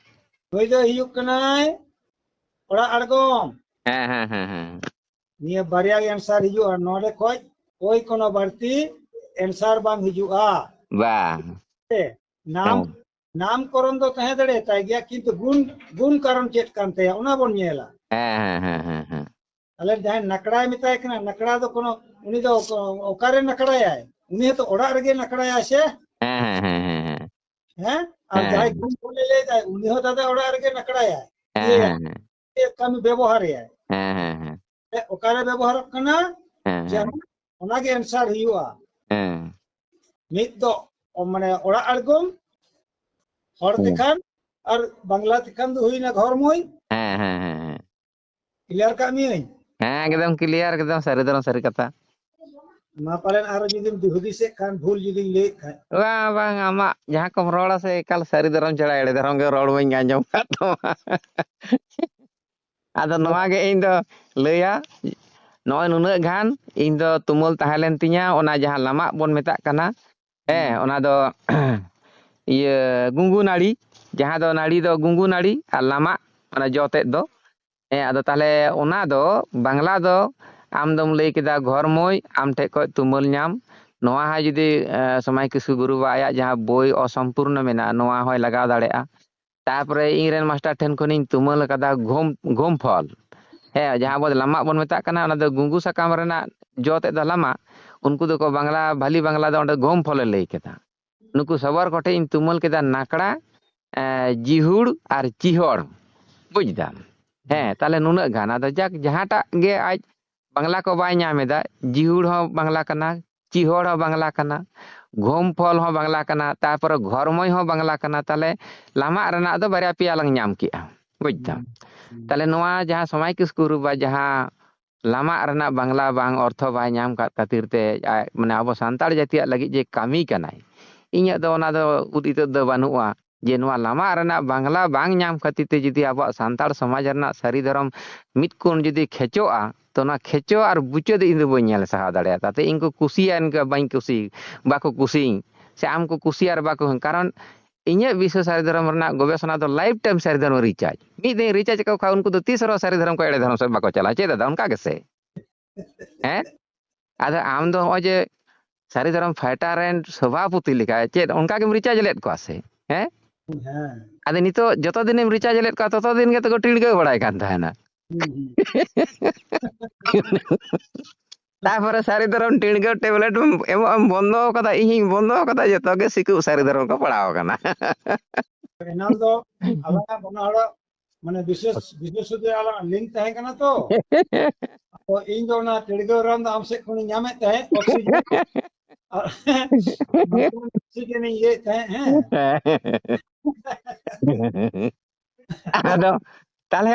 ᱱᱩᱭ ᱫᱚ ᱦᱩᱭᱩᱜ ᱠᱟᱱᱟᱭ ᱚᱲᱟᱜ ᱟᱬᱜᱚᱢ᱾ ᱦᱮᱸ, ᱦᱮᱸ, ᱦᱮᱸ, ᱦᱮᱸ᱾ ᱱᱤᱭᱟᱹ ᱵᱟᱨᱭᱟ ᱜᱮ answer ᱦᱤᱡᱩᱜᱼᱟ, ᱱᱚᱰᱮ ᱠᱷᱚᱡ ᱳᱭ ᱠᱳᱱᱳ ᱵᱟᱹᱲᱛᱤ answer ᱵᱟᱝ ᱦᱤᱡᱩᱜᱼᱟ᱾ ᱵᱟᱝ᱾ ᱥᱮ ᱱᱟᱢ, ᱦᱮᱸ᱾ ᱱᱟᱢᱠᱚᱨᱚᱱ ᱫᱚ ᱛᱟᱦᱮᱸ ᱫᱟᱲᱮᱭᱟᱛᱟᱭ ᱜᱮᱭᱟ, ᱠᱤᱱᱛᱩ ᱜᱩᱱ, ᱜᱩᱱ ᱠᱟᱨᱚᱱ ᱪᱮᱫ ᱠᱟᱱ ᱛᱟᱭᱟ, ᱚᱱᱟ ᱵᱚᱱ ᱧᱮᱞᱟ᱾ ᱦᱮᱸ, ᱦᱮᱸ, ᱦᱮᱸ, ᱦᱮᱸ, ᱦᱮᱸ᱾ ᱛᱟᱦᱞᱮ ᱡᱟᱦᱟᱸᱭ ᱱᱟᱠᱲᱟᱭ ᱢᱮᱛᱟᱭ ᱠᱟᱱᱟ, ᱱᱟᱠᱲᱟ ᱫᱚ ᱠᱳᱱᱳ, ᱩᱱᱤ ᱫᱚ ᱚᱠ-, ᱚᱠᱟᱨᱮ ᱱᱟᱠᱲᱟᱭᱟᱭ? ᱩᱱᱤ ᱦᱚᱸᱛᱚ ᱚᱲᱟᱜ ᱨᱮᱜᱮ ᱱᱟᱠᱲᱟᱭᱟᱭ ᱥᱮ? ᱦᱮᱸ, ᱦᱮᱸ, ᱦᱮᱸ, ᱦᱮᱸ, ᱦᱮᱸ᱾ ᱦᱮᱸ? ᱟᱨ ᱦᱮᱸ᱾ ᱡᱟᱦᱟᱸᱭ ᱜᱩᱢ ᱠᱚᱞᱮ ᱞᱟᱹᱭ ᱫᱟᱭ, ᱩᱱᱤ ᱦᱚᱸ ᱫᱟᱫᱟ ᱚᱲᱟᱜ ᱨᱮᱜᱮ ᱱᱟᱠᱲᱟᱭᱟᱭ᱾ ᱦᱮᱸ, ᱤᱭᱟᱹ ᱦᱮᱸ, ᱦᱮᱸ᱾ ᱪᱮᱫ ᱠᱟᱹᱢᱤ ᱵᱮᱵᱚᱦᱟᱨᱮᱭᱟᱭ? ᱦᱮᱸ, ᱦᱮᱸ, ᱦᱮᱸ᱾ ᱮ, ᱚᱠᱟᱨᱮ ᱵᱮᱵᱚᱦᱟᱨᱚᱜ ᱠᱟᱱᱟ? ᱦᱮᱸ, ᱦᱮᱸ᱾ ᱡᱟᱦᱟᱸ, ᱚᱱᱟᱜᱮ answer ᱦᱩᱭᱩᱜᱼᱟ᱾ ᱦᱮᱸ᱾ ᱢᱤᱫ ᱫᱚ, ᱚ, ᱢᱟᱱᱮ ᱚᱲᱟᱜ ᱟᱬᱜᱚᱢ, ᱦᱚᱲ ᱦᱮᱸ᱾ ᱛᱮᱠᱷᱟᱱ, ᱟᱨ ᱵᱟᱝᱞᱟ ᱛᱮᱠᱷᱟᱱ ᱫᱚ ᱦᱩᱭᱱᱟ ᱜᱷᱚᱨ ᱢᱚᱭ᱾ ᱦᱮᱸ, ᱦᱮᱸ, ᱦᱮᱸ, ᱦᱮᱸ᱾ Clear ᱠᱟᱜ ᱢᱤᱭᱟᱹᱧ? ᱦᱮᱸ, ᱮᱠᱫᱚᱢ clear, ᱮᱠᱫᱚᱢ ᱥᱟᱹᱨᱤ ᱫᱷᱚᱨᱚᱢ ᱥᱟᱹᱨᱤ ᱠᱟᱛᱷᱟ᱾ ᱢᱟ ᱯᱟᱞᱮᱱ ᱟᱨᱚ ᱡᱩᱫᱤᱢ ᱦᱩᱫᱤᱥᱮᱫ ᱠᱷᱟᱱ, ᱵᱷᱩᱞ ᱡᱩᱫᱤᱧ ᱞᱟᱹᱭᱮᱫ ᱠᱷᱟᱱ᱾ ᱵᱟᱝ, ᱵᱟᱝ, ᱟᱢᱟᱜ ᱡᱟᱦᱟᱸ ᱠᱚᱢ ᱨᱚᱲᱟ ᱥᱮ ᱮᱠᱟᱞ ᱥᱟᱹᱨᱤ ᱫᱷᱚᱨᱚᱢ ᱪᱷᱟᱲᱟ ᱮᱲᱮ ᱫᱷᱚᱨᱚᱢ ᱜᱮ ᱨᱚᱲ ᱵᱟᱹᱧ ᱟᱸᱡᱚᱢ ᱟᱠᱟᱫ ᱛᱟᱢᱟ᱾ ᱟᱫᱚ ᱱᱚᱣᱟ ᱜᱮ ᱤᱧ ᱫᱚ ᱞᱟᱹᱭᱟ, ᱱᱚᱜᱼᱚᱭ ᱱᱩᱱᱟᱹᱜ ᱜᱟᱱ ᱤᱧ ᱫᱚ ᱛᱩᱢᱟᱹᱞ ᱛᱟᱦᱮᱸ ᱞᱮᱱ ᱛᱤᱧᱟ, ᱚᱱᱟ ᱡᱟᱦᱟᱸ ᱞᱟᱢᱟᱜ ᱵᱚᱱ ᱢᱮᱛᱟᱜ ᱠᱟᱱᱟ, ᱦᱮᱸ, ᱦᱩᱸ᱾ ᱚᱱᱟ ᱫᱚ ᱤᱭᱟᱹ ᱜᱩᱝᱜᱩ ᱱᱟᱹᱲᱤ, ᱡᱟᱦᱟᱸ ᱫᱚ ᱱᱟᱹᱲᱤ ᱫᱚ ᱜᱩᱝᱜᱩ ᱱᱟᱹᱲᱤ ᱟᱨ ᱞᱟᱢᱟᱜ, ᱚᱱᱟ ᱡᱚ ᱛᱮᱫ ᱫᱚ᱾ ᱦᱮᱸ, ᱟᱫᱚ ᱛᱟᱦᱞᱮ ᱚᱱᱟ ᱫᱚ ᱵᱟᱝᱞᱟ ᱫᱚ ᱟᱢ ᱫᱚᱢ ᱞᱟᱹᱭ ᱠᱮᱫᱟ ᱜᱷᱚᱨᱢᱚᱭ, ᱟᱢ ᱴᱷᱮᱡ ᱠᱷᱚᱡ ᱛᱩᱢᱟᱹᱞ ᱧᱟᱢ᱾ ᱱᱚᱣᱟ ᱦᱚᱸ ᱡᱩᱫᱤ, ᱮ, ᱥᱚᱢᱟᱭ ᱠᱤᱥᱠᱩ ᱜᱩᱨᱩ ᱵᱟᱵᱟ ᱟᱭᱟᱜ ᱡᱟᱦᱟᱸ ᱵᱳᱭ ᱚᱥᱚᱢᱯᱩᱨᱱᱚ ᱢᱮᱱᱟᱜᱼᱟ, ᱱᱚᱣᱟ ᱦᱚᱸᱭ ᱞᱟᱜᱟᱣ ᱫᱟᱲᱮᱭᱟᱜᱼᱟ᱾ ᱛᱟᱨᱯᱚᱨᱮ ᱤᱧ ᱨᱮᱱ ᱢᱟᱥᱴᱟᱨ ᱴᱷᱮᱱ ᱠᱷᱚᱱᱤᱧ ᱛᱩᱢᱟᱹᱞ ᱟᱠᱟᱫᱟ ᱜᱷᱩᱢ, ᱜᱷᱩᱢ ᱯᱷᱚᱞ᱾ ᱦᱮᱸ, ᱡᱟᱦᱟᱸ ᱵᱚ ᱞᱟᱢᱟᱜ ᱵᱚᱱ ᱢᱮᱛᱟᱜ ᱠᱟᱱᱟ, ᱚᱱᱟ ᱫᱚ ᱜᱩᱝᱜᱩ ᱥᱟᱠᱟᱢ ᱨᱮᱱᱟᱜ ᱡᱚ ᱛᱮᱫ ᱫᱚ ᱞᱟᱢᱟᱜ᱾ ᱩᱱᱠᱩ ᱫᱚᱠᱚ ᱵᱟᱝᱞᱟ, ᱵᱷᱟᱞᱤ ᱵᱟᱝᱞᱟ ᱫᱚ ᱚᱸᱰᱮ ᱜᱷᱩᱢ ᱯᱷᱚᱞᱮ ᱞᱟᱹᱭ ᱠᱮᱫᱟ᱾ ᱱᱩᱠᱩ ᱥᱚᱵᱚᱨ ᱠᱚᱴᱷᱮᱡ ᱤᱧ ᱛᱩᱢᱟᱹᱞ ᱠᱮᱫᱟ ᱱᱟᱠᱲᱟ, ᱮ, ᱡᱤᱦᱩᱲ ᱟᱨ ᱪᱤᱦᱚᱲ᱾ ᱵᱩᱡᱽ ᱫᱟᱢ? ᱦᱮᱸ, ᱛᱟᱦᱞᱮ ᱱᱩᱱᱟᱹᱜ ᱜᱟᱱ᱾ ᱟᱫᱚ ᱡᱟᱠ, ᱡᱟᱦᱟᱸᱴᱟᱜ ᱜᱮ ᱟᱡ ᱵᱟᱝᱞᱟ ᱠᱚ ᱵᱟᱭ ᱧᱟᱢ ᱮᱫᱟ, ᱡᱤᱦᱩᱲ ᱦᱚᱸ ᱵᱟᱝᱞᱟ ᱠᱟᱱᱟ, ᱪᱤᱦᱚᱲ ᱦᱚᱸ ᱵᱟᱝᱞᱟ ᱠᱟᱱᱟ, ᱜᱷᱩᱢ ᱯᱷᱚᱞ ᱦᱚᱸ ᱵᱟᱝᱞᱟ ᱠᱟᱱᱟ, ᱛᱟᱨᱯᱚᱨᱮ ᱜᱷᱚᱨᱢᱚᱭ ᱦᱚᱸ ᱵᱟᱝᱞᱟ ᱠᱟᱱᱟ᱾ ᱛᱟᱦᱞᱮ ᱞᱟᱢᱟᱜ ᱨᱮᱱᱟᱜ ᱫᱚ ᱵᱟᱨᱭᱟ ᱯᱮᱭᱟ ᱞᱟᱝ ᱧᱟᱢ ᱠᱮᱜᱼᱟ᱾ ᱵᱩᱡᱽ ᱫᱟᱢ? ᱦᱩᱸ, ᱦᱩᱸ᱾ ᱛᱟᱦᱞᱮ ᱱᱚᱣᱟ ᱡᱟᱦᱟᱸ ᱥᱚᱢᱟᱭ ᱠᱤᱥᱠᱩ ᱜᱩᱨᱩ ᱵᱟᱵᱟ ᱡᱟᱦᱟᱸ ᱞᱟᱢᱟᱜ ᱨᱮᱱᱟᱜ ᱵᱟᱝᱞᱟ ᱵᱟᱝ ᱚᱨᱛᱷᱚ ᱵᱟᱭ ᱧᱟᱢ ᱠᱟᱫ ᱠᱷᱟᱹᱛᱤᱨ ᱛᱮ, ᱟᱡ, ᱢᱟᱱᱮ, ᱟᱵᱚ ᱥᱟᱱᱛᱟᱲ ᱡᱟᱹᱛᱤᱭᱟᱜ ᱞᱟᱹᱜᱤᱫ ᱡᱮ ᱠᱟᱹᱢᱤ ᱠᱟᱱᱟᱭ, ᱤᱧᱟᱹᱜ ᱫᱚ ᱚᱱᱟ ᱫᱚ ᱩᱫ ᱤᱛᱟᱹᱫ ᱫᱚ ᱵᱟᱹᱱᱩᱜᱼᱟ ᱡᱮ ᱱᱚᱣᱟ ᱞᱟᱢᱟᱜ ᱨᱮᱱᱟᱜ ᱵᱟᱝᱞᱟ ᱵᱟᱝ ᱧᱟᱢ ᱠᱷᱟᱹᱛᱤᱨ ᱛᱮ ᱡᱩᱫᱤ ᱟᱵᱚᱣᱟᱜ ᱥᱟᱱᱛᱟᱲ ᱥᱚᱢᱟᱡᱽ ᱨᱮᱱᱟᱜ ᱥᱟᱹᱨᱤ ᱫᱷᱚᱨᱚᱢ ᱢᱤᱫ ᱠᱚᱬ ᱡᱩᱫᱤ ᱠᱷᱮᱪᱚᱜᱼᱟ, ᱛᱚ ᱚᱱᱟ ᱠᱷᱮᱪᱚ ᱟᱨ ᱵᱩᱪᱟᱹᱫ ᱤᱧ ᱫᱚ ᱵᱟᱹᱧ ᱧᱮᱞ ᱥᱟᱦᱟᱣ ᱫᱟᱲᱮᱭᱟᱜᱼᱟ᱾ ᱛᱟᱛᱮ ᱤᱧ ᱠᱚ ᱠᱩᱥᱤᱭᱟᱜ, ᱤᱧ ᱠᱚ ᱵᱟᱹᱧ ᱠᱩᱥᱤ, ᱵᱟᱠᱚ ᱠᱩᱥᱤᱭᱟᱹᱧ, ᱥᱮ ᱟᱢ ᱠᱚ ᱠᱩᱥᱤᱭᱟᱜ ᱟᱨ ᱵᱟᱠᱚ, ᱠᱟᱨᱚᱱ ᱤᱧᱟᱹᱜ ᱵᱤᱥᱥᱚ ᱥᱟᱹᱨᱤ ᱫᱷᱚᱨᱚᱢ ᱨᱮᱱᱟᱜ ᱜᱚᱵᱮᱥᱚᱱᱟ ᱫᱚ life time ᱥᱟᱹᱨᱤ ᱫᱷᱚᱨᱚᱢ research᱾ ᱢᱤᱫ ᱫᱤᱱ research ᱟᱠᱟᱫ ᱠᱷᱟᱱ ᱩᱱᱠᱩ ᱫᱚ ᱛᱤᱥ ᱨᱮᱦᱚᱸ ᱥᱟᱹᱨᱤ ᱫᱷᱚᱨᱚᱢ ᱠᱷᱚᱱ ᱮᱲᱮ ᱫᱷᱚᱨᱚᱢ ᱥᱮᱫ ᱵᱟᱠᱚ ᱪᱟᱞᱟᱜᱼᱟ᱾ ᱪᱮᱫ ᱫᱟᱫᱟ, ᱚᱱᱠᱟ ᱜᱮᱥᱮ? ᱦᱮᱸ? ᱟᱫᱚ ᱟᱢ ᱫᱚ ᱱᱚᱜᱼᱚᱭ ᱡᱮ ᱥᱟᱹᱨᱤ ᱫᱷᱚᱨᱚᱢ fighter ᱨᱮᱱ ᱥᱚᱵᱷᱟᱯᱚᱛᱤ ᱞᱮᱠᱟ ᱪᱮᱫ ᱚᱱᱠᱟ ᱜᱮᱢ research ᱞᱮᱫ ᱠᱚᱣᱟ ᱥᱮ? ᱦᱮᱸ? ᱦᱮᱸ᱾ ᱟᱫᱚ ᱱᱤᱛᱚᱜ ᱡᱚᱛᱚ ᱫᱤᱱᱮᱢ research ᱞᱮᱫ ᱠᱚᱣᱟ, ᱛᱚᱛᱚ ᱫᱤᱱ ᱜᱮᱛᱚ ᱠᱚ ᱴᱤᱲᱜᱟᱹᱣ ᱵᱟᱲᱟᱭ ᱠᱟᱱ ᱛᱟᱦᱮᱱᱟ᱾ ᱦᱩᱸ, ᱦᱩᱸ᱾ ᱛᱟᱯᱚᱨᱮ ᱥᱟᱹᱨᱤ ᱫᱷᱚᱨᱚᱢ ᱴᱤᱲᱜᱟᱹᱣ ᱴᱮᱵᱞᱮᱴ ᱮᱢᱚᱜ ᱮᱢ ᱵᱚᱱᱫᱚ ᱟᱠᱟᱫᱟ, ᱤᱧ ᱦᱚᱧ ᱵᱚᱱᱫᱚ ᱟᱠᱟᱫᱟ, ᱡᱚᱛᱚ ᱜᱮ ᱥᱤᱠᱩᱵ ᱥᱟᱹᱨᱤ ᱫᱷᱚᱨᱚᱢ ᱠᱚ ᱯᱟᱲᱟᱣ ᱟᱠᱟᱱᱟ᱾ ᱮᱱᱟᱝ ᱫᱚ ᱟᱞᱟᱝᱟᱜ ᱵᱟᱱᱟ ᱦᱚᱲᱟᱜ ᱢᱟᱱᱮ ᱵᱤᱥᱮᱥ, ᱵᱤᱥᱮᱥ ᱥᱩᱫᱷᱩ ᱟᱞᱟᱝᱟᱜ ᱞᱤᱝᱠ ᱛᱟᱦᱮᱸ ᱠᱟᱱᱟ ᱛᱚ᱾ ᱟᱫᱚ ᱤᱧ ᱫᱚ ᱚᱱᱟ ᱴᱤᱲᱜᱟᱹᱣ ᱨᱟᱱ ᱫᱚ ᱟᱢ ᱥᱮᱫ ᱠᱷᱚᱱᱤᱧ ᱧᱟᱢᱮᱫ ᱛᱟᱦᱮᱸᱫ, ᱚᱠᱥᱤᱡᱮᱱ᱾ ᱟᱨ ᱚᱠᱥᱤᱡᱮᱱ ᱤᱧ ᱤᱭᱟᱹᱭᱮᱫ ᱛᱟᱦᱮᱸᱫ, ᱦᱮᱸ᱾ ᱟᱫᱚ ᱛᱟᱦᱞᱮ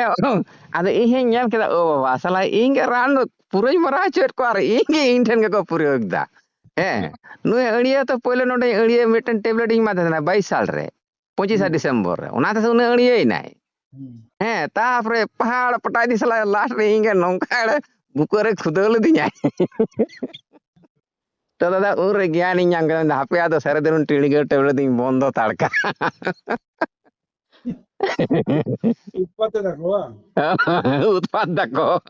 ᱟᱫᱚ ᱤᱧ ᱦᱚᱧ ᱧᱮᱞ ᱠᱮᱫᱟ, ᱳ ᱵᱟᱵᱟ, ᱥᱟᱞᱟ ᱤᱧ ᱜᱮ ᱨᱟᱱ ᱫᱚ ᱯᱩᱨᱟᱹᱧ ᱢᱟᱨᱟᱣ ᱦᱚᱪᱚᱭᱮᱫ ᱠᱚᱣᱟ ᱟᱨ ᱤᱧ ᱜᱮ ᱤᱧ ᱴᱷᱮᱱ ᱜᱮᱠᱚ ᱯᱨᱚᱭᱳᱜᱽ ᱫᱟ᱾ ᱦᱮᱸ, ᱱᱩᱭ ᱟᱹᱲᱭᱟᱹ ᱛᱚ ᱯᱳᱭᱞᱳ ᱱᱚᱰᱮ ᱟᱹᱲᱭᱟᱹ ᱢᱤᱫᱴᱮᱱ ᱴᱮᱵᱞᱮᱴ ᱤᱧ ᱮᱢᱟᱫᱮ ᱛᱟᱦᱮᱱᱟ ᱵᱟᱭᱤᱥ ᱥᱟᱞ ᱨᱮ, ᱯᱚᱸᱪᱤᱥᱟ ᱦᱩᱸ᱾ ᱰᱤᱥᱮᱢᱵᱚᱨ ᱨᱮ, ᱚᱱᱟ ᱛᱮᱫᱚ ᱩᱱᱟᱹᱜ ᱟᱹᱲᱭᱟᱹᱭᱮᱱᱟᱭ᱾ ᱦᱩᱸ᱾ ᱦᱮᱸ, ᱛᱟᱯᱚᱨᱮ ᱯᱟᱦᱟᱲ ᱯᱟᱴᱟᱭ ᱫᱤ ᱥᱟᱞᱟ ᱞᱟᱥᱴ ᱨᱮ ᱤᱧ ᱜᱮ ᱱᱚᱝᱠᱟ ᱮᱲᱮ ᱵᱩᱠᱟᱹ ᱨᱮ ᱠᱷᱩᱫᱟᱹᱣ ᱞᱤᱫᱤᱧᱟᱭ᱾ ᱛᱚ ᱫᱟᱫᱟ, ᱩᱱ ᱨᱮ ᱜᱮᱭᱟᱱᱤᱧ ᱧᱟᱢ ᱠᱮᱫᱟ, ᱦᱟᱯᱮ ᱟᱫᱚ ᱥᱟᱹᱨᱤ ᱫᱷᱚᱨᱚᱢ ᱴᱤᱲᱜᱟᱹᱣ ᱴᱮᱵᱞᱮᱴ ᱫᱚᱧ ᱵᱚᱱᱫᱚ ᱛᱟᱲ ᱠᱟᱜᱼᱟ᱾ ᱩᱛᱯᱟᱛ ᱮᱫᱟ ᱠᱚ ᱵᱟᱝ? ᱩᱛᱯᱟᱛ ᱫᱟᱠᱚ᱾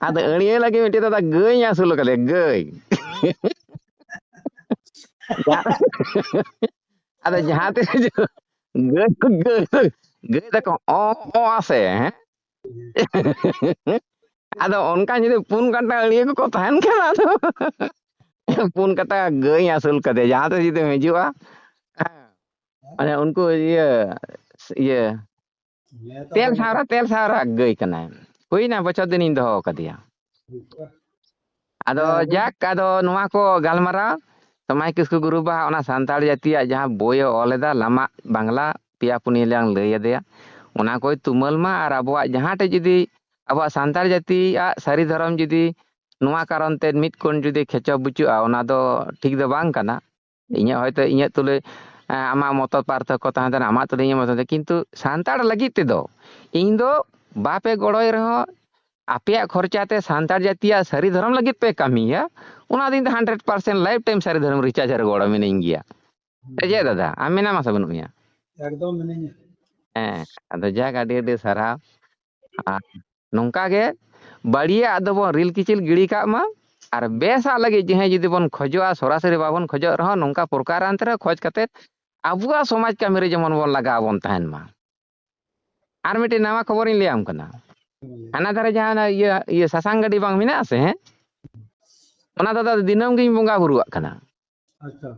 ᱟᱫᱚ ᱟᱹᱲᱭᱟᱹ ᱞᱟᱹᱜᱤᱫ ᱢᱤᱫᱴᱮᱡ ᱫᱟᱫᱟ ᱜᱟᱹᱭ ᱟᱹᱥᱩᱞ ᱟᱠᱟᱫᱮᱭᱟ, ᱜᱟᱹᱭ᱾ ᱟᱫᱚ ᱡᱟᱦᱟᱸ ᱛᱤᱥ ᱜᱟᱹᱭ, ᱜᱟᱹᱭ, ᱜᱟᱹᱭ ᱫᱟᱠᱚ ᱚ, ᱚ ᱟᱥᱮ, ᱦᱮᱸ? ᱟᱫᱚ ᱚᱱᱠᱟ ᱡᱩᱫᱤ ᱯᱩᱱ ᱠᱟᱴᱟ ᱟᱹᱲᱭᱟᱹ ᱠᱚᱠᱚ ᱛᱟᱦᱮᱱ ᱠᱷᱟᱱ, ᱟᱫᱚ ᱯᱩᱱ ᱠᱟᱴᱟ ᱜᱟᱹᱭ ᱟᱹᱥᱩᱞ ᱠᱟᱫᱮᱭᱟ, ᱡᱟᱦᱟᱸ ᱛᱤᱥ ᱡᱩᱫᱤᱢ ᱦᱤᱡᱩᱜᱼᱟ, ᱦᱮᱸ, ᱢᱟᱱᱮ ᱩᱱᱠᱩ ᱤᱭᱟᱹ, ᱤᱭᱟᱹ, ᱦᱮᱸ, ᱛᱚ ᱛᱮᱞ ᱵᱟᱹᱧ ᱥᱟᱣᱨᱟ, ᱛᱮᱞ ᱥᱟᱣᱨᱟ ᱜᱟᱹᱭ ᱠᱟᱱᱟᱭ᱾ ᱦᱩᱭᱱᱟ, ᱵᱚᱪᱷᱚᱨ ᱫᱤᱱᱤᱧ ᱫᱚᱦᱚ ᱟᱠᱟᱫᱮᱭᱟ᱾ ᱟᱫᱚ ᱦᱮᱸ, ᱟᱵᱚ ᱡᱟᱠ, ᱟᱫᱚ ᱱᱚᱣᱟ ᱠᱚ ᱜᱟᱞᱢᱟᱨᱟᱣ ᱥᱚᱢᱟᱭ ᱠᱤᱥᱠᱩ ᱜᱩᱨᱩ ᱵᱟᱦᱟ ᱚᱱᱟ ᱥᱟᱱᱛᱟᱲ ᱡᱟᱹᱛᱤᱭᱟᱜ ᱡᱟᱦᱟᱸ ᱵᱳᱭᱮ ᱚᱞ ᱮᱫᱟ, ᱞᱟᱢᱟᱜ ᱵᱟᱝᱞᱟ, ᱯᱮᱭᱟ ᱯᱩᱱᱭᱟᱹ ᱞᱟᱝ ᱞᱟᱹᱭ ᱟᱫᱮᱭᱟ᱾ ᱚᱱᱟ ᱠᱚᱭ ᱛᱩᱢᱟᱹᱞ ᱢᱟ, ᱟᱨ ᱟᱵᱚᱣᱟᱜ ᱡᱟᱦᱟᱸ ᱴᱷᱮᱡ ᱡᱩᱫᱤ ᱟᱵᱚᱣᱟᱜ ᱥᱟᱱᱛᱟᱲ ᱡᱟᱹᱛᱤᱭᱟᱜ ᱥᱟᱹᱨᱤ ᱫᱷᱚᱨᱚᱢ ᱡᱩᱫᱤ ᱱᱚᱣᱟ ᱠᱟᱨᱚᱱ ᱛᱮ ᱢᱤᱫ ᱠᱚᱱ ᱡᱩᱫᱤ ᱠᱷᱮᱪᱚ ᱵᱩᱪᱩᱜᱼᱟ, ᱚᱱᱟ ᱫᱚ ᱴᱷᱤᱠ ᱫᱚ ᱵᱟᱝ ᱠᱟᱱᱟ᱾ ᱤᱧᱟᱹᱜ ᱦᱚᱭᱛᱳ ᱤᱧᱟᱹᱜ ᱛᱩᱞᱩᱡ, ᱮᱸ, ᱟᱢᱟᱜ ᱢᱚᱛᱚ ᱯᱟᱨᱛᱷᱚᱠᱠᱚ ᱛᱟᱦᱮᱸ ᱫᱟᱲᱮᱭᱟᱜᱼᱟ, ᱟᱢᱟᱜ ᱛᱩᱞᱩᱡ ᱤᱧᱟᱹᱜ ᱢᱚᱛᱚ, ᱠᱤᱱᱛᱩ ᱥᱟᱱᱛᱟᱲ ᱞᱟᱹᱜᱤᱫ ᱛᱮᱫᱚ ᱤᱧ ᱫᱚ ᱵᱟᱯᱮ ᱜᱚᱲᱚᱭ ᱨᱮᱦᱚᱸ ᱟᱯᱮᱭᱟᱜ ᱠᱷᱚᱨᱪᱟ ᱛᱮ ᱥᱟᱱᱛᱟᱲ ᱡᱟᱹᱛᱤᱭᱟᱜ ᱥᱟᱹᱨᱤ ᱫᱷᱚᱨᱚᱢ ᱞᱟᱹᱜᱤᱫ ᱯᱮ ᱠᱟᱹᱢᱤᱭᱟ, ᱚᱱᱟ ᱫᱚ ᱤᱧ ᱫᱚ hundred percent lifetime ᱥᱟᱹᱨᱤ ᱫᱷᱚᱨᱚᱢ recharge ᱨᱮ ᱜᱚᱲᱚ ᱢᱤᱱᱟᱹᱧ ᱜᱮᱭᱟ᱾ ᱦᱩᱸ᱾ ᱮ ᱡᱮ ᱫᱟᱫᱟ, ᱟᱢ ᱢᱮᱱᱟᱢᱟ ᱥᱮ ᱵᱟᱹᱱᱩᱜ ᱢᱮᱭᱟ? ᱮᱠᱫᱚᱢ ᱢᱤᱱᱟᱹᱧᱟ᱾ ᱦᱮᱸ, ᱟᱫᱚ ᱡᱟᱠ, ᱟᱹᱰᱤ ᱟᱹᱰᱤ ᱥᱟᱨᱦᱟᱣ᱾ ᱟᱨ ᱱᱚᱝᱠᱟ ᱜᱮ ᱵᱟᱹᱲᱤᱡᱟᱜ ᱫᱚᱵᱚᱱ ᱨᱤᱞ ᱠᱤᱪᱤᱞ ᱜᱤᱲᱤ ᱠᱟᱜ ᱢᱟ, ᱟᱨ ᱵᱮᱥᱟᱜ ᱞᱟᱹᱜᱤᱫ ᱡᱟᱦᱟᱸᱭ ᱡᱩᱫᱤ ᱵᱚᱱ ᱠᱷᱚᱡᱚᱜᱼᱟ, ᱥᱚᱨᱟᱥᱚᱨᱤ ᱵᱟᱵᱚᱱ ᱠᱷᱚᱡᱚᱜ ᱨᱮᱦᱚᱸ, ᱱᱚᱝᱠᱟ ᱯᱨᱚᱠᱟᱨᱟᱱᱛᱚᱨᱮ ᱠᱷᱚᱡᱽ ᱠᱟᱛᱮ ᱟᱵᱚᱣᱟᱜ ᱥᱚᱢᱟᱡᱽ ᱠᱟᱹᱢᱤ ᱨᱮ ᱡᱮᱢᱚᱱ ᱵᱚᱱ ᱞᱟᱜᱟᱣ ᱵᱚᱱ ᱛᱟᱦᱮᱱ ᱢᱟ᱾ ᱟᱨ ᱢᱤᱫᱴᱮᱱ ᱱᱟᱣᱟ ᱠᱷᱚᱵᱚᱨᱤᱧ ᱞᱟᱹᱭᱟᱢ ᱠᱟᱱᱟ᱾ ᱦᱟᱱᱟ ᱫᱷᱟᱨᱮ ᱡᱟᱦᱟᱸ ᱚᱱᱟ ᱤᱭᱟᱹ, ᱤᱭᱟᱹ ᱥᱟᱥᱟᱝ ᱜᱟᱹᱰᱤ ᱵᱟᱝ ᱢᱮᱱᱟᱜᱼᱟ ᱥᱮ, ᱦᱮᱸ? ᱚᱱᱟ ᱫᱚ ᱫᱤᱱᱟᱹᱢ ᱜᱤᱧ ᱵᱚᱸᱜᱟ ᱵᱩᱨᱩᱣᱟᱜ ᱠᱟᱱᱟ᱾ ᱟᱪᱪᱷᱟ᱾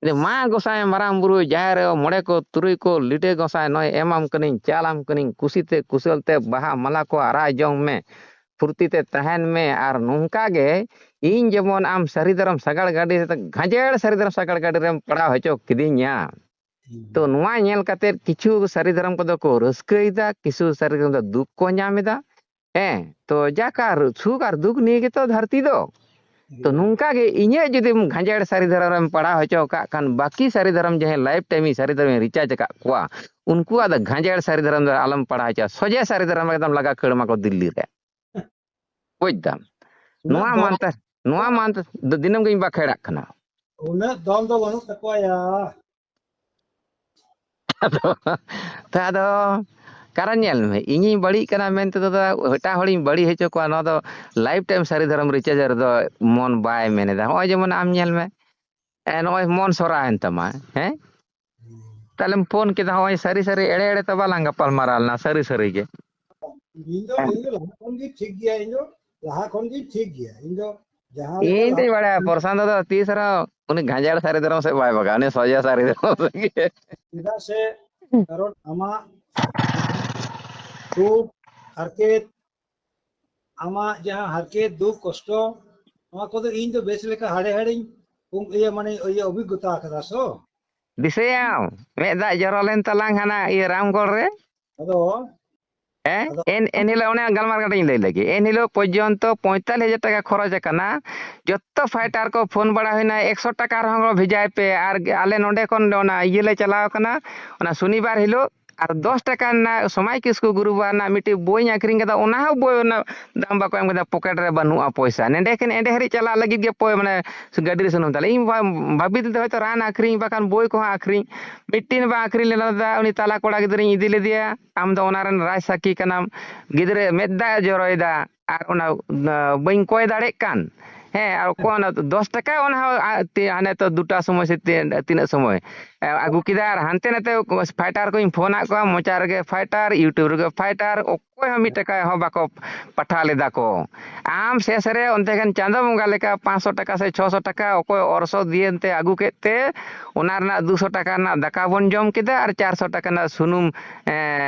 ᱡᱮ, "ᱢᱟ ᱜᱚᱸᱥᱟᱭ ᱢᱟᱨᱟᱝ ᱵᱩᱨᱩ, ᱡᱟᱦᱮᱨ ᱟᱭᱳ, ᱢᱚᱬᱮ ᱠᱚ, ᱛᱩᱨᱩᱭ ᱠᱚ, ᱞᱤᱴᱟᱹ ᱜᱚᱸᱥᱟᱭ, ᱱᱚᱜᱼᱚᱭ ᱮᱢᱟᱢ ᱠᱟᱹᱱᱟᱹᱧ, ᱪᱟᱞᱟᱢ ᱠᱟᱹᱱᱟᱹᱧ, ᱠᱩᱥᱤᱛᱮ ᱠᱩᱥᱟᱹᱞ ᱛᱮ ᱵᱟᱦᱟ ᱢᱟᱞᱟ ᱠᱚ ᱟᱨᱟᱭ ᱡᱚᱝ ᱢᱮ, ᱯᱷᱩᱨᱛᱤ ᱛᱮ ᱛᱟᱦᱮᱱ ᱢᱮ, ᱟᱨ ᱱᱚᱝᱠᱟ ᱜᱮ ᱤᱧ ᱡᱮᱢᱚᱱ ᱟᱢ ᱥᱟᱹᱨᱤ ᱫᱷᱚᱨᱚᱢ ᱥᱟᱜᱟᱲ ᱜᱟᱹᱰᱤ ᱨᱮ, ᱜᱷᱟᱸᱡᱮᱲ ᱥᱟᱹᱨᱤ ᱫᱷᱚᱨᱚᱢ ᱥᱟᱜᱟᱲ ᱜᱟᱹᱰᱤ ᱨᱮᱢ ᱯᱟᱲᱟᱣ ᱦᱚᱪᱚ ᱠᱤᱫᱤᱧᱟ᱾" ᱛᱚ, ᱱᱚᱣᱟ ᱧᱮᱞ ᱠᱟᱛᱮ ᱠᱤᱪᱷᱩ ᱥᱟᱹᱨᱤ ᱫᱷᱚᱨᱚᱢ ᱠᱚᱫᱚ ᱠᱚ ᱨᱟᱹᱥᱠᱟᱹᱭᱮᱫᱟ, ᱠᱤᱪᱷᱩ ᱥᱟᱹᱨᱤ ᱫᱷᱚᱨᱚᱢ ᱫᱚ ᱫᱩᱠ ᱠᱚ ᱧᱟᱢ ᱮᱫᱟ᱾ ᱦᱮᱸ, ᱛᱚ, ᱡᱟᱠ ᱟᱨ ᱥᱩᱠ ᱟᱨ ᱫᱩᱠ ᱱᱤᱭᱮ ᱜᱮᱛᱚ ᱫᱷᱟᱹᱨᱛᱤ ᱫᱚ᱾ ᱛᱚ, ᱱᱚᱝᱠᱟ ᱜᱮ ᱤᱧᱟᱹᱜ ᱡᱩᱫᱤᱢ ᱜᱷᱟᱸᱡᱮᱲ ᱥᱟᱹᱨᱤ ᱫᱷᱚᱨᱚᱢ ᱨᱮᱢ ᱯᱟᱲᱟᱣ ᱦᱚᱪᱚ ᱠᱟᱜ ᱠᱷᱟᱱ, ᱵᱟᱹᱠᱤ ᱥᱟᱹᱨᱤ ᱫᱷᱚᱨᱚᱢ ᱡᱟᱦᱟᱸ ᱞᱟᱭᱤᱯᱷ ᱴᱟᱭᱤᱢ ᱤᱧ ᱥᱟᱹᱨᱤ ᱫᱷᱚᱨᱚᱢ ᱤᱧ ᱨᱤᱪᱟᱨᱡᱽ ᱟᱠᱟᱫ ᱠᱚᱣᱟ, ᱩᱱᱠᱩᱣᱟᱜ ᱫᱚ ᱜᱷᱟᱸᱡᱮᱲ ᱥᱟᱹᱨᱤ ᱫᱷᱚᱨᱚᱢ ᱫᱚ ᱟᱞᱚᱢ ᱯᱟᱲᱦᱟᱣ ᱦᱚᱪᱚᱣᱟ᱾ ᱥᱚᱡᱷᱮ ᱥᱟᱹᱨᱤ ᱫᱷᱚᱨᱚᱢ ᱮᱠᱫᱚᱢ ᱞᱟᱜᱟ ᱠᱷᱟᱹᱲ ᱢᱟᱠᱚ ᱫᱤᱞᱞᱤ ᱨᱮ᱾ ᱵᱩᱡᱽ ᱫᱟᱢ? ᱩᱱᱟᱹᱜ ᱱᱚᱣᱟ ᱫᱚ ᱢᱟᱱᱛᱟᱨ, ᱱᱚᱣᱟ ᱢᱟᱱᱛᱟᱨ ᱫᱚ ᱫᱤᱱᱟᱹᱢ ᱜᱤᱧ ᱵᱟᱠᱷᱮᱲᱟᱜ ᱠᱟᱱᱟ᱾ ᱩᱱᱟᱹᱜ ᱫᱚᱢ ᱫᱚ ᱵᱟᱹᱱᱩᱜ ᱛᱟᱠᱚᱣᱟ ᱭᱟ᱾ ᱟᱫᱚ, ᱛᱚ ᱟᱫᱚ, ᱠᱟᱨᱚᱱ ᱧᱮᱞ ᱢᱮ, ᱤᱧᱤᱧ ᱵᱟᱹᱲᱤᱡ ᱠᱟᱱᱟ ᱢᱮᱱᱛᱮ ᱫᱚ ᱮᱴᱟᱜ ᱦᱚᱲᱤᱧ ᱵᱟᱹᱲᱤᱡ ᱦᱚᱪᱚ ᱠᱚᱣᱟ, ᱱᱚᱣᱟ ᱫᱚ ᱞᱟᱭᱤᱯᱷ ᱴᱟᱭᱤᱢ ᱥᱟᱹᱨᱤ ᱫᱷᱚᱨᱚᱢ ᱨᱤᱪᱟᱨᱡ ᱨᱮᱫᱚ ᱢᱚᱱ ᱵᱟᱭ ᱢᱮᱱ ᱮᱫᱟ᱾ ᱱᱚᱜᱼᱚᱭ ᱡᱮᱢᱚᱱ ᱟᱢ ᱧᱮᱞ ᱢᱮ, ᱮ, ᱱᱚᱜᱼᱚᱭ ᱢᱚᱱ ᱥᱚᱨᱟᱣᱮᱱ ᱛᱟᱢᱟ, ᱦᱮᱸ? ᱛᱟᱦᱞᱮᱢ ᱯᱷᱳᱱ ᱠᱮᱫᱟ, ᱱᱚᱜᱼᱚᱭ ᱥᱟᱹᱨᱤ ᱥᱟᱹᱨᱤ ᱮᱲᱮ ᱮᱲᱮ ᱛᱚ ᱵᱟᱞᱟᱝ ᱜᱟᱯᱟᱞ ᱢᱟᱨᱟᱣ ᱞᱮᱱᱟ, ᱥᱟᱹᱨᱤ ᱥᱟᱹᱨᱤ ᱜᱮ᱾ ᱤᱧ ᱫᱚ, ᱦᱮᱸ᱾ ᱤᱧ ᱫᱚ ᱞᱟᱦᱟ ᱠᱷᱚᱱ ᱜᱮ ᱴᱷᱤᱠ ᱜᱮᱭᱟ, ᱤᱧ ᱫᱚ ᱞᱟᱦᱟ ᱠᱷᱚᱱ ᱜᱮ ᱴᱷᱤᱠ ᱜᱮᱭᱟ, ᱤᱧ ᱫᱚ ᱡᱟᱦᱟᱸ ᱞᱮᱠᱟ ᱤᱧ ᱫᱩᱧ ᱞᱟᱦᱟ ᱵᱟᱲᱟᱭᱟ, ᱯᱨᱚᱥᱟᱱᱛ ᱫᱚ ᱛᱤᱥ ᱨᱮᱦᱚᱸ ᱩᱱᱤ ᱜᱷᱟᱸᱡᱟᱲ ᱥᱟᱹᱨᱤ ᱫᱷᱚᱨᱚᱢ ᱥᱮᱫ ᱵᱟᱭ ᱵᱟᱜᱟᱜᱼᱟ, ᱩᱱᱤ ᱥᱚᱡᱟ ᱥᱟᱹᱨᱤ ᱫᱷᱚᱨᱚᱢ ᱥᱮᱫ ᱜᱮ᱾ ᱪᱮᱫᱟᱜ ᱥᱮ, ᱠᱟᱨᱚᱱ ᱟᱢᱟᱜ ᱫᱩᱠ, ᱦᱟᱨᱠᱮᱛ, ᱟᱢᱟᱜ ᱡᱟᱦᱟᱸ ᱦᱟᱨᱠᱮᱛ, ᱫᱩᱠ, ᱠᱚᱥᱴᱚ, ᱱᱚᱣᱟ ᱠᱚᱫᱚ ᱤᱧ ᱫᱚ ᱵᱮᱥ ᱞᱮᱠᱟ ᱦᱟᱲᱮ ᱦᱟᱲᱮᱧ ᱩᱢ-, ᱤᱭᱟᱹ, ᱢᱟᱱᱮ, ᱤᱭᱟᱹ, ᱚᱵᱷᱤᱜᱽᱜᱚᱛᱟ ᱟᱠᱟᱫᱟ ᱥᱚ᱾ ᱫᱤᱥᱟᱹᱭᱟᱢ, ᱢᱮᱫ ᱫᱟᱜ ᱡᱚᱨᱚ ᱞᱮᱱ ᱛᱟᱞᱟᱝ ᱦᱟᱱᱟ ᱤᱭᱟᱹ ᱨᱟᱢᱜᱚᱲ ᱨᱮ᱾ ᱟᱫᱚ, ᱦᱮᱸ? ᱟᱫᱚ ᱮᱱ, ᱮᱱ ᱦᱤᱞᱳᱜ ᱚᱱᱮ ᱜᱟᱞᱢᱟᱨᱟᱣ ᱠᱟᱹᱴᱤᱡ ᱤᱧ ᱞᱟᱹᱭ ᱞᱮᱜᱮ᱾ ᱮᱱ ᱦᱤᱞᱳᱜ ᱯᱚᱨᱡᱚᱱᱛᱚ ᱯᱚᱸᱭᱛᱟᱞᱞᱤᱥ ᱦᱟᱡᱟᱨ ᱴᱟᱠᱟ ᱠᱷᱚᱨᱚᱪ ᱟᱠᱟᱱᱟ᱾ ᱡᱚᱛᱚ ᱯᱷᱟᱭᱴᱟᱨ ᱠᱚ ᱯᱷᱳᱱ ᱵᱟᱲᱟ ᱦᱩᱭᱱᱟ, "ᱮᱠᱥᱚ ᱴᱟᱠᱟ ᱨᱮᱦᱚᱸ ᱵᱷᱮᱡᱟᱭ ᱯᱮ᱾" ᱟᱨ ᱟᱞᱮ ᱱᱚᱸᱰᱮ ᱠᱷᱚᱱ ᱚᱱᱟ ᱤᱭᱟᱹ ᱞᱮ ᱪᱟᱞᱟᱣ ᱠᱟᱱᱟ, ᱚᱱᱟ ᱥᱚᱱᱤᱵᱟᱨ ᱦᱤᱞᱳᱜ, ᱟᱨ ᱫᱚᱥ ᱴᱟᱠᱟ ᱨᱮᱱᱟᱜ ᱥᱚᱢᱟᱭ ᱠᱤᱥᱠᱩ ᱜᱩᱨᱩᱵᱟᱨ ᱨᱮᱱᱟᱜ ᱢᱤᱫᱴᱤᱡ ᱵᱳᱭᱤᱧ ᱟᱹᱠᱷᱨᱤᱧ ᱠᱟᱫᱟ, ᱚᱱᱟ ᱦᱚᱸ ᱵᱳᱭ ᱨᱮᱱᱟᱜ ᱫᱟᱢ ᱵᱟᱠᱚ ᱮᱢ ᱠᱟᱫᱟ, ᱯᱚᱠᱮᱴ ᱨᱮ ᱵᱟᱹᱱᱩᱜᱼᱟ ᱯᱚᱭᱥᱟ᱾ ᱱᱮᱸᱰᱮ ᱠᱷᱚᱱ ᱮᱸᱰᱮ ᱦᱟᱹᱨᱤᱡ ᱪᱟᱞᱟᱜ ᱞᱟᱹᱜᱤᱫ ᱜᱮ ᱯᱚᱭ-, ᱢᱟᱱᱮ ᱜᱟᱹᱰᱤ ᱨᱮ ᱥᱩᱱᱩᱢ ᱛᱟᱞᱮ᱾ ᱤᱧ ᱵᱷᱟ-, ᱵᱷᱟᱹᱵᱤ ᱞᱮᱫᱟ ᱦᱚᱭᱛᱳ ᱨᱟᱱ ᱟᱹᱠᱷᱨᱤᱧ, ᱵᱟᱠᱷᱟᱱ ᱵᱳᱭ ᱠᱚᱦᱚᱸ ᱟᱹᱠᱷᱨᱤᱧ, ᱢᱤᱫᱴᱤᱱ ᱵᱟᱝ ᱟᱹᱠᱷᱨᱤᱧ ᱞᱮᱱᱟ ᱫᱟ, ᱩᱱᱤ ᱛᱟᱞᱟ ᱠᱚᱲᱟ ᱜᱤᱫᱽᱨᱟᱹᱧ ᱤᱫᱤ ᱞᱮᱫᱮᱭᱟ, "ᱟᱢ ᱫᱚ ᱚᱱᱟ ᱨᱮᱱ ᱨᱟᱡᱽ ᱥᱟᱹᱠᱷᱤ ᱠᱟᱱᱟᱢ, ᱜᱤᱫᱽᱨᱟᱹ ᱢᱮᱫ ᱫᱟᱜ ᱮ ᱡᱚᱨᱚᱭᱮᱫᱟ, ᱟᱨ ᱚᱱᱟ, ᱚᱱᱟ ᱵᱟᱹᱧ ᱠᱚᱭ ᱫᱟᱲᱮᱜ ᱠᱟᱱ, ᱦᱮᱸ, ᱟᱨ ᱚᱠᱚᱭ ᱚᱱᱟ ᱫᱚᱥ ᱴᱟᱠᱟ, ᱚᱱᱟ ᱦᱚᱸ, ᱟ, ᱛᱤ-, ᱦᱟᱱᱮ ᱛᱚ ᱫᱩᱴᱟ ᱥᱚᱢᱚᱭ ᱥᱮ ᱛᱤᱱ-, ᱛᱤᱱᱟᱹᱜ ᱥᱚᱢᱚᱭ, ᱮ, ᱟᱹᱜᱩ ᱠᱮᱫᱟ, ᱟᱨ ᱦᱟᱱᱛᱮ ᱱᱟᱛᱮ ᱯᱷᱟᱭᱴᱟᱨ ᱠᱚᱧ ᱯᱷᱳᱱ ᱟᱫ ᱠᱚᱣᱟ, ᱢᱚᱪᱟ ᱨᱮᱜᱮ ᱯᱷᱟᱭᱴᱟᱨ, YouTube ᱨᱮᱜᱮ ᱯᱷᱟᱭᱴᱟᱨ, ᱚᱠᱚᱭ ᱦᱚᱸ ᱢᱤᱫ ᱴᱟᱠᱟ ᱦᱚᱸ ᱵᱟᱠᱚ ᱯᱟᱴᱷᱟᱣ ᱞᱮᱫᱟ ᱠᱚ᱾ ᱟᱢ ᱥᱮᱥ ᱨᱮ ᱚᱱᱛᱮ ᱜᱟᱱ ᱪᱟᱸᱫᱚ ᱵᱚᱸᱜᱟ ᱞᱮᱠᱟ ᱯᱟᱸᱪᱥᱚ ᱴᱟᱠᱟ ᱥᱮ ᱪᱷᱚᱥᱚ ᱴᱟᱠᱟ ᱚᱠᱚᱭ ᱚᱨᱥᱚ ᱫᱤᱭᱮ ᱮᱱᱛᱮ ᱟᱹᱜᱩ ᱠᱮᱫ ᱛᱮ, ᱚᱱᱟ ᱨᱮᱱᱟᱜ ᱫᱩᱥᱚ ᱴᱟᱠᱟ ᱨᱮᱱᱟᱜ ᱫᱟᱠᱟ ᱵᱚᱱ ᱡᱚᱢ ᱠᱮᱫᱟ ᱟᱨ ᱪᱟᱨᱥᱚ ᱴᱟᱠᱟ ᱨᱮᱱᱟᱜ ᱥᱩᱱᱩᱢ, ᱮ,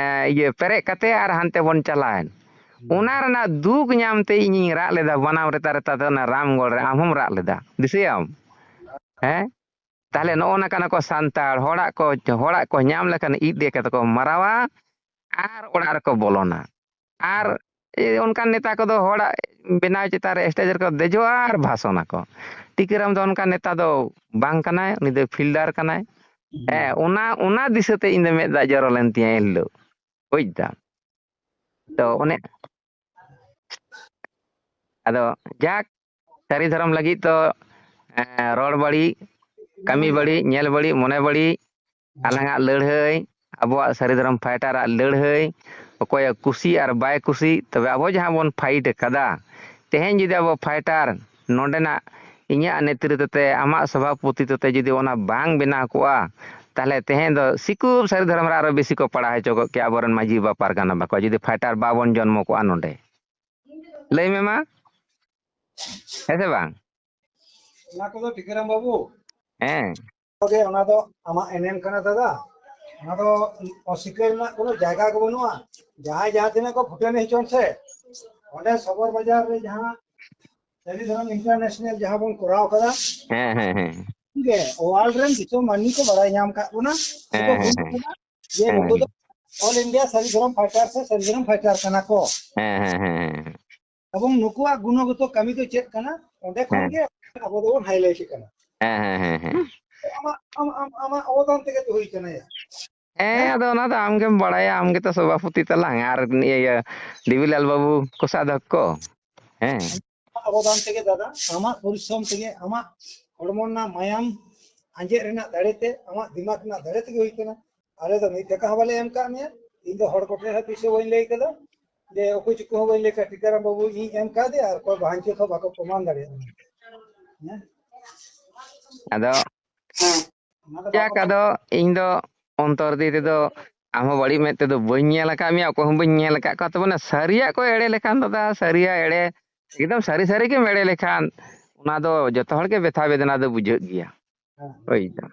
ᱤᱭᱟᱹ ᱯᱮᱨᱮᱡ ᱠᱟᱛᱮ ᱟᱨ ᱦᱟᱱᱛᱮ ᱵᱚᱱ ᱪᱟᱞᱟᱣᱮᱱ᱾ ᱚᱱᱟ ᱨᱮᱱᱟᱜ ᱫᱩᱠ ᱧᱟᱢ ᱛᱮ ᱤᱧᱤᱧ ᱨᱟᱜ ᱞᱮᱫᱟ, ᱵᱟᱱᱟᱢ ᱨᱮᱛᱟ ᱨᱮᱛᱟ ᱛᱮ ᱚᱱᱟ ᱨᱟᱢᱜᱚᱲ ᱨᱮ᱾ ᱟᱢ ᱦᱚᱸᱢ ᱨᱟᱜ ᱞᱮᱫᱟ, ᱫᱤᱥᱟᱹᱭᱟᱢ? ᱦᱮᱸ? ᱛᱟᱦᱞᱮ ᱱᱚᱜᱼᱚ ᱱᱚᱝᱠᱟᱱ ᱠᱚ ᱥᱟᱱᱛᱟᱲ, ᱦᱚᱲᱟᱜ ᱠᱚ, ᱦᱚᱲᱟᱜ ᱠᱚ ᱧᱟᱢ ᱞᱮᱠᱷᱟᱱ ᱤᱫ ᱤᱭᱟᱹ ᱠᱟᱛᱮ ᱠᱚ ᱢᱟᱨᱟᱣᱟ ᱟᱨ ᱚᱲᱟᱜ ᱨᱮᱠᱚ ᱵᱚᱞᱚᱱᱟ᱾ ᱟᱨ ᱮ, ᱚᱱᱠᱟᱱ ᱱᱮᱛᱟ ᱠᱚᱫᱚ ᱦᱚᱲᱟᱜ ᱵᱮᱱᱟᱣ ᱪᱮᱛᱟᱱ ᱨᱮ ᱥᱴᱮᱡ ᱨᱮᱠᱚ ᱫᱮᱡᱚᱜᱼᱟ ᱟᱨ ᱵᱷᱟᱥᱚᱱᱟᱠᱚ᱾ ᱴᱤᱠᱟᱹᱨᱟᱢ ᱫᱚ ᱚᱱᱠᱟᱱ ᱱᱮᱛᱟ ᱫᱚ ᱵᱟᱝ ᱠᱟᱱᱟᱭ, ᱩᱱᱤ ᱫᱚ ᱯᱷᱤᱞᱰᱟᱨ ᱠᱟᱱᱟᱭ᱾ ᱦᱮᱸ, ᱚᱱᱟ, ᱚᱱᱟ ᱫᱤᱥᱟᱹᱛᱮ ᱤᱧ ᱫᱚ ᱢᱮᱫ ᱫᱟᱜ ᱡᱚᱨᱚ ᱞᱮᱱ ᱛᱤᱧᱟᱹ ᱮᱱ ᱦᱤᱞᱳᱜ, ᱵᱩᱡᱽ ᱫᱟᱢ᱾ ᱛᱚ ᱚᱱᱮ, ᱟᱫᱚ ᱡᱟᱠ, ᱥᱟᱹᱨᱤ ᱫᱷᱚᱨᱚᱢ ᱞᱟᱹᱜᱤᱫ ᱫᱚ, ᱮᱸ, ᱨᱚᱲ ᱵᱟᱹᱲᱤᱡ, ᱠᱟᱹᱢᱤ ᱵᱟᱹᱲᱤᱡ, ᱧᱮᱞ ᱵᱟᱹᱲᱤᱡ, ᱢᱚᱱᱮ ᱵᱟᱹᱲᱤᱡ, ᱟᱞᱟᱝᱟᱜ ᱞᱟᱹᱲᱦᱟᱹᱭ, ᱟᱵᱚᱣᱟᱜ ᱥᱟᱹᱨᱤ ᱫᱷᱚᱨᱚᱢ ᱯᱷᱟᱭᱴᱟᱨᱟᱜ ᱞᱟᱹᱲᱦᱟᱹᱭ, ᱚᱠᱚᱭᱟᱜ ᱠᱩᱥᱤ ᱟᱨ ᱵᱟᱭ ᱠᱩᱥᱤ, ᱛᱚᱵᱮ ᱟᱵᱚ ᱡᱟᱦᱟᱸ ᱵᱚᱱ ᱯᱷᱟᱭᱤᱴ ᱟᱠᱟᱫᱟ, ᱛᱮᱦᱮᱧ ᱡᱩᱫᱤ ᱟᱵᱚ ᱯᱷᱟᱭᱴᱟᱨ ᱱᱚᱰᱮᱱᱟᱜ ᱤᱧᱟᱹᱜ ᱱᱮᱛᱨᱤᱛᱵ ᱛᱮ, ᱟᱢᱟᱜ ᱥᱚᱵᱷᱟᱯᱚᱛᱤᱛᱚ ᱛᱮ ᱡᱩᱫᱤ ᱚᱱᱟ ᱵᱟᱝ ᱵᱮᱱᱟᱣ ᱠᱚᱜᱼᱟ, ᱛᱟᱦᱞᱮ ᱛᱮᱦᱮᱧ ᱫᱚ ᱥᱤᱠᱩᱵ ᱥᱟᱹᱨᱤ ᱫᱷᱚᱨᱚᱢ ᱨᱮ ᱟᱨᱚ ᱵᱮᱥᱤ ᱠᱚ ᱯᱟᱲᱟᱣ ᱦᱚᱪᱚ ᱠᱚᱜ ᱠᱮᱭᱟ ᱟᱵᱚᱨᱮᱱ ᱢᱟᱹᱡᱷᱤ ᱵᱟᱵᱟ ᱯᱟᱨᱜᱟᱱᱟ ᱵᱟᱠᱚ, ᱡᱩᱫᱤ ᱯᱷᱟᱭᱴᱟᱨ ᱵᱟᱵᱚᱱ ᱡᱚᱱᱢᱚ ᱠᱚᱜᱼᱟ ᱱᱚᱰᱮ᱾ ᱞᱟᱹᱭ ᱢᱮ ᱢᱟ, ᱦᱮᱸ ᱥᱮ ᱵᱟᱝ? ᱚᱱᱟ ᱠᱚᱫᱚ ᱴᱤᱠᱟᱹᱨᱟᱢ ᱵᱟᱹᱵᱩ, ᱦᱮᱸ᱾ ᱛᱚᱵᱮ ᱚᱱᱟ ᱫᱚ ᱟᱢᱟᱜ ᱮᱱᱮᱢ ᱠᱟᱱᱟ ᱫᱟᱫᱟ, ᱚᱱᱟ ᱫᱚ ᱚᱥᱤᱠᱟᱹᱨ ᱨᱮᱱᱟᱜ ᱠᱳᱱᱳ ᱡᱟᱭᱜᱟ ᱜᱮ ᱵᱟᱹᱱᱩᱜᱼᱟ᱾ ᱡᱟᱦᱟᱸᱭ ᱡᱟᱦᱟᱸ ᱛᱤᱱᱟᱹᱜ ᱠᱚ ᱯᱷᱩᱴᱟᱹᱱᱤ ᱦᱚᱪᱚᱱ ᱥᱮ, ᱚᱸᱰᱮ ᱥᱚᱵᱚᱨ ᱵᱟᱡᱟᱨ ᱨᱮ ᱡᱟᱦᱟᱸ ᱥᱟᱹᱨᱤ ᱫᱷᱚᱨᱚᱢ ᱤᱱᱴᱟᱨᱱᱮᱥᱱᱟᱞ ᱡᱟᱦᱟᱸ ᱵᱚᱱ ᱠᱚᱨᱟᱣ ᱠᱟᱫᱟ, ᱦᱮᱸ, ᱦᱮᱸ, ᱦᱮᱸ᱾ ᱜᱮ ᱣᱟᱨᱞᱰ ᱨᱮᱱ ᱫᱤᱥᱚᱢ ᱢᱟᱹᱱᱢᱤ ᱠᱚ ᱵᱟᱲᱟᱭ ᱧᱟᱢ ᱠᱟᱫ ᱵᱚᱱᱟ, ᱦᱮᱸ, ᱥᱮᱠᱚ ᱦᱮᱸ, ᱵᱩᱡᱽ ᱦᱮᱸ᱾ ᱠᱟᱫᱟ ᱡᱮ ᱦᱮᱸ, ᱱᱩᱠᱩ ᱫᱚ ᱦᱮᱸ᱾ ᱚᱞ ᱤᱱᱰᱤᱭᱟ ᱥᱟᱹᱨᱤ ᱫᱷᱚᱨᱚᱢ ᱯᱷᱟᱭᱴᱟᱨ ᱥᱮ ᱥᱟᱹᱨᱤ ᱫᱷᱚᱨᱚᱢ ᱯᱷᱟᱭᱴᱟᱨ ᱠᱟᱱᱟ ᱠᱚ᱾ ᱦᱮᱸ, ᱦᱮᱸ, ᱦᱮᱸ, ᱦᱮᱸ᱾ ᱮᱵᱚᱝ ᱱᱩᱠᱩᱣᱟᱜ ᱜᱩᱱᱚᱜᱚᱛᱚ ᱠᱟᱹᱢᱤ ᱫᱚ ᱪᱮᱫ ᱠᱟᱱᱟ, ᱚᱸᱰᱮ ᱠᱷᱚᱱ ᱦᱮᱸ᱾ ᱜᱮ ᱟᱵᱚ ᱫᱚᱵᱚᱱ highlight ᱠᱟᱱᱟ᱾ ᱦᱮᱸ, ᱦᱮᱸ, ᱦᱮᱸ, ᱦᱮᱸ᱾ ᱟᱢᱟᱜ, ᱟᱢ, ᱟᱢ, ᱟᱢᱟᱜ ᱚᱵᱚᱫᱟᱱ ᱛᱮᱜᱮ ᱛᱚ ᱦᱩᱭ ᱠᱟᱱᱟ ᱭᱟ᱾ ᱦᱮᱸ, ᱦᱮᱸ? ᱟᱫᱚ ᱚᱱᱟ ᱫᱚ ᱟᱢ ᱜᱮᱢ ᱵᱟᱲᱟᱭᱟ, ᱟᱢ ᱜᱮᱛᱚ ᱥᱚᱵᱷᱟᱯᱚᱛᱤ ᱛᱟᱞᱟᱝ᱾ ᱟᱨ ᱱᱤᱭᱟᱹ ᱤᱭᱟᱹ ᱰᱤᱵᱤᱞᱟᱞ ᱵᱟᱹᱵᱩ ᱠᱚᱥᱟᱫᱷᱚᱠ ᱠᱚ, ᱦᱮᱸ᱾ ᱟᱢᱟᱜ ᱚᱵᱚᱫᱟᱱ ᱛᱮᱜᱮ ᱫᱟᱫᱟ, ᱟᱢᱟᱜ ᱯᱚᱨᱤᱥᱨᱚᱢ ᱛᱮᱜᱮ, ᱟᱢᱟᱜ ᱦᱚᱲᱢᱚ ᱨᱮᱱᱟᱜ ᱢᱟᱭᱟᱢ ᱟᱸᱡᱮᱫ ᱨᱮᱱᱟᱜ ᱫᱟᱲᱮ ᱛᱮ, ᱟᱢᱟᱜ ᱫᱤᱢᱟᱜᱽ ᱨᱮᱱᱟᱜ ᱫᱟᱲᱮ ᱛᱮᱜᱮ ᱦᱩᱭ ᱠᱟᱱᱟ᱾ ᱟᱞᱮ ᱫᱚ ᱢᱤᱫ ᱴᱟᱠᱟ ᱦᱚᱸ ᱵᱟᱞᱮ ᱮᱢ ᱠᱟᱜ ᱢᱮᱭᱟ᱾ ᱤᱧ ᱫᱚ ᱦᱚᱲ ᱠᱚᱴᱷᱮᱱ ᱦᱚᱸ ᱛᱤᱥ ᱦᱚᱸ ᱵᱟᱹᱧ ᱞᱟᱹᱭ ᱠᱟᱫᱟ᱾ ᱡᱮ ᱚᱠᱚᱭ ᱪᱚᱠᱚ ᱦᱚᱸ ᱵᱟᱹᱧ ᱞᱟᱹᱭ ᱠᱟᱜ, ᱴᱤᱠᱟᱹᱨᱟᱢ ᱵᱟᱹᱵᱩ ᱤᱧ ᱮᱢ ᱠᱟᱫᱮᱭᱟ ᱟᱨ ᱚᱠᱚᱭ ᱵᱟᱧᱪᱤᱛ ᱦᱚᱸ ᱵᱟᱠᱚ ᱯᱨᱚᱢᱟᱱ ᱫᱟᱲᱮᱭᱟᱜᱼᱟ᱾ ᱦᱮᱸ? ᱟᱫᱚ ᱚᱱᱟ ᱫᱚ ᱡᱟᱠ, ᱵᱟᱠᱚ ᱟᱫᱚ ᱤᱧ ᱫᱚ ᱚᱱᱛᱚᱨ ᱫᱤ ᱛᱮᱫᱚ ᱟᱢ ᱦᱚᱸ ᱵᱟᱹᱲᱤᱡ ᱢᱮᱫ ᱛᱮᱫᱚ ᱵᱟᱹᱧ ᱧᱮᱞ ᱟᱠᱟᱫ ᱢᱮᱭᱟ, ᱚᱠᱚᱭ ᱦᱚᱸ ᱵᱟᱹᱧ ᱧᱮᱞ ᱟᱠᱟᱫ ᱠᱚᱣᱟ᱾ ᱛᱚᱵᱮ ᱚᱱᱟ ᱥᱟᱹᱨᱤᱭᱟᱜ ᱠᱚ ᱮᱲᱮ ᱞᱮᱠᱷᱟᱱ, ᱫᱟᱫᱟ, ᱥᱟᱹᱨᱤᱭᱟᱜ ᱮᱲᱮ, ᱮᱠᱫᱚᱢ ᱥᱟᱹᱨᱤ ᱥᱟᱹᱨᱤ ᱜᱮᱢ ᱮᱲᱮ ᱞᱮᱠᱷᱟᱱ, ᱚᱱᱟ ᱫᱚ ᱡᱚᱛᱚ ᱦᱚᱲ ᱜᱮ ᱵᱮᱛᱷᱟ ᱵᱮᱫᱱᱟ ᱫᱚ ᱵᱩᱡᱷᱟᱹᱜ ᱜᱮᱭᱟ᱾ ᱦᱮᱸ᱾ ᱦᱳᱭ ᱛᱚ᱾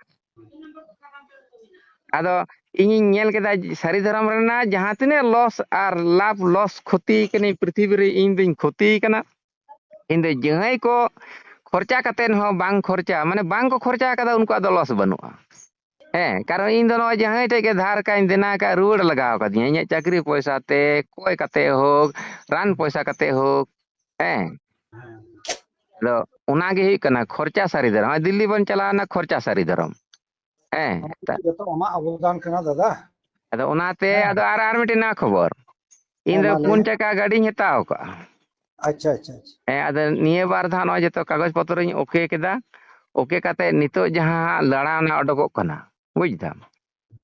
ᱟᱫᱚ ᱤᱧᱤᱧ ᱧᱮᱞ ᱠᱮᱫᱟ ᱥᱟᱹᱨᱤ ᱫᱷᱚᱨᱚᱢ ᱨᱮᱱᱟᱜ ᱡᱟᱦᱟᱸ ᱛᱤᱱᱟᱹᱜ ᱞᱚᱥ ᱟᱨ ᱞᱟᱵᱷ, ᱞᱚᱥ, ᱠᱷᱚᱛᱤ ᱠᱟᱹᱱᱟᱹᱧ ᱯᱨᱤᱛᱷᱤᱵᱤ ᱨᱮ, ᱤᱧ ᱫᱩᱧ ᱠᱷᱚᱛᱤ ᱠᱟᱱᱟ᱾ ᱤᱧ ᱫᱚ ᱡᱟᱦᱟᱸᱭ ᱠᱚ ᱠᱷᱚᱨᱪᱟ ᱠᱟᱛᱮᱫ ᱦᱚᱸ ᱵᱟᱝ ᱠᱷᱚᱨᱪᱟ, ᱢᱟᱱᱮ ᱵᱟᱝ ᱠᱚ ᱠᱷᱚᱨᱪᱟ ᱠᱟᱫᱟ, ᱩᱱᱠᱩᱣᱟᱜ ᱫᱚ ᱞᱚᱥ ᱵᱟᱹᱱᱩᱜᱼᱟ᱾ ᱦᱮᱸ, ᱠᱟᱨᱚᱱ ᱤᱧ ᱫᱚ ᱱᱚᱜᱼᱚᱭ ᱡᱟᱦᱟᱸᱭ ᱴᱷᱮᱡ ᱜᱮ ᱫᱷᱟᱨ ᱠᱟᱜ ᱤᱧ, ᱫᱮᱱᱟ ᱠᱟᱜ, ᱨᱩᱣᱟᱹᱲ ᱞᱟᱜᱟᱣ ᱠᱟᱫᱤᱧᱟ, ᱤᱧᱟᱹᱜ ᱪᱟᱹᱠᱨᱤ ᱯᱚᱭᱥᱟ ᱛᱮ, ᱠᱚᱭ ᱠᱟᱛᱮ ᱦᱳᱠ, ᱨᱟᱱ ᱯᱚᱭᱥᱟ ᱠᱟᱛᱮ ᱦᱳᱠ᱾ ᱦᱮᱸ, ᱦᱮᱸ᱾ ᱟᱫᱚ ᱚᱱᱟ ᱜᱮ ᱦᱩᱭᱩᱜ ᱠᱟᱱᱟ ᱠᱷᱚᱨᱪᱟ ᱥᱟᱹᱨᱤ ᱫᱷᱚᱨᱚᱢ᱾ ᱱᱚᱜᱼᱚᱭ ᱫᱤᱞᱞᱤ ᱵᱚᱱ ᱪᱟᱞᱟᱣᱱᱟ, ᱠᱷᱚᱨᱪᱟ ᱥᱟᱹᱨᱤ ᱫᱷᱚᱨᱚᱢ᱾ ᱦᱮᱸ, ᱚᱱᱟ ᱛᱟ- ᱡᱚᱛᱚ ᱟᱢᱟᱜ ᱚᱵᱚᱫᱟᱱ ᱠᱟᱱᱟ, ᱫᱟᱫᱟ᱾ ᱟᱫᱚ ᱚᱱᱟᱛᱮ ᱦᱮᱸ᱾ ᱟᱫᱚ ᱟᱨ, ᱟᱨ ᱢᱤᱫᱴᱮᱱ ᱱᱚᱣᱟ ᱠᱷᱚᱵᱚᱨ, ᱤᱧ ᱦᱮᱸ, ᱫᱚ ᱢᱟ ᱞᱟᱹᱭ ᱯᱩᱱ ᱢᱮ᱾ ᱪᱟᱠᱟ ᱜᱟᱹᱰᱤᱧ ᱦᱟᱛᱟᱣ ᱠᱟᱜᱼᱟ᱾ ᱟᱪᱪᱷᱟ, ᱟᱪᱪᱷᱟ, ᱟᱪᱪᱷᱟ᱾ ᱦᱮᱸ, ᱟᱫᱚ ᱱᱤᱭᱟᱹ ᱵᱟᱨ ᱫᱚ ᱦᱟᱸᱜ ᱱᱚᱜᱼᱚᱭ ᱡᱚᱛᱚ ᱠᱟᱜᱚᱡᱽ ᱯᱚᱛᱨᱚᱧ ᱳᱠᱮ ᱠᱮᱫᱟ᱾ ᱳᱠᱮ ᱠᱟᱛᱮ ᱱᱤᱛᱚᱜ ᱡᱟᱦᱟᱸ ᱦᱟᱸᱜ ᱞᱟᱲᱟᱣᱱᱟ ᱚᱰᱚᱠᱚᱜ ᱠᱟᱱᱟ, ᱵᱩᱡᱽ ᱫᱟᱢ?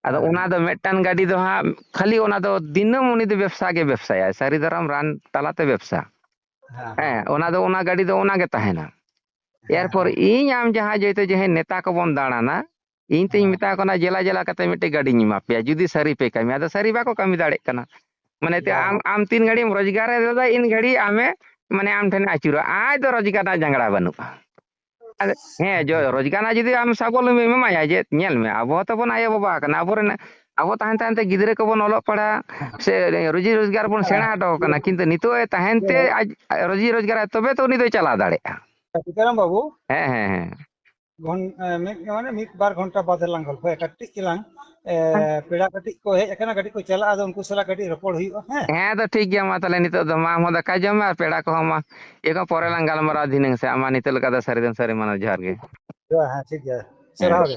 ᱟᱫᱚ ᱦᱮᱸ, ᱚᱱᱟ ᱫᱚ ᱢᱤᱫᱴᱟᱝ ᱜᱟᱹᱰᱤ ᱫᱚ ᱦᱟᱸᱜ ᱠᱷᱟᱹᱞᱤ ᱚᱱᱟ ᱫᱚ ᱫᱤᱱᱟᱹᱢ ᱩᱱᱤ ᱫᱚ ᱵᱮᱵᱽᱥᱟ ᱜᱮ ᱵᱮᱵᱽᱥᱟᱭᱟᱭ, ᱥᱟᱹᱨᱤ ᱫᱷᱚᱨᱚᱢ ᱨᱟᱱ ᱛᱟᱞᱟᱛᱮ ᱵᱮᱵᱽᱥᱟ᱾ ᱦᱮᱸ, ᱦᱮᱸ, ᱚᱱᱟ ᱫᱚ, ᱚᱱᱟ ᱜᱟᱹᱰᱤ ᱫᱚ ᱚᱱᱟ ᱜᱮ ᱛᱟᱦᱮᱱᱟ᱾ ᱦᱮᱸ, ᱮᱨᱯᱚᱨ ᱤᱧ ᱟᱢ ᱡᱟᱦᱟᱸ ᱡᱮᱦᱮᱛᱩ ᱡᱟᱦᱟᱸᱭ ᱱᱮᱛᱟ ᱠᱚᱵᱚᱱ ᱫᱟᱬᱟᱱᱟ, ᱤᱧ ᱛᱤᱧ ᱦᱮᱸ, ᱢᱮᱛᱟ ᱠᱚ ᱠᱟᱱᱟ, "ᱡᱮᱞᱟ ᱡᱮᱞᱟ ᱠᱟᱛᱮ ᱢᱤᱫᱴᱮᱡ ᱜᱟᱹᱰᱤᱧ ᱮᱢᱟ ᱯᱮᱭᱟ, ᱡᱩᱫᱤ ᱥᱟᱹᱨᱤ ᱯᱮ ᱠᱟᱹᱢᱤᱭᱟ᱾" ᱟᱫᱚ ᱥᱟᱹᱨᱤ ᱵᱟᱠᱚ ᱠᱟᱹᱢᱤ ᱫᱟᱲᱮᱭᱟᱜ ᱠᱟᱱᱟ᱾ ᱢᱟᱱᱮ ᱛᱮ ᱵᱟ᱾ ᱟᱢ, ᱟᱢ ᱛᱤᱱ ᱜᱷᱟᱹᱲᱤᱡ ᱮᱢ ᱨᱳᱡᱽᱜᱟᱨ ᱮᱫᱟ, ᱤᱱ ᱜᱷᱟᱹᱲᱤᱡ ᱟᱢᱮ, ᱢᱟᱱᱮ ᱟᱢ ᱴᱷᱮᱱᱮ ᱟᱹᱪᱩᱨᱚᱜᱼᱟ᱾ ᱟᱡ ᱫᱚ ᱨᱳᱡᱽᱜᱟᱨ ᱨᱮᱱᱟᱜ ᱡᱟᱸᱜᱲᱟ ᱵᱟᱹᱱᱩᱜᱼᱟ᱾ ᱟᱫᱚ ᱦᱮᱸ, ᱡᱚ-, ᱨᱳᱡᱽᱜᱟᱨ ᱨᱮᱱᱟᱜ ᱡᱩᱫᱤ ᱟᱢ ᱥᱟᱵᱚᱞᱚᱢᱵᱤᱢ ᱮᱢᱟᱭᱟ, ᱡᱮ ᱧᱮᱞ ᱢᱮ, ᱟᱵᱚ ᱦᱚᱸ ᱛᱟᱵᱚᱱ ᱟᱭᱳ ᱵᱟᱵᱟ ᱠᱟᱱᱟ, ᱟᱵᱚᱨᱮᱱ, ᱟᱵᱚ ᱛᱟᱦᱮᱱ ᱛᱟᱦᱮᱱ ᱛᱮ ᱜᱤᱫᱽᱨᱟᱹ ᱠᱚᱵᱚᱱ ᱚᱞᱚᱜ ᱯᱟᱲᱦᱟᱜ ᱥᱮ ᱨᱩᱡᱤ ᱨᱳᱡᱽᱜᱟᱨ ᱵᱚᱱ ᱥᱮᱬᱟ ᱦᱚᱴᱚ ᱠᱟᱱᱟ, ᱠᱤᱱᱛᱩ ᱱᱤᱛᱚᱜ ᱮ ᱛᱟᱦᱮᱱ ᱛᱮ ᱟᱡ ᱨᱩᱡᱤ ᱨᱳᱡᱽᱜᱟᱨᱟᱭ, ᱛᱚᱵᱮ ᱛᱚ ᱩᱱᱤ ᱫᱚᱭ ᱪᱟᱞᱟᱣ ᱫᱟᱲᱮᱭᱟᱜᱼᱟ᱾ ᱴᱤᱠᱟᱹᱨᱟᱢ ᱵᱟᱹᱵᱩ, ᱦᱮᱸ, ᱦᱮᱸ, ᱦᱮᱸ᱾ ᱜᱷᱚᱱ-, ᱮ, ᱢᱤᱫ, ᱢᱟᱱᱮ ᱢᱤᱫ ᱵᱟᱨ ᱜᱷᱚᱱᱴᱟ ᱵᱟᱫᱮ ᱞᱟᱝ ᱜᱚᱞᱯᱷᱚᱭᱟ᱾ ᱠᱟᱹᱴᱤᱡ ᱪᱮᱞᱟᱝ, ᱮ, ᱯᱮᱲᱟ ᱠᱟᱹᱴᱤᱡ ᱠᱚ ᱦᱮᱡ ᱟᱠᱟᱱᱟ, ᱠᱟᱹᱴᱤᱡ ᱠᱚ ᱪᱟᱞᱟᱜᱼᱟ, ᱟᱫᱚ ᱩᱱᱠᱩ ᱥᱟᱞᱟᱜ ᱠᱟᱹᱴᱤᱡ ᱨᱚᱯᱚᱲ ᱦᱩᱭᱩᱜᱼᱟ᱾ ᱦᱮᱸ? ᱦᱮᱸ, ᱟᱫᱚ ᱴᱷᱤᱠ ᱜᱮᱭᱟ, ᱢᱟ ᱛᱟᱦᱚᱞᱮ ᱱᱤᱛᱚᱜ ᱫᱚ ᱢᱟ ᱟᱢ ᱦᱚᱸ ᱫᱟᱠᱟ ᱡᱚᱢ ᱢᱮ ᱟᱨ ᱯᱮᱲᱟ ᱠᱚᱦᱚᱸ ᱢᱟ ᱤᱭᱟᱹ ᱠᱚ, ᱯᱚᱨᱮ ᱞᱟᱝ ᱜᱟᱞᱢᱟᱨᱟᱣᱟ ᱫᱷᱤᱱᱟᱹᱝ ᱥᱮ᱾ ᱟᱢ ᱢᱟ ᱱᱤᱛᱚᱜ ᱞᱮᱠᱟ ᱫᱚ ᱥᱟᱹᱨᱤ ᱫᱚᱢ ᱥᱟᱹᱨᱤ ᱢᱟᱱᱟ, ᱡᱚᱦᱟᱨ ᱜᱮ᱾ ᱦᱮᱸ, ᱴᱷᱤᱠ ᱜᱮᱭᱟ᱾ ᱦᱮᱸ᱾ ᱥᱟᱨᱦᱟᱣ ᱜᱮ᱾